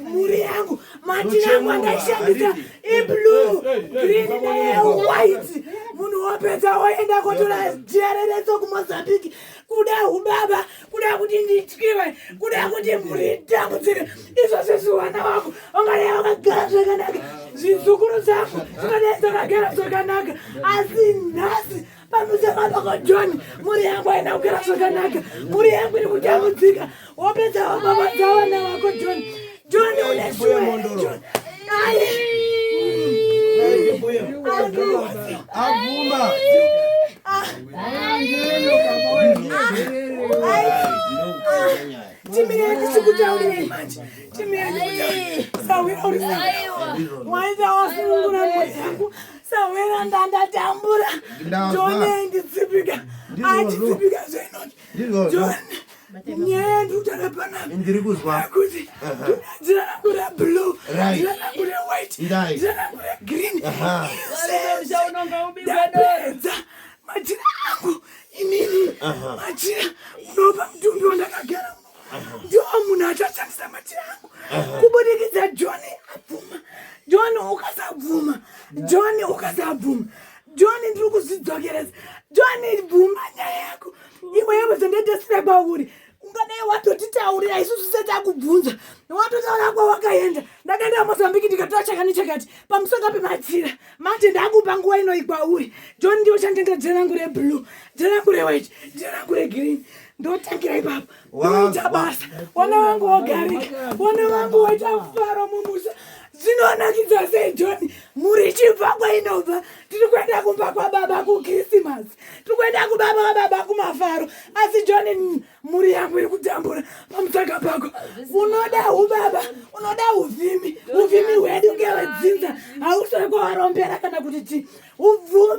Speaker 6: mhuri yangu machira angu andaishandisa iblue green newhite munhu wopedza woenda kotora jierereso kumozambique kuda hubaba kuda kuti ndityiwe kuda kuti mhuri itambudzike izvozvo zviwana wangu vangadai vakagara zvakanaka zvizukuru zvangu zvingadai zvakagara zvakanaka asi nhasi pamusangano kwajohn mhuri yangu haina kugara zvakanaka mhuri yangu iri kutambudzika wopedza wababadza vana vako john john une shuwa john ai
Speaker 1: Abvuma.
Speaker 6: Timirei ndichikutaurirei manje timirei ndikutaurire sawira uri sawira waita wasunungura mhuri yangu sawira ndandatambura John nditsipika achitsipika zvenoti John nyaya ndikutaura panapa
Speaker 1: ndiri kuzwa
Speaker 6: kuti jira rangu reblue jira rangu rewhite jira rangu regreen ndapedza machira angu inini machira unopa mutumbi wandakagara ndiwo munhu achashandisa machira angu kubudikidza John abvuma John ukasabvuma John ukasabvuma John ndiri kuzvidzokeresa John bvuma nyaya yako imwe yavo zvandadesira kwauri ungadai watotitaurira isusu setakubvunza watotaura kwawakaenda ndakaenda mozambiki ndikatora chakani chakati pamusanga pemachira manje ndakupa nguva inoyi kwauri john ndiwo chanditenga jira rangu reblue jira rangu rewhite jira rangu regreen ndotangira ipapo ndoita basa wana wangu wogarika wana wangu woita mufaro mumusha zvinonakidza sei john mhuri ichibva kwainobva tiri kuenda kumba kwababa kukrisimasi tiri kuenda kubaba kwababa kumafaro asi john mhuri yangu iri kutambura pamusaka pako unoda ubaba unoda uvhimi uvhimi hwedu ngewedzinza hausoi kwawarombera kana kuti chii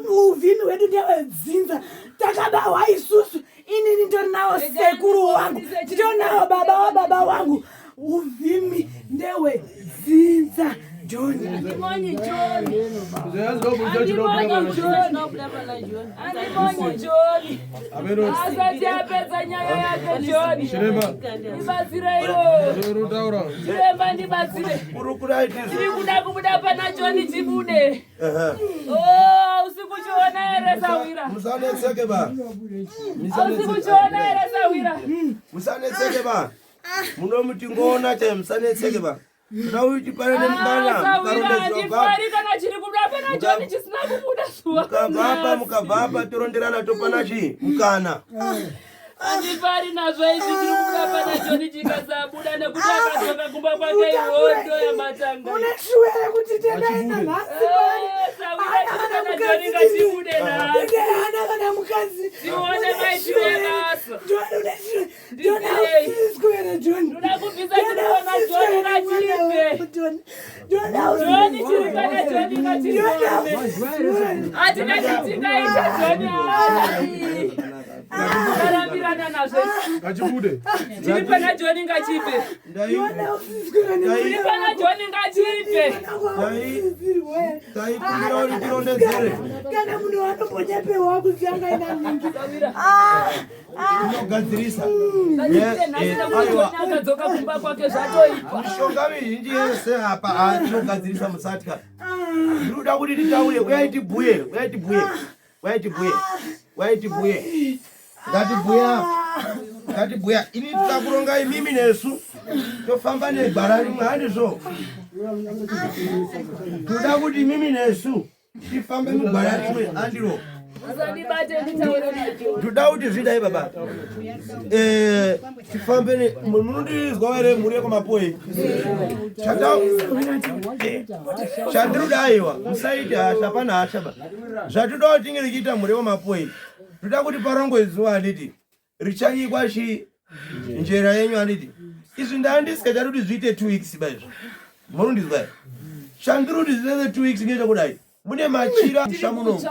Speaker 6: uvhimi hwedu ndewedzinza takabahwa isusu inini ndorinawo sekuru wangu nditonawo baba wababa wangu uvhimi ndewedzinza John.
Speaker 4: Andimonyi John. Andimonyi John. Andimonyi John. Asati apedza nyaya yake John. Ndibatsireiwo. Chiremba ndibatsire. Tiri kuda kubuda pana John tibude. Oh, usiku chiona here Sawira?
Speaker 1: Musanetseke ba.
Speaker 4: Usiku chiona here Sawira?
Speaker 1: Musanetseke ba. Munomuti ngona chai musanetseke ba. Toda kuti pane nemukana
Speaker 4: Ah, Sawira,
Speaker 1: mukarondedzwa
Speaker 4: handifari kana chiri kubuda pana John chisina kubuda zuva.
Speaker 1: mukabva apa mukabva apa toronderana topana chii mukana.
Speaker 4: Handifari nazvo izvi chiri kubuda pana John chikasabuda nekuti akadzoka kumba kwake ihondo yamatanga.
Speaker 6: Une shuwa yekuti tendai nanhasi
Speaker 4: Sawira chiri pana John ngachibude nhasi.
Speaker 6: tendai hana kana mukadzi
Speaker 4: Tione maitiro ebasa.
Speaker 6: John une shuwa John hausiswi here John
Speaker 4: Ndoda kubvisa chiri pana John ngachipe.
Speaker 6: John
Speaker 4: John chiri pana John ngachipe. Hatina chitingaita John hai. Tarambirana nazvo.
Speaker 12: Ngachibude.
Speaker 4: Chiri pana John ngachipe. Chiri pana John ngachipe.
Speaker 1: Taikumbira kuti tirondedzere.
Speaker 6: kana munhu anombonyepewa kuti anga ina mingi
Speaker 1: Tinogadzirisa.
Speaker 4: Ngachipe nhasi nekuti John akadzoka kumba kwake zvatoipa.
Speaker 1: Mishonga mizhinji yese apa ah, tinogadzirisa musatya. Ndiri kuda kuti titaure, uyai tibhuye, uyai tibhuye, uyai tibhuye, uyai tibhuye. Ngatibhuya, ngatibhuya. Ini tikakuronga imimi nesu tofamba negwara rimwe handizvo. Toda kuti imimi nesu tifambe mugwara rimwe handiro.
Speaker 4: Usandibate nditaure naJohn.
Speaker 1: Toda kuti zvidai baba. Eh, tifambe ne munondizwa here mhuri yekwamapoyi? Chata chandinoda aiwa musaite hasha hapana hasha ba. Zvatoda kuti tinge tichiita mhuri yekwamapoyi. Toda kuti parongwe zuva handiti richanyikwa chi njera yenyu handiti. Izvi ndandisika kuti zviite 2 weeks ba izvi. Murundizwa here? Chandiri kuti zviite 2 weeks ngechekudai. Mune machira musha muno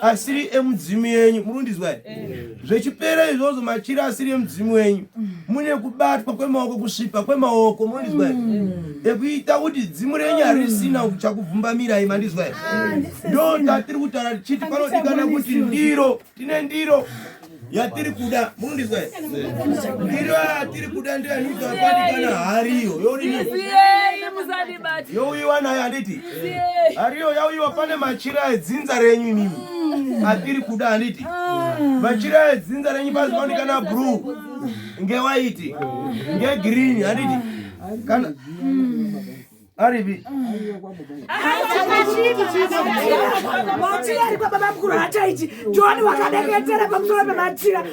Speaker 1: asiri emudzimu yenyu. Murundizwa here? Eh. Zvechipera izvozvo machira asiri emudzimu wenyu. Mune kubatwa kwemaoko kusvipa kwemaoko. Murundizwa here? Mm. Ekuita kuti dzimu renyu harisina chakuvhumbamirai mandizwa here? Ah, Ndo ndatiri kutaura tichiti panodikana kuti ndiro tine ndiro yatiri kuda munondizwa here ndiro yatiri kuda ndiyo yanoita hariyo youyiwa nayo handiti hariyo yauyiwa pane machira edzinza renyu imimi atiri kuda handiti machira edzinza renyu pasi paonekana blue ngewaiti ngegreen handiti kana Aripi?
Speaker 13: Machira ari kwababa mukuru haachaiti. John wakadeketera pamusoro pemachira.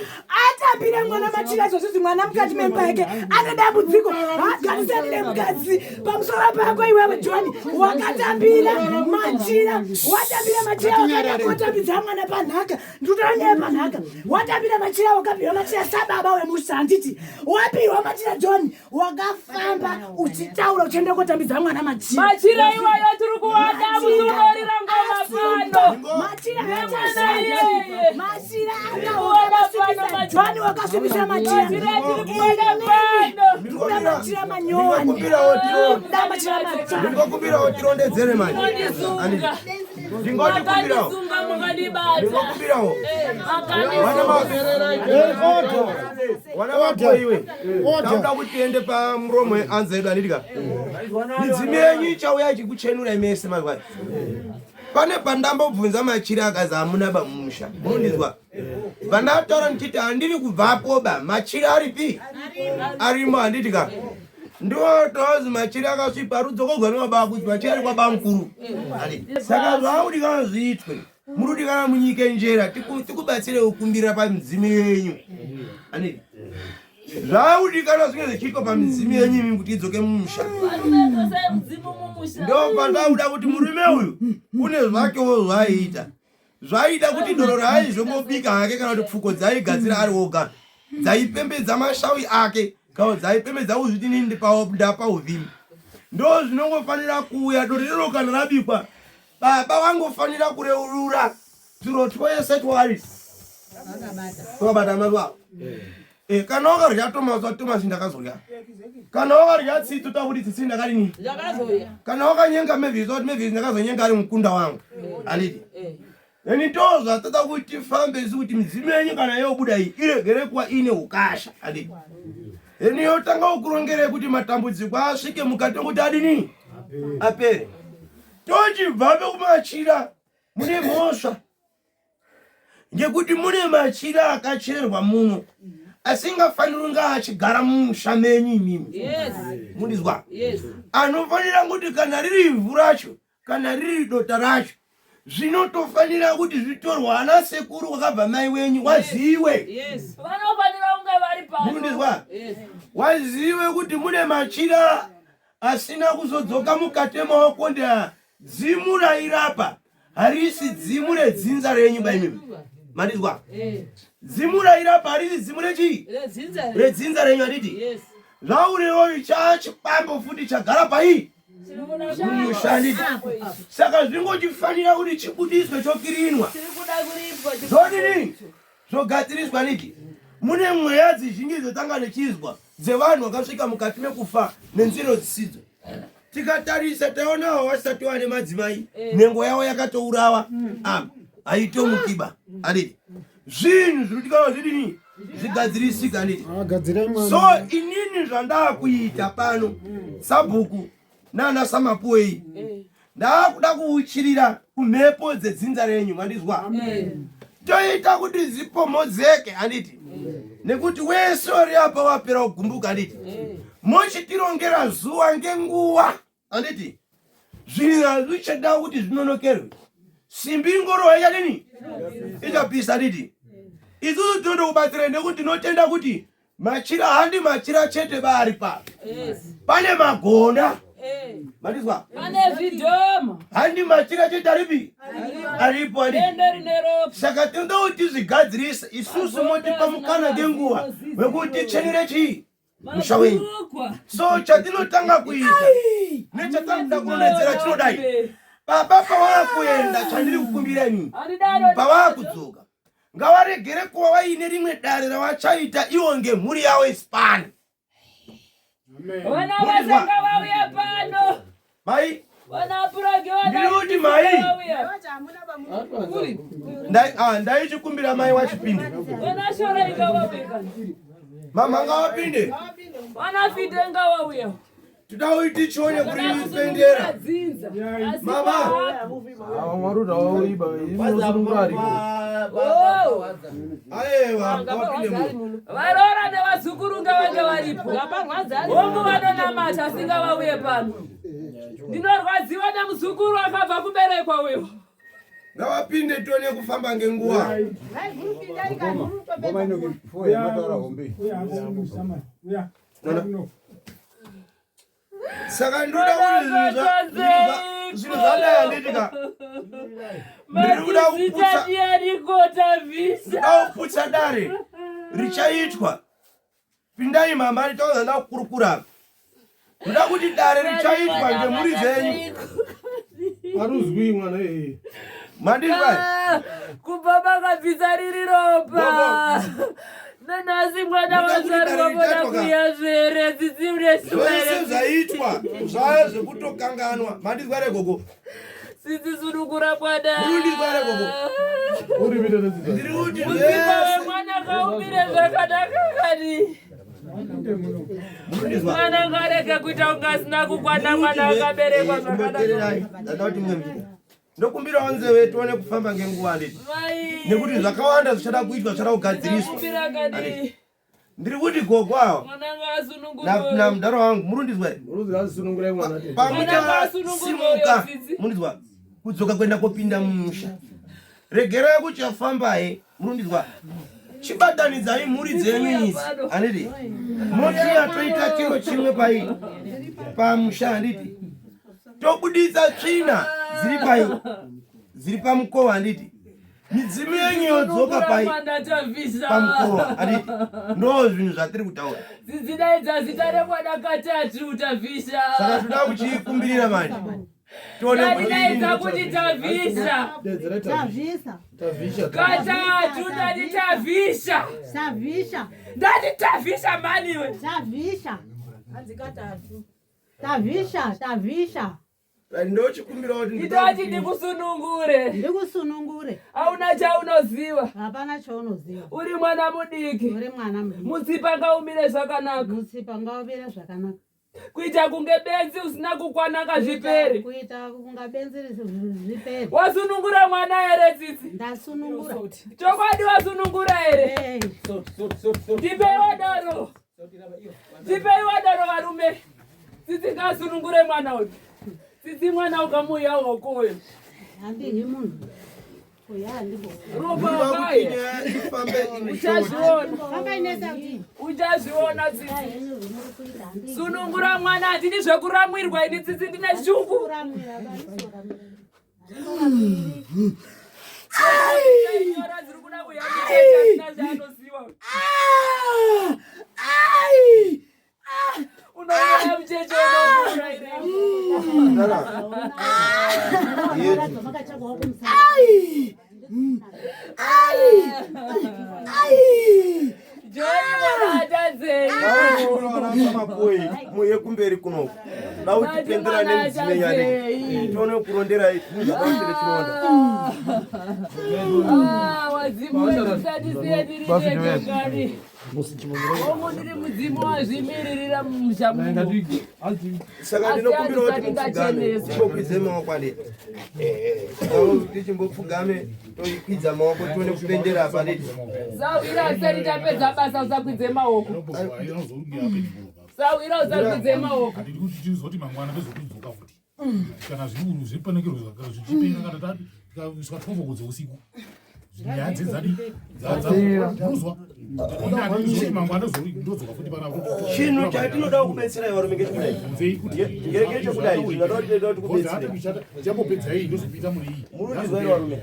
Speaker 13: Atambire mwana machira izvozvizvi mwana mukati memba yake ane dambudziko. Haagarisani nemukadzi pamusoro pako iwewe John wakatambira machira. Watambira machira wakaenda kotambidza mwana panhaka. Ndikutora nyaya panhaka. Watambira machira wakapiwa machira sababa wemusha handiti. Wapiwa machira John wakafamba uchitaura uchienda kotambidza mwana machira
Speaker 4: machira iwayo tiri kuwada musunorira ngoma pano
Speaker 13: machira machira akaoaani wakasvibisa machira ndikuda machira manyowani ndikuda machira matsva
Speaker 1: ndingokumbirawo tirondedzere manje ndingotikumbirawo ndingokumbirawo Wana wako iwe. Takuda kuti tiende pamuromo weanza yedu handiti ka? Midzimu yenyu ichauya ichikuchenura mese mangwana. Pane pandambobvunza machira akazi hamuna bamusha. Munondizwa? Vandataura ndichiti handiri kubvapo ba machira aripi? Arimo handiti ka? Ndiwo tozi machira akasvipa rudzokorwa nemababa kuti machira ari kwabamukuru. Saka zvaakudikana zviitwe. Murudi kana munyike njera tikubatsire kukumbira pamidzimu yenyu. Ani zvaudikana zvinge zvichiitwa pamidzimu yenyu imi kuti idzoke mumusha. Ndopandauda kuti murume uyu une zvakewo zvaaiita. Zvaida kuti doro raaizongobika hake kana kuti pfuko dzaaigadzira ari oga dzaipembedza mashawi ake kana dzaipembedza kuzviti nini ndapa uvhimi. Ndo zvinongofanira kuuya doro iroro kana rabikwa Baba vangofanira kureurura turo twese twari twakabata mazuva eh, kana wakarya tomasi watomasi ndakazorya kana wakarya tsitsi takuti tsitsi ndakadini kana wakanyenga mevhisi wati mevhisi ndakazonyenga ari mukunda wangu handiti eh. eni ndozvatata kuti tifambe isu kuti midzimu yenyu kana yobuda iyi iregere kuva iine ukasha handiti eni yotanga kukurongerei kuti matambudziko asvike mukati mekuti adini apere Tochibva kumachira mune mhosva ngekuti mune machira akacherwa muno asingafaniri kunge achigara mumusha menyu imimi mundizwa anofanira kuti kana riri ivhu racho kana riri dota racho zvinotofanira kuti zvitorwa ana sekuru kwakabva mai wenyu waziwe mundizwa waziwe kuti mune machira Asina kuzodzoka mukati emaoko ndaa dzimu rairapa harisi dzimu redzinza renyu baimimi mandizwa eh. dzimu rairapa harisi dzimu rechii redzinza renyu handiti zvaurewo chachikwambo futi chagara paii mushanditi saka zvingochifanira kuti chibudiswe chokirinwa zvodini Zvogadziriswa niki? Mune mweya dzizhinji dzotanga nechizwa dzevanhu vakasvika mukati mekufa nenzira dzisidzo. Tikatarisa taonawo vasati vane madzimai, eh. nhengo yavo yakatourawa mm. ah, haitomukiba anditi zvinhu zviri kudikanwa zvidini zvigadzirisika anditi ah, so inini zvandakuita pano mm. sabhuku nana samapuwei eh. Ndakuda kuuchirira kumhepo dzedzinza renyu mandizwa toita kuti dzipomhodzeke handiti nekuti wese uri apa wapera kugumbuka handiti mochitirongera zuva ngenguva handiti zvinhu hazvichada kuti zvinonokerwe simbi ingorowa ichadini ichapisa handiti isusu tinotokubatsirai nekuti tinotenda kuti Machira handi machira chete baari pa. Yes. Pane magonda.
Speaker 4: Eh.
Speaker 1: Mandizwa?
Speaker 4: Pane zvidhoma.
Speaker 1: Handi machira chete aripi? Aripo ari.
Speaker 4: Dende rine ropa.
Speaker 1: Saka tinoda kuti tizvigadzirise isusu motipa mukana ngenguva wekuti tichenere chii? Musha wenyu. So chatinotanga kuita nechatanoda kurondedzera chinodai. Baba pavava kuenda chandiri kukumbira ini. Pavava kudzoka. Ngavaregere kuva vaine rimwe dare ravachaita ivo ngemhuri yavo isipani.
Speaker 4: Vana vasanga vauya pano.
Speaker 1: Mai.
Speaker 4: Vana purage vana.
Speaker 1: Ndiri kuti mai. Ndai ah ndaichikumbira mai wachipinde.
Speaker 4: Vana shora ingavauya.
Speaker 1: Mama ngavapinde.
Speaker 4: Vana fite ngavauya.
Speaker 1: Toda kuti tichione kuri pendera. Mama.
Speaker 7: Mwaruta wauriba. Inosunungura ariko.
Speaker 1: Ayewa ngavapinde muno.
Speaker 4: Varoora nevazukuru ngavange varipo. Hongu vanonamata asi ngavauye pano. Ndinorwadziwa nemuzukuru akabva kuberekwa uyo.
Speaker 1: Ngavapinde tione kufamba ngenguva.
Speaker 3: Ngoma inoki fo yamataura hombe.
Speaker 1: Saka ndoda kuti zvinhu zvadai handiti ka ndiri kuda kuputsa ndoda kuputsa dare richaitwa pindai mama ritaura nda kukurukura ndoda kuti dare richaitwa ngemhuri dzenyu
Speaker 7: Aruzwi mwana ee.
Speaker 1: Mandizwa
Speaker 4: Ah, kubva makabvisa riri ropa nanhasi mwana wazvarwa vona kuya zvere tsitsi
Speaker 1: Zvese zvaitwa zvaya zvekutokanganwa. Mandizwa here gogo?
Speaker 4: Tsitsi sunungura mwana.
Speaker 1: Murundizwa here gogo? Ndiri kuti
Speaker 4: Mutsipa
Speaker 1: zvese
Speaker 4: wemwana ngaumire zvakanaka kani. Mwana ngarege kuita kunge asina kukwana mwana akaberekwa zvakanaka.
Speaker 1: Teererai, ndada kuti mumwe muchida. Ndokumbirawo nzeve tione kufamba ngenguva handiti.
Speaker 4: Mai.
Speaker 1: Nekuti zvakawanda zvichada kuitwa zvichada kugadziriswa.
Speaker 4: Ndakumbira kani.
Speaker 1: Ndiri kuti gogo ava
Speaker 4: Mwana ngaasunungurwe.
Speaker 1: namudhara wangu murundizwa here?
Speaker 7: Murundizwa mwana.
Speaker 1: Pamuchasimuka murundizwa kudzoka kuenda kopinda mumusha. Regerai kuchafambaye murundizwa. Chibatanidzai mhuri dzenyu idzi handiti. Motiya toita chiro chimwe pai pamusha handiti. Tobuditsa tsvina dziri pai dziri pamukova handiti. Midzimu yenyu yodzoka pai pamukova handiti. Ndo zvinhu zvatiri kutaura.
Speaker 4: Tsitsi daidza zita remwana katatu Tavhisha.
Speaker 1: Saka toda kuchikumbirira manje. Tione kuti
Speaker 4: Daidaidza kuti Tavhisha.
Speaker 10: Tavhisa.
Speaker 4: Katatu ndati Tavhisha.
Speaker 10: Tavhisha.
Speaker 4: Ndati Tavhisha mani iwe.
Speaker 10: Tavhisha. Hanzi katatu. Tavhisha, tavhisha.
Speaker 1: Ndochikumbira kuti
Speaker 4: Nditoti ndikusunungure.
Speaker 10: Ndikusunungure.
Speaker 4: Hauna chaunoziva.
Speaker 10: Hapana chaunoziva.
Speaker 4: Uri mwana mudiki.
Speaker 10: Uri mwana mudiki.
Speaker 4: Mutsipa ngaumire zvakanaka.
Speaker 10: Mutsipa ngaumire zvakanaka.
Speaker 4: Kuita kunge benzi usina kukwana ngazvipere.
Speaker 10: Kuita kunga benzi zvipere.
Speaker 4: Wasunungura mwana here tsitsi?
Speaker 10: Ndasunungura.
Speaker 4: Chokwadi wasunungura here? Ndipei wadaro. Ndipei wadaro varume. Tsitsi ngasunungure mwana uyu. Tsitsi mwana ukamuya hoko uyu.
Speaker 10: Handihi munhu. Uya handibo.
Speaker 4: Ropa wakaye. Uchazviona. Uchazviona tsitsi. Sunungura mwana handidi zvekuramwirwa ini tsitsi ndine shungu. Nyora dziri kuda kuuya mucheche asina zvaanoziva. Unoona mucheche unoona here? Johnny mwana atadzei.
Speaker 1: Mapuwe muye kumberi kuno. Dauti pendera nemidzimu yenyu tione kurondera zvinhu zvakaitire chironda.
Speaker 4: Ah, wadzimu wedu usatisiye tiri tega kani. Hongu ndiri mudzimu wazvimiririra mumusha muno.
Speaker 1: Saka ndinokumbira kuti mupfugame timbokwidze maoko anditi. Tichimbopfugame toikwidza maoko tione kupendera apa anditi.
Speaker 4: Sawira asati tapedza basa usakwidze maoko. Sawira usakwidze maoko.
Speaker 12: Handidi kuti tizoti mangwana tozotodzoka futi kana zviuru zvepanekerwo zvichipenga kana tikaiswa 12 dzeusiku Nyaya dzedzadi dzadzanozwa
Speaker 1: chinhu chatinoda kubetserai varume ngechekudai ngechekudai zvingada kuti
Speaker 12: kubetsere
Speaker 1: murundizwa ere varume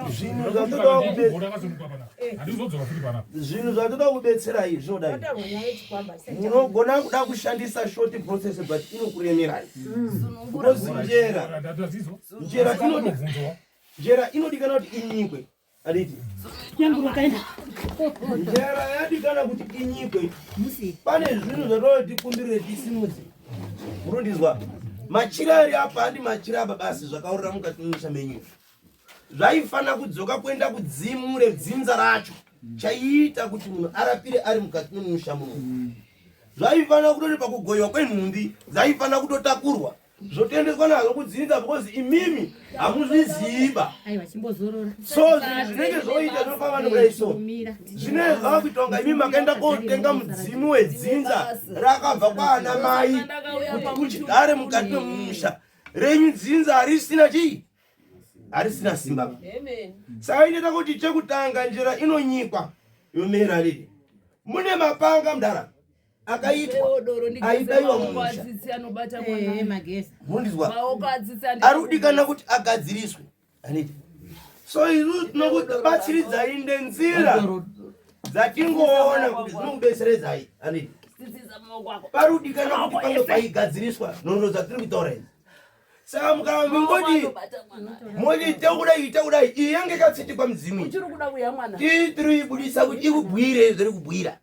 Speaker 12: zvinhu
Speaker 1: zvinhu zvatoda kubetserai zvinodai munogona kuda kushandisa short process but inokuremerai because njera njera inodi njera inodikana kuti inyikwe anditi njera yadikana kuti inyikwe pane zvinhu zvatoda kuti tikumbirire tisimudze murundizwa machira ari apa andi machira apa basi zvakaurira mukati memisha menyu zvaifanira kudzoka kuenda kudzimu redzinza racho chaiita kuti munhu arapire ari mukati memusha muno zvaifanira kutoti pakugoyiwa kwenhumbi dzaifanira kutotakurwa zvotoendeswa nazvo kudzinza because imimi hamuzviziva so zvinhu zvinenge zvoita zvinofamba nokudai so zvinenge zvava kuita kunga imimi makaenda kotenga mudzimu wedzinza rakabva kwaana mai kuti uchigare mukati memusha renyu dzinza harisina chii harisina simba saka inoita kuti chekutanga njira inonyikwa yomera riri mune mapanga mudhara akaitwa aibaiwa mumusha mundizwa ari kudikana kuti agadziriswe aniti so isu tinokubatsiridzai nenzira dzatingoona kuti dzinokubetseredzai aniti pari kudikana kuti pange paigadziriswa nhoroondo dzatiri kutaura idzi saka mukava mungoti moti takudai takudai iyi yange ikatsitikwa mudzimu tii tiri kuibudisa kuti ikubwire zviri kubwira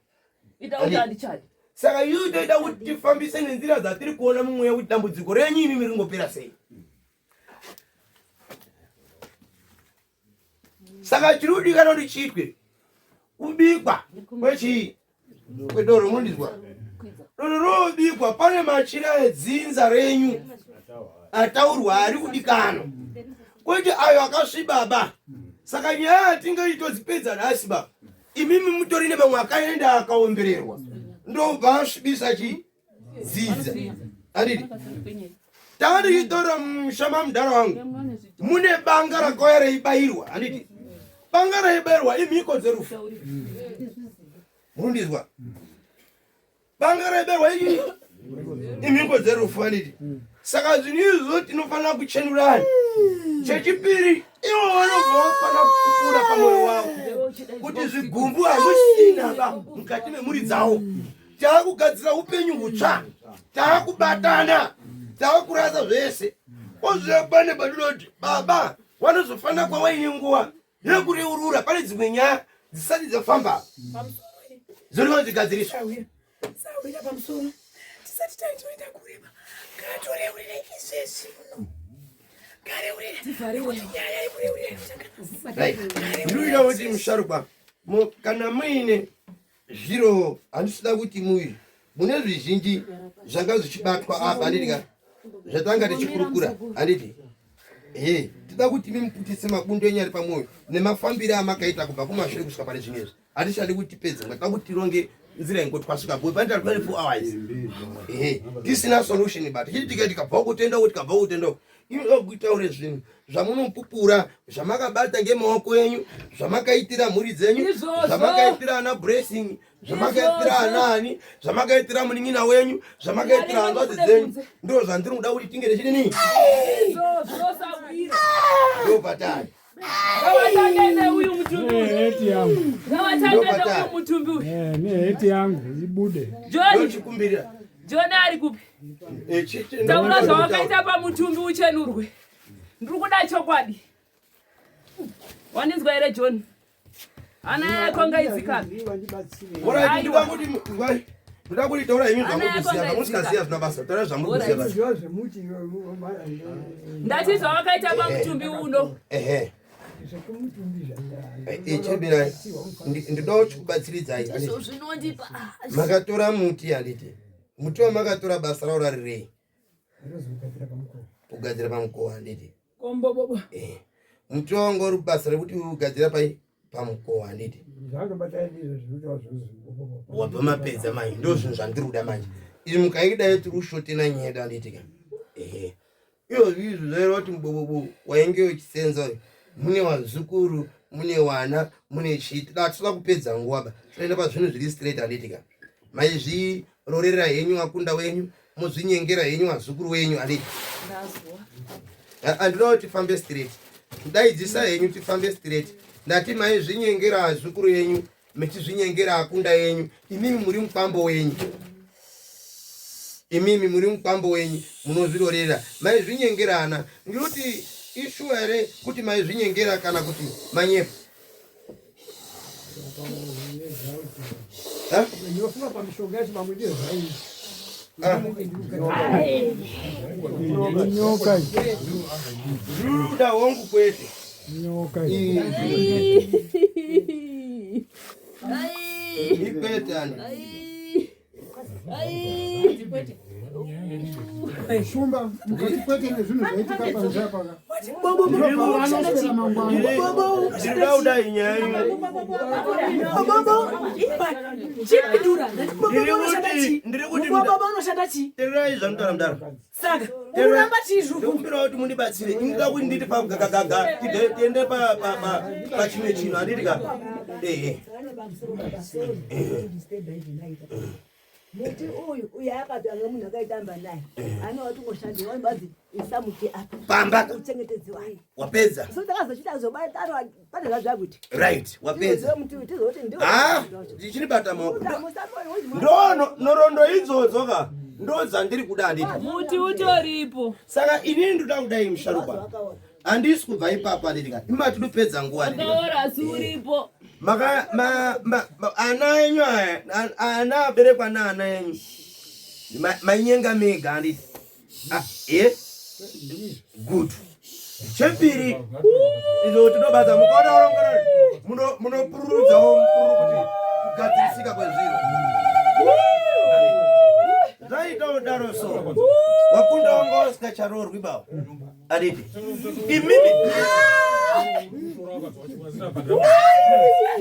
Speaker 1: saka isu toida kuti tifambise nenzira dzatiri kuona mumweya kuti dambudziko renyu imimi ringopera sei saka chiri kudikana kuti chiitwe kubikwa kwechii kwedoro munondizwa doro robikwa pane machira edzinza renyu ataurwa ari kudikana kwete ayo akasvibaba saka nyaya yatingaitodzipedza nhasi ba imimi mutori nevamwe akaenda akaombererwa ndobva asvibisa chii dzidza anditi tanga tichitora musha mamudhara wangu mune banga rakauya reibayirwa handiti banga reibayirwa imhiko dzerufu murundizwa banga reibayirwa ii imhiko dzerufu handiti saka zvinhu izvo tinofanira kuchenurana chechipiri ivo vanobva vafanira kupfuura pamwoyo wavo kuti zvigumbu hazvisina ba mukati memhuri dzavo taakugadzira upenyu hutsva taakubatana taakurasa zvese ozviya pane patinoti baba wanozofanira kwawaine nguva yekureurura pane dzimwe nyaya dzisati dzafamba dzinofanira dzigadziriswa
Speaker 6: sawira pamusoro tisati taitoenda kurema ngatoreurire izvezvi muno ngareurire nyaya yekureurira
Speaker 1: ndinoita kuti musharukwa kana muine zviro handisida kuti mui mune zvizhinji zvanga zvichibatwa apa handiti ka zvatanga tichikurukura handiti he tida kuti mimuputise mabundo enyu ari pamwoyo nemafambire amakaita kubva kumashure kusvika pane zvimwe izvi hatichadi kuti tipedze nguva tida kuti tironge nzira ingotwasuka boy panoita 24 hours ehe tisina solution but tichiti tike tikabva kutenda uko tikabva kutenda uko inoda kutaure zvinhu zvamunopupura zvamakabata ngemaoko enyu zvamakaitira mhuri dzenyu zvamakaitira ana blessing zvamakaitira ana ani zvamakaitira munin'ina wenyu zvamakaitira hanzvadzi dzenyu ndo zvandiri kuda kuti tinge tichidini ndopatari
Speaker 8: neheti yangu ibude
Speaker 1: ndochikumbirira
Speaker 4: John ari kupi? Eh, Taura zvawakaita pamutumbi uchenurwe. Ndiri kuda chokwadi. Wandinzwa here John? Hana yako ngaidzikame.
Speaker 1: Ndoda kuti taura imi zvamukuziva zvamusikaziva zvina basa taura zvamuri kuziva
Speaker 4: Ndati zvawakaita pamutumbi uno.
Speaker 1: Ehe. Chemberai ndoda kubatsiridzai. Makatora muti handiti? Muti wamakatora basa rawo rarirei? Kugadzira pamukova handiti?
Speaker 6: Kombobobo.
Speaker 1: Eh. Muti wanga uri basa rekuti ugadzira pai pamukova handiti? Wabva mapedza manje ndo zvinhu zvandiri kuda manje. Izvi mukaidai tiri kushotena nyeda handiti ka? Ehe. Iyo izvi zvaireva kuti mubobobo wainge uchisenza uyu. Mune wazukuru, mune wana, mune chii. Toda tinoda kupedza nguva ba. Tinoenda pazvinhu zviri straight handiti ka. Maizvirorera henyu akunda wenyu, mozvinyengera henyu wazukuru wenyu handiti. Handinoda kuti tifambe straight. Daidzisa henyu tifambe straight. Ndati maizvinyengera azukuru yenyu mechizvinyengera akunda yenyu imimi muri mukwambo wenyu imimi muri mukwambo wenyu munozvirorera maizvinyengerana ndinoti ishuwa here kuti maizvinyengera kana kuti manyepo
Speaker 9: Ndinofunga pamishonga yacho pamwe ndiyo zvaii.
Speaker 1: Nyoka. Ndinoda hongu kwete.
Speaker 8: Nyoka.
Speaker 1: Ikwete ani.
Speaker 8: Shumba mukati kwete nezvinhu zvaitika panze apa.
Speaker 1: Ndinoda inyaya Tererai zvanotaura mudaro.
Speaker 13: Saka uramba chii zvuku?
Speaker 1: Ndokumbirawo kuti mundibatsire. Inoda kuti nditi pagagagaga tiende pachimwe chinhu handiti ka? Ehe.
Speaker 11: Muti uyu uye akati anga munhu akaitamba naye anova tungoshandirwa vanobadzi isa muti apa
Speaker 1: Pamba.
Speaker 11: uchengetedze wani
Speaker 1: Wapedza.
Speaker 11: so takazochita zobataro pane zvazvakuti
Speaker 1: Right, wapedza.
Speaker 11: Tizoziva muti uyu tizoti ndiwo
Speaker 1: Ah, ndichinibata maoko. Ndo nhoroondo idzodzo ka ndo dzandiri kuda handiti.
Speaker 4: Muti utoripo.
Speaker 1: Saka inini ndoda kudai musharukwa. Handisi kubva ipapo handiti ka. Ima tinopedza nguva handiti ka.
Speaker 4: Wakaora asi uripo.
Speaker 1: Maka ma, ma, ma, ana enyu aya ana aberekwa naana enyu. Mainyenga mega handiti. Ah, eh? Good. Chepiri izvo tinobata mukaona urongora munopururudzawo mupururu kuti kugadzirisika kwezviro. Zvaita udaro so. Wakunda wanga usikacharoorwi bawo. Aditi. Imimi.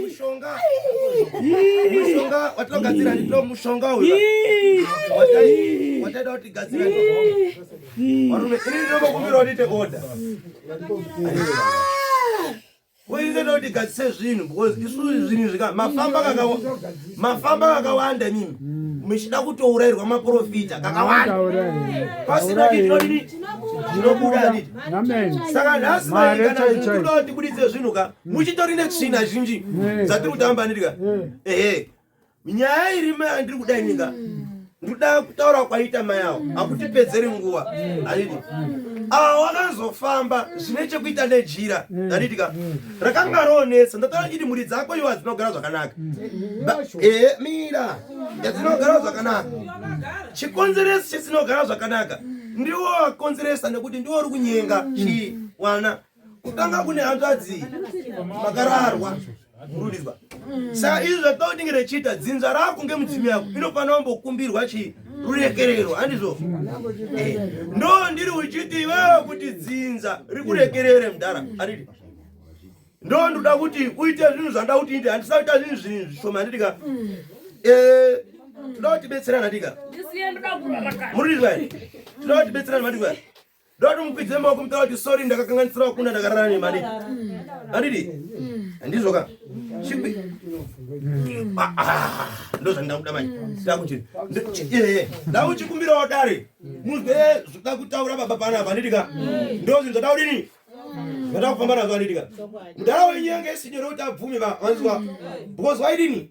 Speaker 1: Mushonga. Mushonga watinogadzira ndiro mushonga uyu. Wataida kuti gadzira. Varume, ini ndinokumbira kuti tiite order. Uite kuti gadzise zvinhu because isu zvinhu zvika mafamba kakawa mafamba kakawanda imimi muchida kutourairwa maprofita kakawanda pasina kuti tinodini zvinobuda handiti saka nhasi kana tinoda kuti tibuditse zvinhu ka muchitori netsvina zhinji dzatiri kutamba handiti ka ehe nyaya iri mai andiri kuda ininga ndikuda kutaura kwaita mai avo hakutipedzeri nguva handiti ava wakazofamba zvine chekuita nejira handiti ka rakanga roonetsa ndataura chiti mhuri dzako iwo hadzinogara zvakanaka ehe mira yadzinogara zvakanaka chikonzeresi chesinogara zvakanaka ndiwo wakonzeresa nekuti ndiwo uri kunyenga chiwana kutanga kune hanzvadzi makararwa murudizwa saka izvi zvatautinge rechiita dzinza rako ngemudzimu yako inofanira kumbokumbirwa chii rurekerero handizvo eh, ndo ndiri uchiti iwewe kuti dzinza rikurekerere mudhara handiti ndo ndoda kuti uite zvinhu zvanda kuti ite handisa kuita zvinhu zvinhu zvishoma handiti ka eh, toda kuti betserana handika murudizwa here toda kuti betserana handika Ndoda mukwidze maoko mutaura kuti sorry ndakakanganisira wakunda ndakarara nemari. Handidi? Handizvo ka? Chikwi. Ah, ah, ndozvandakuda manje. Ndakuti eh ndakuchikumbirawo dare. Muzwe zvoda kutaura baba panapa handidi ka? Ndozvinhu zvoda kudini? Zvoda kufamba nazvo handidi ka? Mudhara wenyu yange isinyore kuti abvume va vanzwa. Because waidini?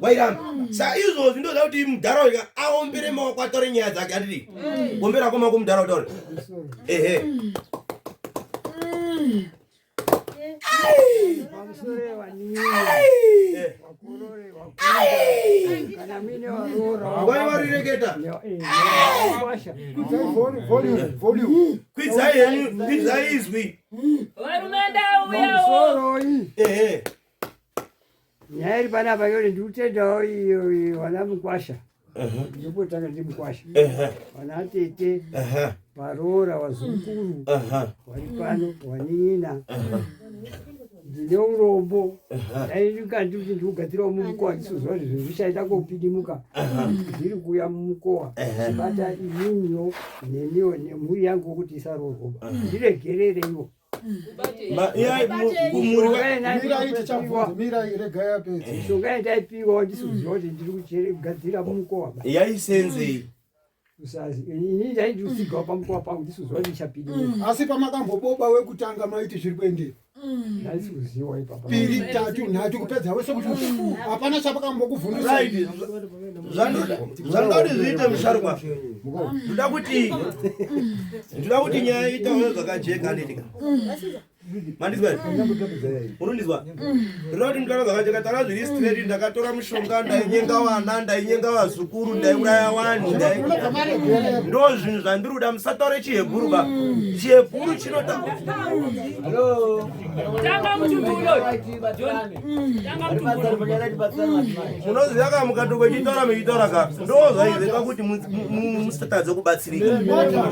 Speaker 1: Wairamba. Saka izvozvi ndoda kuti mudhara uyu aombere maoko atore nyaya dzake handidi? Ombera ko maoko mudhara utaure. Ehe. Wai warireketa. Kwidzai henyu, kwidzai izwi.
Speaker 4: Varume ndauyawo.
Speaker 1: Ehe.
Speaker 9: Nyaya iri panapa yoti ndikutendawo iyo vana mukwasha ndikutanga ndi mukwasha vana tete varoora vazukuru vari pano vanin'ina ndine urombo dai ndikandi kuti ndikugadzirawo mumukowa ndisizoziva kuti zvinhu zvichaita kopidimuka zviri kuuya mumukowa chibata ininiwo neniwo nemhuri yangu kuti isaroorwa ndiregerereiwo. Mishonga yandaipiwa ndisikuziva kuti ndiri kugadzira mukowa.
Speaker 1: Yaisenzei?
Speaker 9: Usazi ini ndaiti usigawa pamukowa pangu ndisikuziva kuti ndichapinda.
Speaker 8: Asi pamakamboboba wekutanga maiti zviri kuendera.
Speaker 9: Ndaisikuziwa ipapa.
Speaker 8: Piri, tatu, nhatu kupedza wese kuti hapana chapakambokuvhundisa.
Speaker 1: Right. Zvandoda kuti zviite musharukwa. Ndoda kuti nyaya itaure zvakajeka handitika. Mandizwa here? Urundizwa? Ndoda kuti mutaura zvakajeka taura zviri straight ndakatora mushonga ndainyenga vana ndainyenga vazukuru ndaiuraya vanhu ndo zvinhu zvandiri kuda musataure chihebhuru ba. Chihebhuru chinota
Speaker 4: Tanga mutumbi unoyu. John. Tanga mutumbi unoyu.
Speaker 1: Munoziva ka mukatoko ichitaura muchitaura ka ndo zvaizeka kuti musatadze kubatsirika.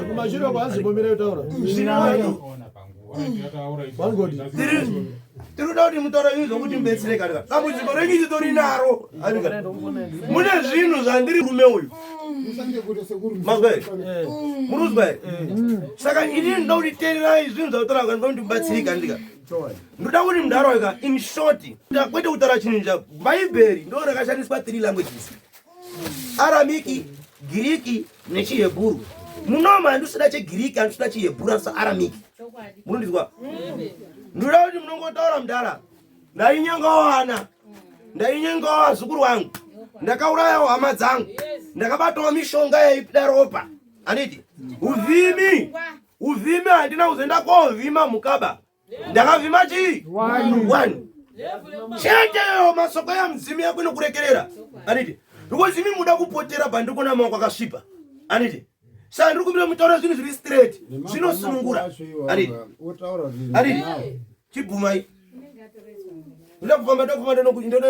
Speaker 8: Kumashure kwazimbomira kutaura.
Speaker 1: Tiri kuda kuti mutaura zvinhu zvokuti mubetsereka ka dambudziko renyu titori naro Andika. Mune zvinhu zvandiri rume uyu mazwa here murikuzwa here saka inini ndoda kuti teererai zvinhu zvakutaura ka ndoda kuti mubatsirika andika ndoda kuti mudaro ka in short kwete kutaura chinhu cha bhaibheri ndo rakashandiswa three languages aramiki giriki nechihebhuru munoma handisida chegiriki handisida chihebhuru handisida aramiki munondizwa ndoda kuti munongotaura mudhara ndainyengawo vana ndainyengawo vazukuru vangu ndakaurayawo hama dzangu ndakabatawo mishonga yaipida ropa handiti uvhimi uvhimi handina kuzoenda kovhima mukaba ndakavhima chii one cheteyo masoko yamudzimu yako inokurekerera handiti because imi muda kupotera pandiri kuona maoko akasvipa handiti saka ndiri kumbira mutaura zvinhu zviri straight zvinosunungura handiti handiti chibvumai ndoda kufamba ndoda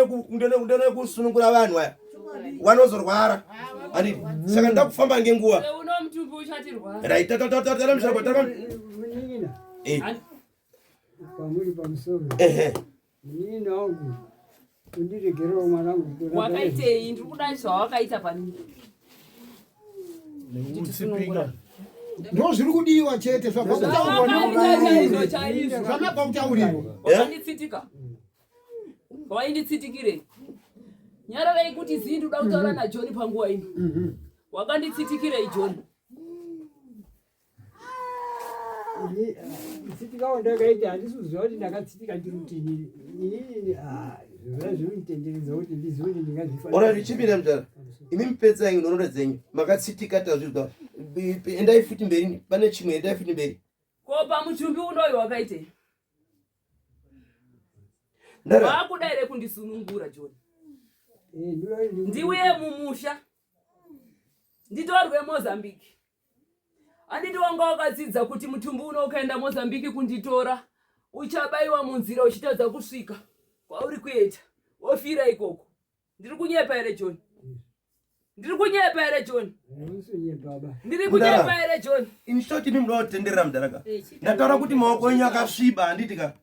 Speaker 1: kufamba ndone kusunungura vanhu aya vanozorwara handiti saka ndoda kufamba ngenguva
Speaker 4: Uno mutumbi uchatirwara.
Speaker 1: right tatara musharukwa tara
Speaker 9: Munin'ina
Speaker 1: Eh.
Speaker 9: pamuri pamusoro.
Speaker 1: Ehe.
Speaker 9: Munin'ina wangu undiregerewo mwana wangu.
Speaker 4: Wakaitei? Ndiri kuda zvawakaita panini.
Speaker 8: Nekutsipika. Ndo zviri kudiwa chete zvabva kutaurwa
Speaker 4: Wakaita chaizvo chaizvo.
Speaker 8: Zvamabva kutaurirwa.
Speaker 4: Wakanditsitika. Wainditsitikirei? Nyararai kuti zii ndikuda kutaura naJohn panguva ino. Wakanditsitikirei John?
Speaker 9: Kutsitikawo ndakaita handisi kuziva kuti ndakatsitika ndiri kutini. Inini zviva zviri kunditenderedza kuti ndizive kuti ndingazvifanira.
Speaker 1: Ora richipinda mudhara imi mupedzai nhoroondo dzenyu makatsitika tazvizwa endai futi mberi pane chimwe endai futi mberi
Speaker 4: Ko pamutumbi unoyu wakaitei?
Speaker 1: Ndara.
Speaker 4: Wakuda here kundisunungura John? Ndiuye mumusha. Nditorwe Mozambique. Handiti wanga wakadzidza kuti mutumbi uno ukaenda Mozambique kunditora uchabayiwa munzira uchitadza kusvika kwauri kuenda wofira ikoko. Ndiri kunyepa here John? Ndiri kunyepa here John? Ndiri kunyepa here John?
Speaker 1: In short imi munoda kutenderera mudhara ka ndataura kuti maoko enyu akasviba handiti ka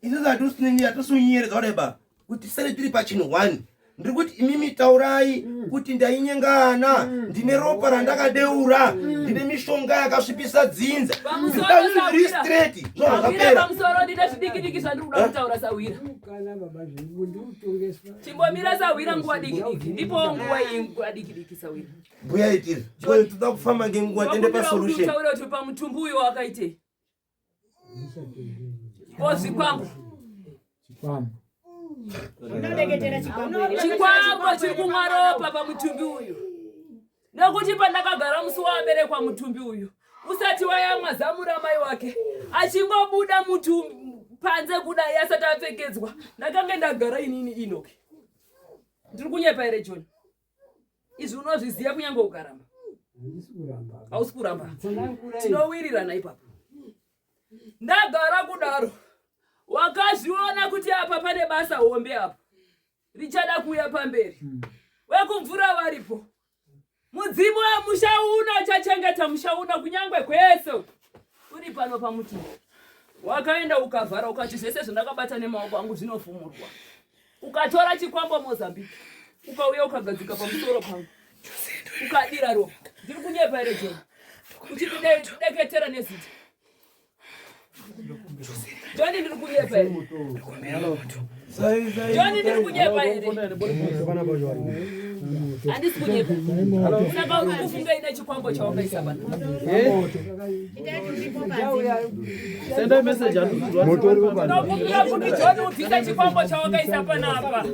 Speaker 1: isusu hatisiunyeredza kudai kuti sere tiri pachinhu one ndiri kuti imimi taurai kuti ndainyengana ndine ropa randakadeura ndine mishonga yakasvipisa dzinza
Speaker 4: Pamusoro
Speaker 1: zviri
Speaker 4: Sawira.
Speaker 1: straight zvobva
Speaker 4: Sawira
Speaker 1: zvapera
Speaker 4: pamusoro ndine zvidiki diki zvandiri kuda kutaura Sawira.
Speaker 9: Kana baba zvingu ndikutongeswa.
Speaker 4: Chimbomira Sawira nguva diki diki. Ndipo nguva iyi nguva diki diki Sawira.
Speaker 1: mbuya itiri boyo toda kufamba ngenguva tiende
Speaker 4: Wakumbira kuti
Speaker 1: pasolution
Speaker 4: utaure kuti pamutumbi uyu wakaitei? Ko zvikwambo.
Speaker 10: Unodeketera chikwambo here?
Speaker 4: Chikwambo chiri kumwa ropa pamutumbi uyu. Nekuti pandakagara musi waaberekwa mutumbi uyu usati wayamwa zamu ramai wake achingobuda mutumbi panze kudai asati apfekedzwa ndakange ndagara inini Enoki. Ndiri kunyepa here John? Izvi unozviziva kunyange ukaramba.
Speaker 9: Handisi kuramba.
Speaker 4: Hausi kuramba.
Speaker 9: Tsanangurai.
Speaker 4: Tinowirirana ipapo. Ndagara kudaro wakazviona kuti apa pane basa hombe apa richada kuuya pamberi wekumvura varipo mudzimu wemusha uno uchachengeta musha uno kunyangwe kwese uri pano pamuti wakaenda ukavhara ukati zvese zvandakabata nemaoko angu zvinofumurwa ukatora chikwambo Mozambique ukauya ukagadzika pamusoro pangu ukadira ropa ndiri kunyepa here John uchindideketera nezita John ndiri kunyepa here? John ndiri kunyepa here? Handisi kunyepa. Saka uri kufunga ine chikwambo chawakaisa pano.
Speaker 14: Send a message
Speaker 4: Ndinokumbira kuti John ubvise chikwambo chawakaisa panapa.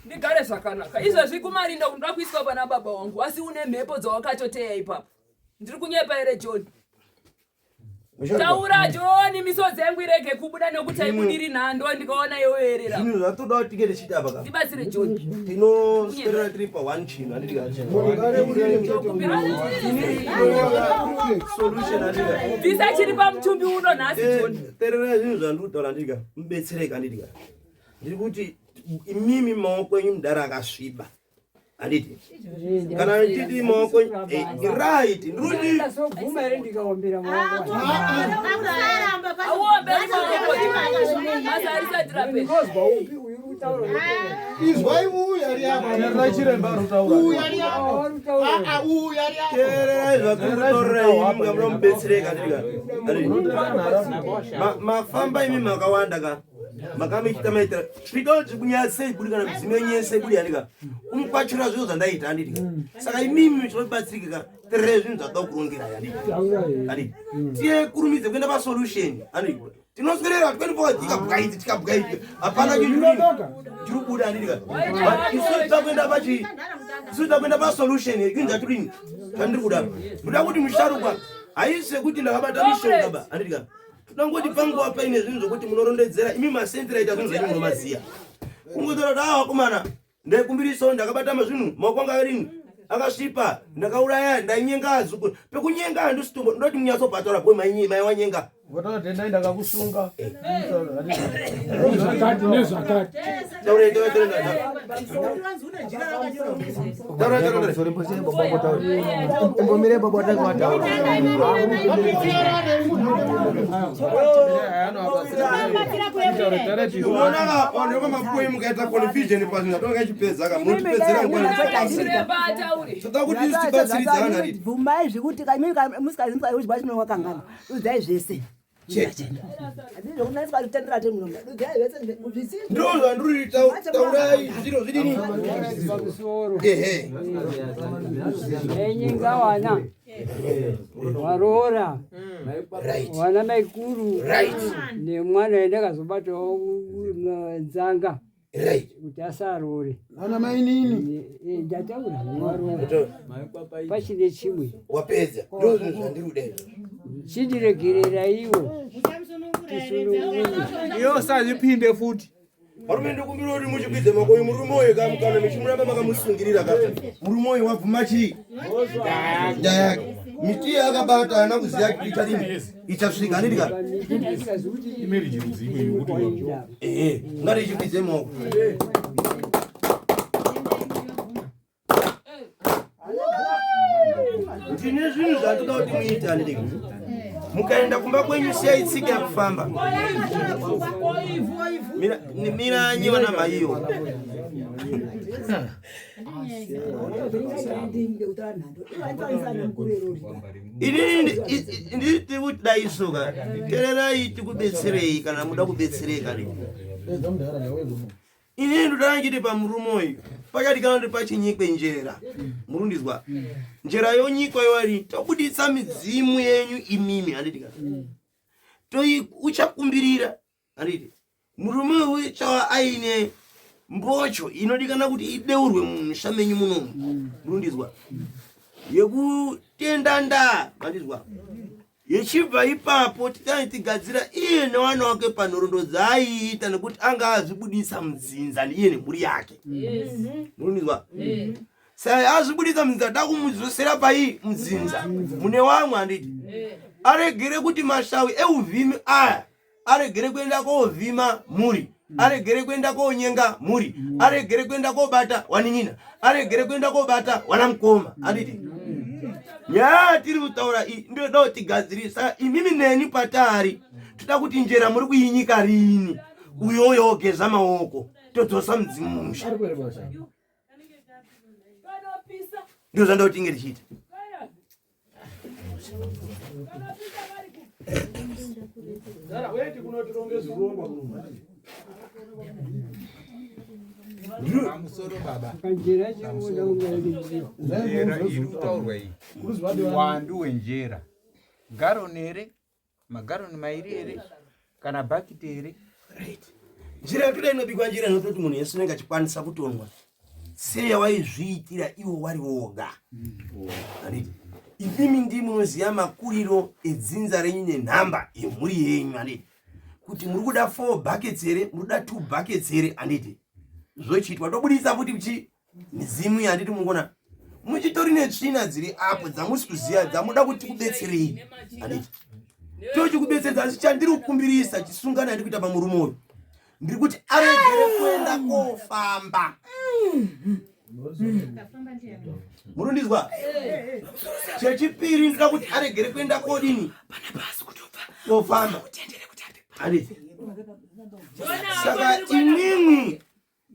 Speaker 4: Ndigare zvakanaka. Izvezvi kumarinda kunoda kuiswa pana baba wangu asi une mhepo dzawakatoteya ipapo. Ndiri kunyepa here John? Taura John, misodzi yangu irege kubuda nekuti haibudiri nhando ndikaona iwe erera.
Speaker 1: Zvinhu zvatoda kuti tinge tichiita apa ka.
Speaker 4: Ndibatsire John.
Speaker 1: Tinoswedera tiri pa one chinhu handiti ka. Solution handiti ka.
Speaker 4: Bvisa chiri pamutumbi uno nhasi John.
Speaker 1: Tererai zvinhu zvandiri kutaura handiti ka. Mubetsereke handiti ka. Ndiri kuti imimi maoko enyu mudhara akasviba. Handiti? Kana ndichiti maoko eh, right ndiri
Speaker 9: Ndazoguma here ndikaombera maoko.
Speaker 4: Auomberi maoko John. Basa harisati rapera.
Speaker 9: Ndinozwa upi uyu uri kutaura
Speaker 8: Izwai uyu ari apa.
Speaker 14: Teererai chiremba ari kutaura.
Speaker 8: Uyu ari apa. Ah, ah, uyu ari apa.
Speaker 1: Teererai zvakutaurirai imi mungamuda mubetsereka handiti ka. Handiti? Mafamba imi makawanda ka. Makamichita maitira. Svika kuti kunyatse ibudi kana midzimu yenyu yese ibudi handiti ka. Kumukwachura zviro zvandaita handiti ka. Saka imimi chinobatsirika ka. Teererai zvinhu zvatoda kurongerai handiti. Handiti? Tiye kurumidze kuenda pa solution handiti. Tinoswerera 24 tikabwaidzi tikabwaidzi. Hapana chinhu chiri kubuda handiti ka. But isu takuenda pachi isu takuenda pa solution yekunzi atidini zvandiri kuda. Ndoda kuti musharukwa haisi sekuti ndakabata mishonga ba handiti ka. Todangoti panguva paine zvinhu zvokuti munorondedzera imi masentira ita zvinhu zvenyu munomaziya. Kungotaura kuti ah vakomana ndaikumbirisawo ndakabata mazvinhu maoko anga arini akasvipa ndakauraya ndainyenga azukuru pekunyenga handisitombo ndoti munyatsobhataura boi mai wanyenga
Speaker 14: Wataura tendai ndakakusunga.
Speaker 12: Zvakati nezvakati.
Speaker 1: Taura, taura, taura, taura.
Speaker 15: Imbomire baba watanga wataura.
Speaker 1: Unoona vanhu vemakuwe mukaita confusion pazvinhu zvatonga ichipedza ka munotipedzera nguva
Speaker 4: Chiremba ataure.
Speaker 1: Toda kuti isu tibatsiridzane handiti.
Speaker 11: Bvumai zvekuti musikazimukazwa chinowakanganwa udzai zvese.
Speaker 1: Chete. Ndizvo zvandiri taurai zviro zvidini. Ehe.
Speaker 9: Enyenga wana waroora wana maikuru nemwana endakazobatawo nzanga kuti asaroore
Speaker 8: Ana mainini.
Speaker 9: Ndataura waroora pachine chimwe
Speaker 1: Wapedza. Ndizvo zvinhu zvandiri kuda izvozvo.
Speaker 9: chindiregerera iwo
Speaker 14: Iyo sazviphinde futi.
Speaker 1: Varume ndokumbira kuti muchikwidze makoyo murume uyu kamukana muchimuramba makamusungirira ka. Murume uyu wabvuma chii? Nyaya yake. Miti yaakabata haana kuziva kuti ichadini ichasvika handiti ka. Ehe, ngati ichikwidze maoko. Ndine zvinhu zvatoda kuti muite handiti ka. Mukaenda kumba kwenyu siyai tsika yekufamba. Miranyi vana maiyo. Inini ndiri kuti dai suka tererai tikubetserei kana muda kubetsereka inini ndoda nditi pamurume uyu pakati kana kuti pachinyikwe njera murundizwa njera yonyikwa iwari tobuditsa midzimu yenyu imimi handiti ka toi uchakumbirira handiti murume uyu uchawa aine mbocho inodikana kuti ideurwe mumusha menyu munomu murundizwa yekutenda ndaa mandizwa yechibva ipapo titange tigadzira iye newana wake panhoroondo dzaaiita nekuti anga azvibudisa mudzinza iye nemhuri yake murundizwa saka azvibudisa mudzinza da kumudzosera pai mudzinza mune wamwe handiti aregere kuti mashawi euvhimi aya aregere kuenda kovhima mhuri aregere kuenda konyenga mhuri aregere kuenda kobata wanin'ina aregere kuenda kobata wanamukoma handiti nyaya yatiri kutaura iyi ndoda kuti tigadzirisa imimi neni patari toda kuti njera muri kuinyika rini uyoyo ogeza maoko todzosa mudzimu mumusha ndizvo zvandoda kuti inge tichiita.
Speaker 3: Pamusoro baba. Njera iri kutaurwa iyi. Uwandu hwenjera. Garoni here? Magaroni mairi here? Kana bhakiti here?
Speaker 1: Right. Njira yatoda inobikwa njira inototi munhu yese unenge achikwanisa kutonwa seya waizviitira iwo wari woga. Handiti? Imimi ndimi munoziva makuriro edzinza renyu nenhamba yemhuri yenyu handiti? Kuti muri kuda 4 buckets here, muri kuda 2 buckets here handiti? Zvochiitwa tobudisa futi chi midzimu iyi handiti mungona muchitori netsvina dziri apo dzamusi kuziva dzamuda kuti kubetserei handiti tochikubetseredza asi chandiri kukumbirisa chisungano yandiri kuita pamurume uyu ndiri kuti aregere kuenda kofamba murundizwa chechipiri ndinoda kuti aregere kuenda kodini kofamba handiti saka imwimwi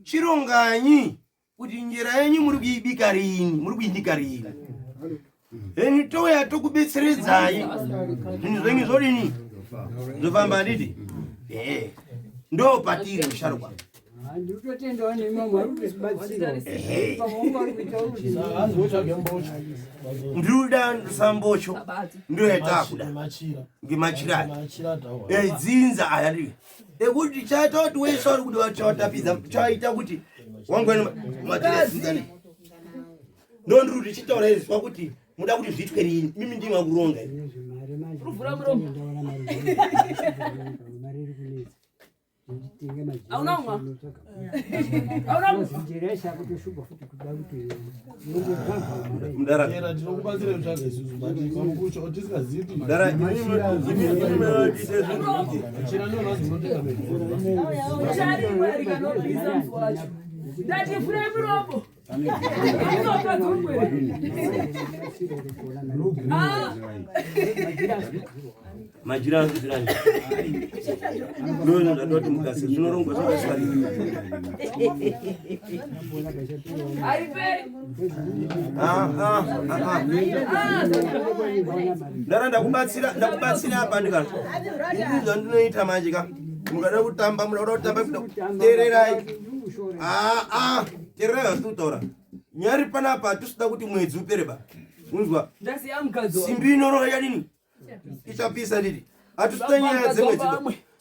Speaker 1: Chironganyi kuti njira yenyu muri kuibika rini, muri kuinyika rini. Henyu touya tokubetseredzai zvinhu zvenyu zvodini zvofamba handiti? Ehe, ndo patiri musharukwa. Ndinoda sambocho ndiyo yatakuda ngemachira edzinza aya ndiyo ekuti chaita kuti wese wari kuti vachatapidza chaita kuti wangwani matirezingani ndo ndiri kuti chitaura izwa kuti muda kuti zviitwe rini mimi ndimi makuronga
Speaker 4: Ruvhura muromo. Hauna kumwa? Hauna kumwa? Ndati fure muromo.
Speaker 1: Majira anozvirani ndoona ndadoti mukasi zvinorongwa zvakaiswa ndara ndakubatsira ndakubatsira apa ndikana ini zvandinoita manje ka mukada kutamba muda kuda kutamba teererai aa teererai zvandiri kutaura nyari panapa hatisida kuti mwedzi upere ba unzwa simbi inorova yadini ichapisa ndidi hatisida nyaya dzemwedzi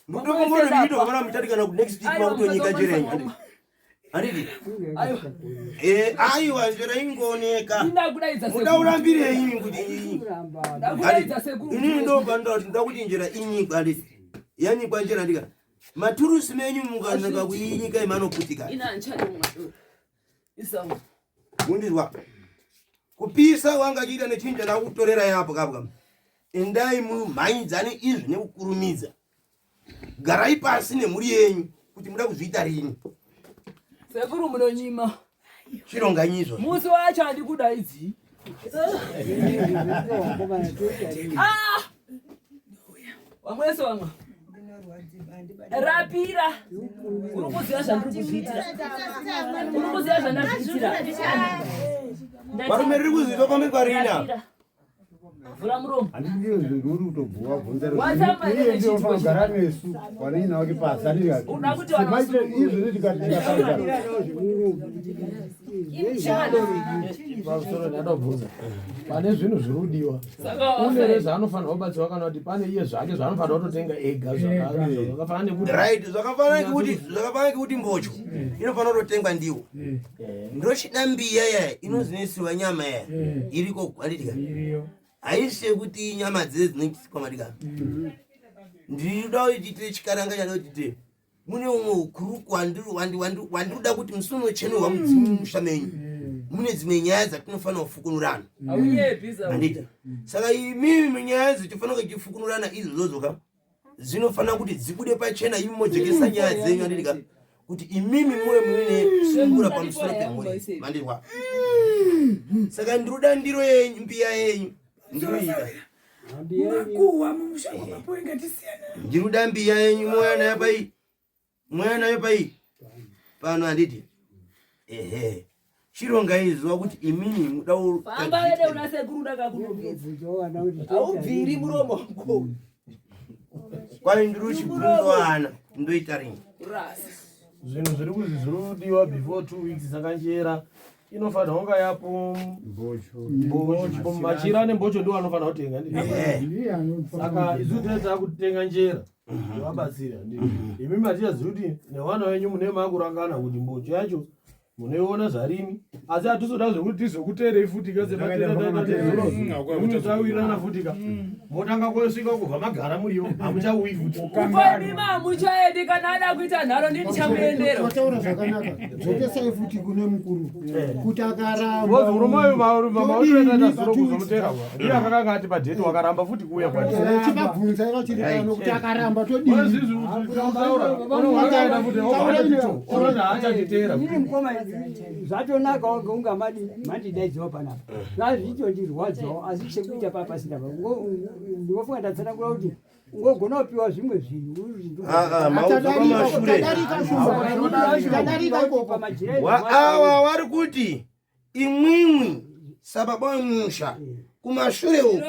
Speaker 1: ndotongona nditoona muchati kana next week makutonyika njira yenyu handidi eh, aiwa njira ingooneka muda urambirei kuti inini ndopanoda kuti ndoda kuti njira inyikwa handidi yanyikwa njira ndika maturusi menyu mukanaka kuinyika imanoputika mundizwa kupisa wanga achiita nechinja ndakutorera yapo kapo kapo endai mumhanyidzane izvi nekukurumidza garai pasi nemhuri yenyu kuti muda kuzviita rini
Speaker 4: sekuru munonyima
Speaker 1: chironganyi izvo
Speaker 4: musi wacho andikudaidzi ah! Wamwese wamwa. Rapira. Uri kuziva zvandiri kuzviitira. Uri kuziva zvandazviitira.
Speaker 1: Varume riri kuzviitwa pamberi parina.
Speaker 4: Vhura muromo.
Speaker 3: Handiti ndiri kutobhuwa bvunza iye ndiye unogara nesu wanoina wake pasi
Speaker 4: anditi
Speaker 3: izvozvi tikati tikataura
Speaker 7: pamusoro ndadobvunza pane zvinhu zviri kudiwa une re zvaanofanirwa kubatsirwa kana kuti pane iye zvake zvaanofanirwa kutotenga ega zvakafanana nekuti
Speaker 1: right zvakafanana nekuti zvakafanana nekuti mbocho inofanira kutotengwa ndiwo ndochida mbiya yaya inozinesiwa nyama yaya iriko gwandidya haisi yekuti nyama dzese dzinoitiswa madika ndinoda kuti tiite chikaranga chada kuti tiite mune umwe ukuruku wandinoda kuti musi unochenurwa mudzimu musha menyu mune dzimwe nyaya dzatinofanira kufukunurana handiti saka imimi nyaya dzitofanira kuchifukunurana izvozvozo ka dzinofanira kuti dzibude pachena imi mojekesa nyaya dzenyu handiti ka kuti imimi muve muine sungura pamusoro pemhuri mandirwa saka ndinoda ndiro yenyu mbiya yenyu ndinoida
Speaker 13: makuhwa mumusha kwamapoe ngatisiyana
Speaker 1: ndinoda mbiya yenyu mouya nayo pai mouya nayo pai pano handiti ehe chironga izuva kuti imini muda
Speaker 4: famba ede una sekuru ndakakunongedza haubviri muromo wako.
Speaker 1: Kwai ndiri uchibvunzwana ndoita rini?
Speaker 7: Zvinhu zviri kuzi zviri kudiwa before 2 weeks, saka njera inofanira kunga yapo, mbocho, machira nembocho ndiwo anofanira kutenga. Saka isu tine takutenga njera yovabatsira. Imi matichazivi kuti nevana venyu mune makurangana kuti mbocho yacho munoiona zvarini, asi hatizoda zvekuti tizokuteerei futika sematetawirirana futika, motanga kosvika kubva magara muriyo, hamuchauyi futi.
Speaker 4: Uko hamuchaendi. Kana ada kuita nharo, ndini chamuendera.
Speaker 8: Wataura zvakanaka, dzokesai futi kune mukuru kuti akaramba.
Speaker 7: Murume uyu mautoenda zuro kuzomutera, ndiye akakanga ati padheti wakaramba futi kuuya kwati.
Speaker 8: Chibabvunza vachiri pano kuti akaramba todini.
Speaker 7: Haachachitera.
Speaker 9: Inini mukoma, zvatonakawo ngeunga mandidaidziwa panapa, zvazvitondirwadzawo, asi chekuita papasina. Ndinofunga ndatsanangura kuti ungogona kupiwa zvimwe zvinhu.
Speaker 1: Ah, ah, maudzo pamashure.
Speaker 8: Tadarika ikoko.
Speaker 1: Awa vari kuti imwimwi sababa wemusha kumashure uko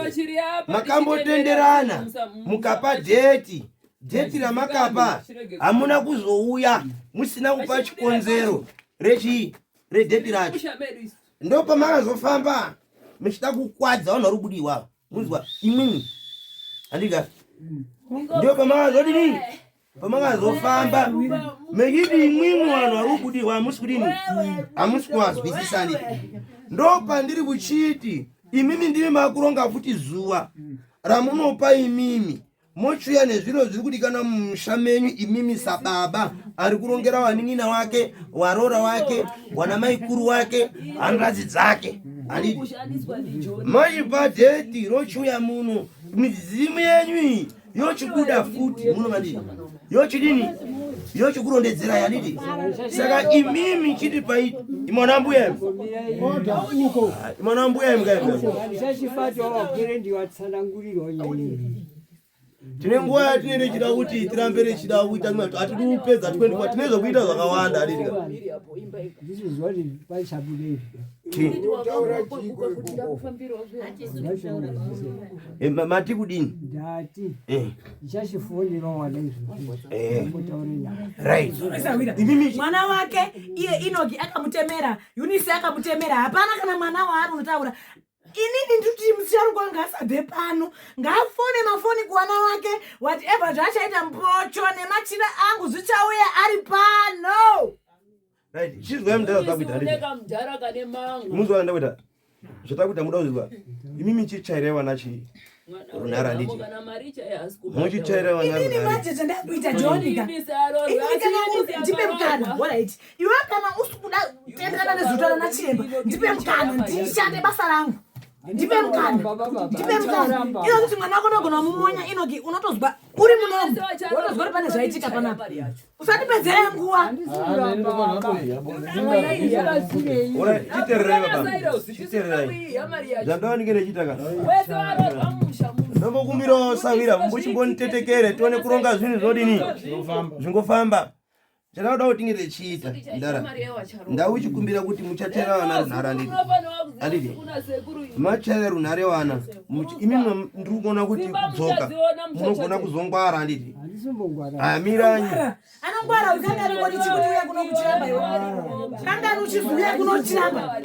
Speaker 1: makambotenderana mukapa dheti. Dheti ramakapa hamuna kuzouya musina kupa chikonzero rechii redheti racho. Ndopamakazofamba muchida kukwadza vanhu vari kubudiwa munzwa imwimwi, handika? Ndo pamakazodini, pamakazofamba mechiti imwimwi vanhu vari kubudirwa hamusi kudini, hamusi kuvazwisisani. Ndo pandiri kuchiti imimi ndimi makuronga futi zuva ramunopa imimi, mochiuya nezviro zviri kudikana mumusha menyu imimi sababa ari kurongera wanin'ina wake, warora wake, wana maikuru wake, hanzvadzi dzake, handiti? Maipa dheti rochiuya muno, midzimu yenyu iyi yochibuda futi muno, mandii, yochidini, yochikurondedzerai, handiti? Saka imimi chiti pai mwana mbuya, mwana mbuya imukai.
Speaker 9: Ndichachibatawo wapwere, ndiwatsanangurirwa nyaya.
Speaker 1: Tine nguva yatinenge tichida kuti tirambe tichida kuita, hatidi kupedza 24, tine zvokuita zvakawanda, handitika?
Speaker 9: Ndizvizwa kuti pachabuda izvi.
Speaker 1: Mati kudini?
Speaker 9: Ndati ndichachifonerawo wana izvozvo, mbotaure naye.
Speaker 1: Right. Imimi
Speaker 13: Mwana wake iye Inoki akamutemera, Unisi akamutemera, hapana kana mwana waari unotaura. Inini ndikuti musharukwa ngaasabve pano, ngaafone mafoni kuwana wake. Whatever zvaachaita, mbocho nemachira angu zvichauya ari pano.
Speaker 1: Right, chizwai mudhara zvakuita, handiti?
Speaker 4: Kamudhara kane mango.
Speaker 1: Munzwa ndakuita zvatakuita, muda kuzvizwa imimi, chichairai wana chii runhare, handiti?
Speaker 4: Kana mari chaiyo.
Speaker 1: Muchichaira wana
Speaker 13: Inini
Speaker 1: runhare.
Speaker 13: manje zvandakuita, Johnika, inini kana ndipe mukana, alright, iwe kana usi kuda kutenderana nezvotaura nachiremba, ndipe mukana ndishande basa rangu. Ndipe mukana, ndipe mukana. Ino kuti mwana wako unogona kumumonya. Inoki, unotozwa uri munomu, wotozwa kuti pane zvaitika panapa. Usatipedzere nguva.
Speaker 1: Alright, chiteererai baba, chiteererai zvandawanike nechitaka.
Speaker 4: Wese varorwa mumusha.
Speaker 1: Ndombokumbirawo sawira mbuchimbonitetekere tione kuronga zvinhu zvodini zvingofamba. Chandauda kuti tinge tichiita, ndara ndau chikumbira kuti muchateera vana runhare, handiti? Handiti machaira runhare vana? Imimi ndiri kuona kuti kudzoka munogona kuzongwara, handiti? Amiranyi.
Speaker 13: Anongwara uyu. Kangani ngoti chikuti uya kuno kuchiramba iwe? Kangani uchizuya kuno chiramba?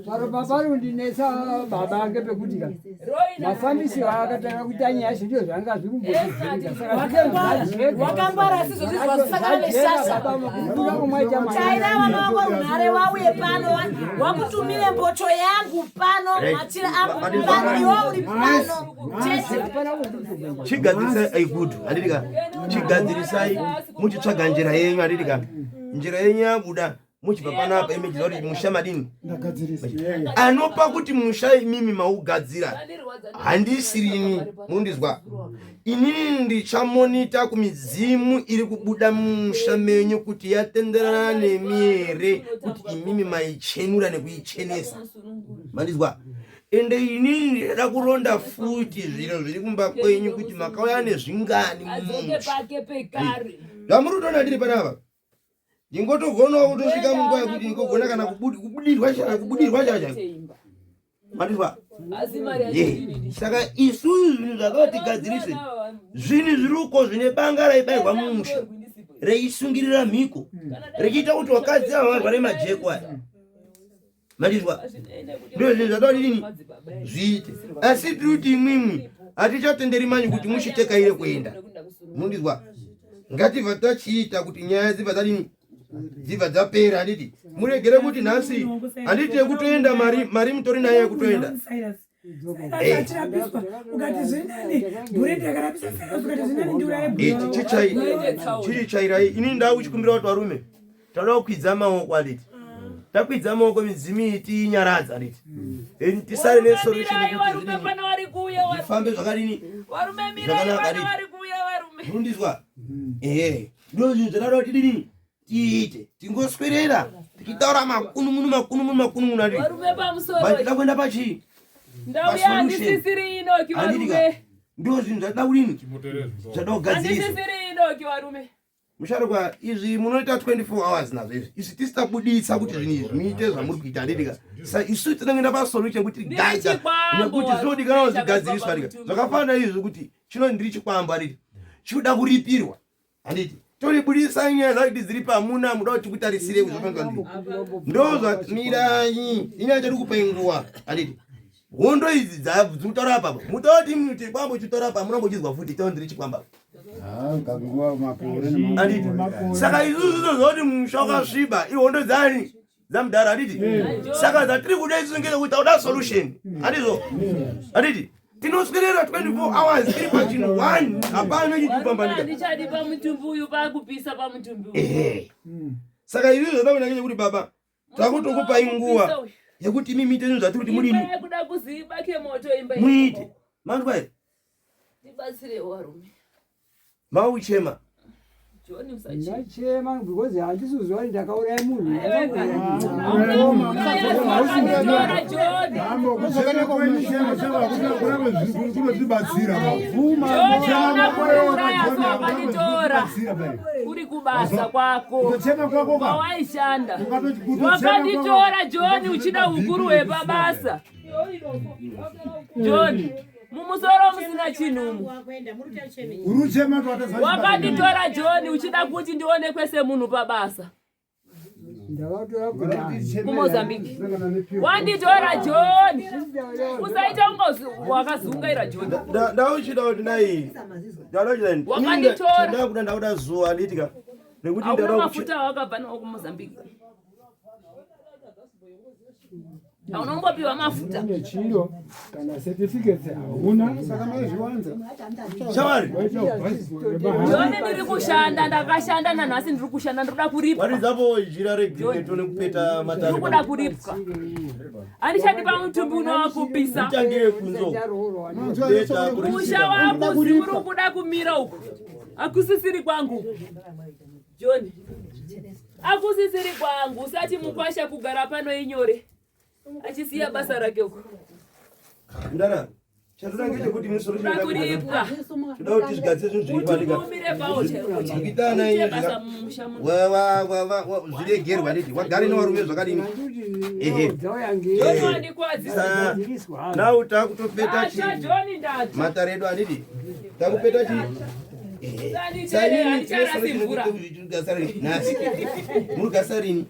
Speaker 9: Paro baba rundinetsa baba ake pekuti ka mafambisiro akatanga kuita nyaya yacho ndizvo zvanga zviri kumbotibvunza.
Speaker 13: Wakangwara, asi izvozvi zvasangana neshasha. Chaira vana vako runhare wauye pano, wakutumire mbocho yangu pano, machira angu pano, iwe uri pano chete.
Speaker 1: Chigadzirisai aigudu, handiti ka? Chigadzirisai muchitsvaga njira yenyu, handiti ka? Njira yenyu yabuda, muchibva panapa imechiziva kuti musha madini anopa kuti musha imimi maugadzira. Handisirini mundizwa, inini ndichamonita kumidzimu iri kubuda mumusha menyu kuti yatenderana nemi here kuti imimi maichenura nekuichenesa, mandizwa? Ende inini ndinoda kuronda futi zviro zviri kumba kwenyu kuti makauya nezvingani mumusha.
Speaker 4: Pake pekare.
Speaker 1: Zvamuri kutoona ndiri panapa, ndingotogonawo kutosvika munguva yekuti ndingogona kana kubudirwa, kubudirwa chacho, mandizwa?
Speaker 4: Asi mari yacho ndini.
Speaker 1: Saka isusu zvinhu zvakatigadzirise zvinhu zviri uko zvine banga raibairwa mumusha reisungirira mhiko rechiita kuti vakadzi ava varware majeko aya mandizwa ndo zvinhu zvada kuti dini zviite asi tiri kuti imwimwi hatichatenderi manyi kuti muchitekaire kuenda mundizwa ngatibva tachiita kuti nyaya dzibva dzadini dzibva dzapera handiti muregere kuti nhasi handiti yekutoenda mari mari mutori nayo yekutoenda chichairai ini ndakuchikumbira kuti varume tauda kukwidza maoko anditi takwidza maoko midzimu iyi tiinyaradza anditi tisare nesolution zvifambe zvakadini zvakanaka anditi murundizwa ehe ndo zvinhu zvadada kuti dini tiite tingoswerera tichitaura makunumunu makunumunu makunumunu anditi but tida kuenda pachii
Speaker 4: ndauya handisisiri inoki varume
Speaker 1: ndo zvinhu zvadada kudini zvada kugadziriswa
Speaker 4: handisisiri inoki varume
Speaker 1: Musharukwa, izvi munoita 24 hours nazvo izvi isu tisabuditsa kuti zvinhu izvi muite zvamuri kuita handitika sa isu tinongoenda pasolution kuti gaza nekuti zvinodikanwa zvigadziriswa handika zvakafanana izvi kuti chino ndiri chikwambo handiti chinoda kuripirwa handiti toribudisa nyaya zvakuti dziri pamuna muda kuti tikutarisire kuzvafanira ndii ndo zvamiranyi inyaya chadi kupai nguva handiti hondo idzi dzakutaura apapa muda kuti chikwambo chitaura apa muna mbochizwa futi tao ndiri chikwambo anditi saka isusu tinoziva kuti musha wakasviba ihondo dzani dzamudhara handiti saka dzatiri kuda isusu ngezvekuti tauda solution handizvo handiti tinoswerera 24 hours tiri pachinhu one hapana chitipambanika
Speaker 4: handichadi pamutumbi uyu pakupisa pamutumbi uyu
Speaker 1: ehe saka izvi zvatakuda ngezvekuti baba takutokupai nguva yekuti imi muite zvinhu zvatiri kuti mudini
Speaker 4: kuda kuzibake moto imba
Speaker 1: muite manzwa here
Speaker 4: tibatsirewo varume
Speaker 1: mauchema
Speaker 9: ndachema because handisi kuziva kuti ndakauraya munhu
Speaker 8: kunotibatsira
Speaker 4: uri kubasa kwako kwawaishanda wakanditora John uchida ukuru hwepabasa John mumusoro musina chinhu umu wakanditora John uchida kuti ndionekwe semunhu pabasa kumozambique wanditora John usaita kunga wakazungaira John
Speaker 1: ndauchida kuti dai
Speaker 4: Wakanditora.
Speaker 1: ndakuda ndakuda zuva andiitika nekuti
Speaker 4: hauna
Speaker 1: ndada
Speaker 4: mafuta awakabva nawo kumozambique hauna kumbopiwa mafuta
Speaker 8: nechiro kana certificates hauna saka maizviwanza
Speaker 1: Shamwari.
Speaker 4: John ndiri kushanda ndakashanda nanhasi ndiri kushanda ndiri kuda kuripwa
Speaker 1: waridzapo jira regreen tone kupeta matare
Speaker 4: ndiri kuda kuripwa handichadi pamutumbi unowakupisa
Speaker 1: Utangire kunzo
Speaker 4: musha wakuzi uri kuda kumira uku akusisiri kwangu John akusisiri kwangu usati mukwasha kugara pano inyore achisiya basa rake uku
Speaker 1: ndara chatoda ngechekuti misoro
Speaker 4: Kuda kuripwa
Speaker 1: toda kuti zvigadzire zvinhu zviri
Speaker 4: Mutumbi umire pawo chaiwo chaiwo.
Speaker 1: Zvikuitana
Speaker 4: Uite
Speaker 1: izvi
Speaker 4: basa mumusha muno.
Speaker 1: zviregerwa handiti wagare nevarume zvakadini ehe
Speaker 4: John wandikwadzisa
Speaker 1: now takutopeta chi
Speaker 4: Acha John ndati
Speaker 1: matare edu handiti takupeta chi
Speaker 4: Usanditerere, handicharasi mvura.
Speaker 1: nhasi muri gasarini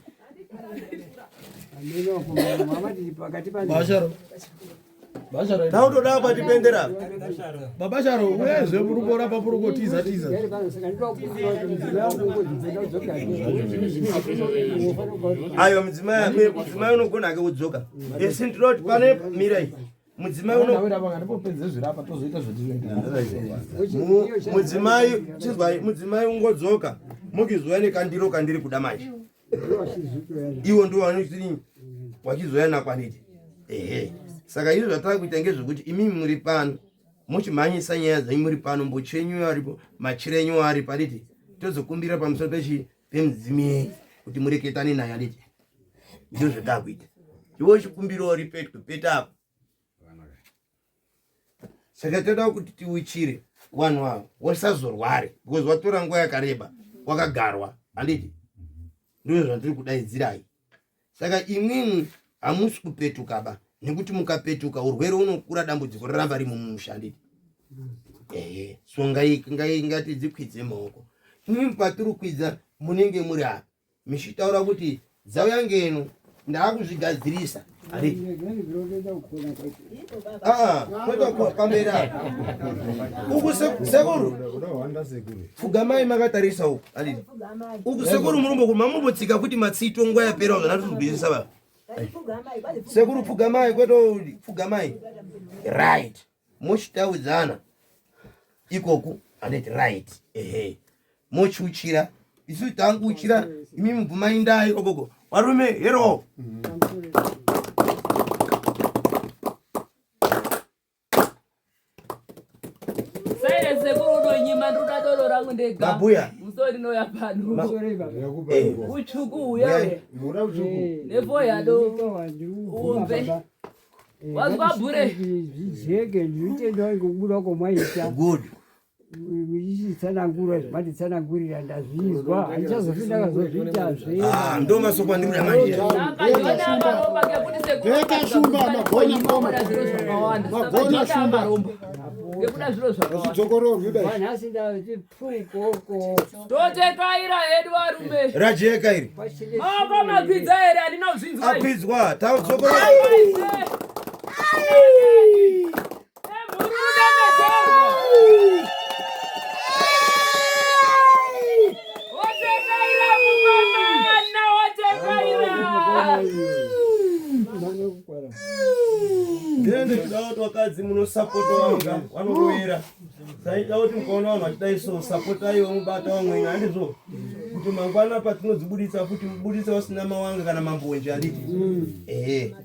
Speaker 7: Basharo. Basharo.
Speaker 1: Tautoda apa tipendera.
Speaker 7: Baba Sharo, uyezve muri kuona papuri kotiza tiza.
Speaker 1: Ayo mudzimai mudzimai unogona hake kudzoka. Esi ndinoda kuti pane mirai. Mudzimai uno
Speaker 7: Ndipopedze zvirapa tozoita zvatinoita.
Speaker 1: Mudzimai chizwai mudzimai ungodzoka mukizouya nekandiro kandiri kuda manje. Iwo ndiwo vanoti wachizouya nako aniti. Ehe. Saka izvo zvatava kuita ngezvekuti imimi muri pano muchimhanyisa nyaya dzenyu muri pano mbochi yenyu aripo machira enyu aripo anditi tozokumbira pamusoro pechi pemudzimu yenyu kuti mureketane naye anditi ndizvo zvatava kuita iwe uchikumbirawo ripetwe peta apo saka toda kuti tiuchire vanhu ava wasazorware because watora nguva yakareba wakagarwa handiti ndizvo zvatiri kudaidzirai saka imwimwi hamusi kupetuka ba Nekuti mukapetuka urwere unokura, dambudziko roramba rimo mumusha, handiti? Ehe, so ngatidzikwidze maoko. Imimi patiri kwidza munenge muri apa michitaura kuti dzauya ngeno, ndaakuzvigadzirisa, handiti? Aa, kwete pamberi apa uku, sekuru pfugamai makatarisa uku, handiti? Uku sekuru murumbo mamumbotsika kuti matsito nguva yapera zvanatizobvisisa baba. Sekuru pfugamai, kwete pfugamai, right? Mochitaudzana ikoku, handiti? Right, ehe, mochiuchira, isu tanguuchira, imi mubvumai ndai okoko. Varume hero.
Speaker 4: Saire sekuru unonyima, ndoda doro rangu ndega.
Speaker 1: Mabuya.
Speaker 4: Musori noya pano. Utsvuku uya uya.
Speaker 9: Nefoya
Speaker 4: do. Umve. Wazwa bhure.
Speaker 9: Zvijeke ndinotenda ngokubuda kwamaita.
Speaker 1: Good.
Speaker 9: Muchitsanangura zvamatitsanangurira ndazvizwa, handichazofi ndakazozviitazve.
Speaker 1: Ah, ndo masoko andiri kuda manje.
Speaker 8: Beka shumba, magona mkoma.
Speaker 4: Zviro zvakawanda.
Speaker 8: Magona shumba.
Speaker 4: Ngekuda zviro zvakawanda.
Speaker 8: Zvidzokororwi dai.
Speaker 9: Nhasi ndati pfukoko.
Speaker 4: Totekaira hedu varume.
Speaker 1: Rajeka iri.
Speaker 4: Maoko makwidza here? Handina kuzvinzwa.
Speaker 1: Akwidzwa, taudzokora.
Speaker 4: Wotekaira mukomana, wotekaira.
Speaker 1: Ndinenge ndichida kuti vakadzi munosapota vanga vanoroera. Saida kuti mukaona vanhu vachidai so, sapotaiwo mubata vamweni, handizvo? Kuti mangwana patinodzibuditsa futi mubuditse vasina mawanga kana mambonje, handiti? Ehe.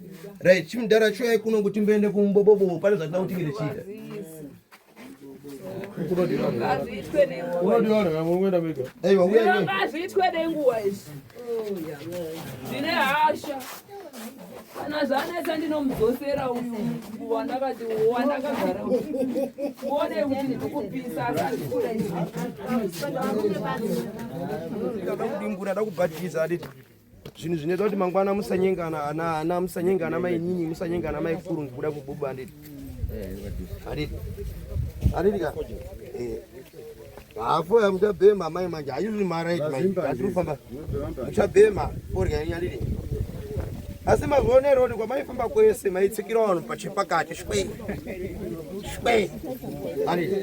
Speaker 1: Right, chimudhara chiuyai kuno kuti mboende kumubobobo, pane zvatinoda kuti tinge tichiita.
Speaker 4: Ngazviitwe nenguva.
Speaker 7: Unodiwa vanhu vamwe kuenda mega.
Speaker 1: Aiwa, uyai
Speaker 4: Zviro
Speaker 1: uyai.
Speaker 4: ngazviitwe nenguva izvi. Ndine hasha. Kana zvanetsa ndinomudzosera uyu wandakati wandakagara uyu. Muone kuti ndiri kupisa asi handikuda izvi.
Speaker 1: Ndada kudimbura, da kubhadhisa, handiti? Zvinhu zvinoita kuti mangwana musanyengana ana ana, musanyengana mainini, musanyengana maikuru ngekuda kububa, handiti? Handiti? Handiti ka? Eh. Hafu ya muchabhema mai manje haizvi mara manje hatiri kufamba muchabhema forya yenyu, handiti? Asi mazvionero kuti kwamaifamba kwese maitsikira vanhu pachepakati shwe shwe, handiti?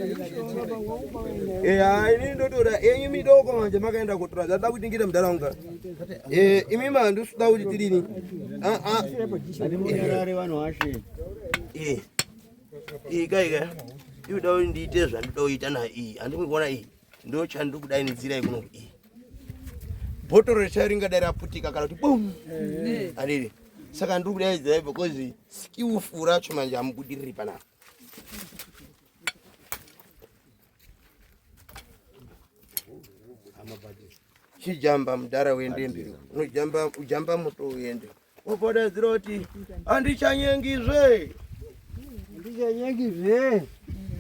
Speaker 1: Eya, inini ndotora yenyu midoko manje makaenda kutora zvada kuti ngite muntaraunda. Eh, imi mandisida kuti tirini. Ah ah. Eh. Ika ika. Ikuda kuti ndiite zvandoda kuita na iyi. Handiri kuona iyi. Ndo chandiri kudainidzira kuno iyi. Bhotoro rechayo ringadai raputika kana kuti boom. Handiri. Saka ndiri kudaidzira because skillful racho manje hamubudiriri panapa. Chijamba mudhara uende mberi, unojamba ujamba moto uende, wopodaidzira kuti handichanyengizve,
Speaker 9: Handichanyengizve.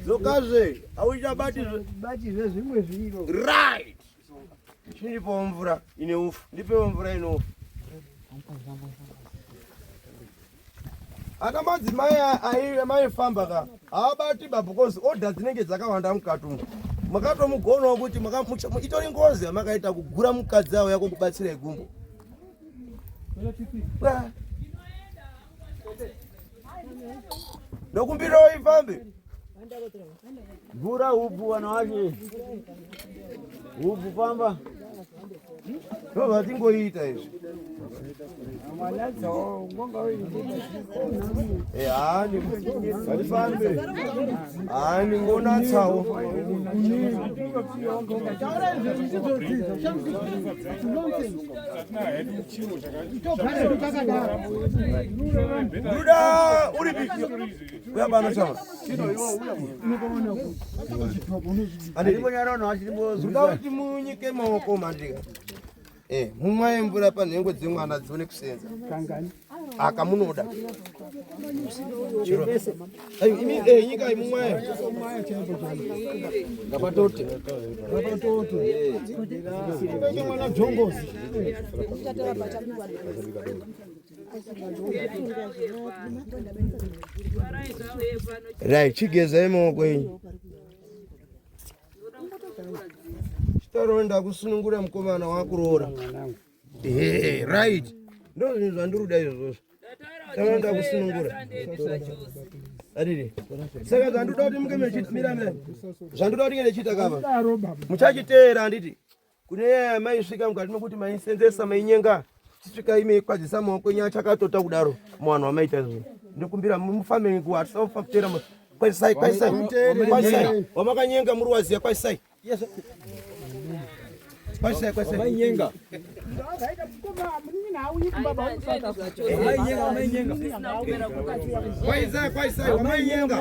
Speaker 1: Dzokazve, hauchabatizve
Speaker 9: batizve zvimwe zviro.
Speaker 1: Right, chindipawo mvura ine ufu, ndipewo mvura ine ufu. Ana madzimai maifamba ka haabati ba because order dzinenge dzakawanda mukati umu. Makatomugonawo kuti itori ngozi yamakaita kugura mukadzi avo yako kubatsira igumbo. Ndokumbirawo ifambe.
Speaker 15: Gura upfu wana wake. Upfu famba.
Speaker 1: Ndo zvatingoita izvi. Eh, hani ngatifambe, hani ngonatsawo. Nduda uripi? Uya pano chama. Nduda kuti munyike maoko mandika. Eh, mumwaye mvura panhengo dzemwana dzione kusenza.
Speaker 9: Kangani?
Speaker 1: Akamunoda. Chiro. Ayo imi eh nyika imumwaye. Ngapatote.
Speaker 8: Ngapatote. Kubeke mwana jongozi.
Speaker 1: Right, chigezai maoko enyu. Chitaronda kusunungura mukomana wakuroora. Ehe, right. Ndo zvinhu zvandiri kuda izvozvo. Taronda kusunungura. Adidi. Saka zvandoda kuti munge mechimira mira. Zvandoda kuti ngechiita kava. Muchachiteera handiti. Kune yaya maisvika mukati mekuti maisenzesa mainyenga chisvika ime kwazisa maoko enyu achakatota kudaro muvanhu vamaita izvozvo. Ndikumbira mufambe nguva hatisafa kuteera kwazisai kwazisai kwazisai wamakanyenga muri waziya kwazisai. Kwazisai kwazisai.
Speaker 14: Wamainyenga.
Speaker 1: Kwazisai kwazisai wamainyenga.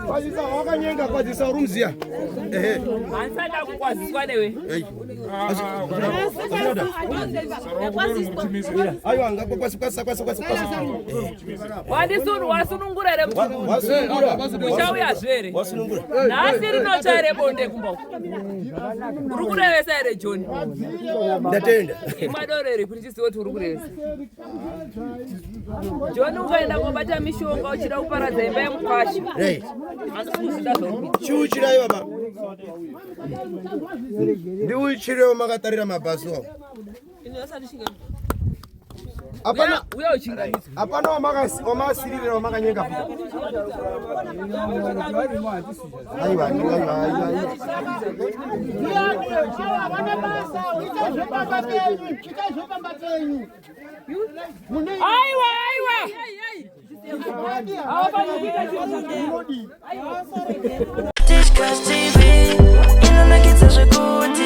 Speaker 1: Kwazisa wakanyenga kwazisa uri muziya. Ehe.
Speaker 4: Handisada kukwaziswa newe.
Speaker 1: Aiwa ngakwasi kwasi kwasi kwasi kwasi.
Speaker 4: Wandisuru wasunungura here muchirungu?
Speaker 1: Wasunungura.
Speaker 4: Uchauyazve here?
Speaker 1: Wasunungura.
Speaker 4: Nhasi rinotsva here bonde kumba uku? Uri kurevesa here John?
Speaker 1: Ndatenda.
Speaker 4: Imwa doro here kuti tizive kuti uri kurevesa. John ukaenda kobata mishonga uchida kuparadza imba yemukwasha.
Speaker 1: Right.
Speaker 4: Asi kuzvida zvauri kuita.
Speaker 1: Chiuchirai baba. Ndiuchirewo makatarira mabhazi wawo. Hapana
Speaker 4: uya uchingamidza.
Speaker 1: Hapana wamakasiririra wamakanyenga futi. Aiwa, aiwa, aiwa, aiwa.
Speaker 8: Havana basa, itai zvepamba penyu, itai zvepamba penyu.
Speaker 4: Aiwa, aiwa. Havafaniri kuita chinhu
Speaker 16: Tichkach TV inonakidza zvekuti.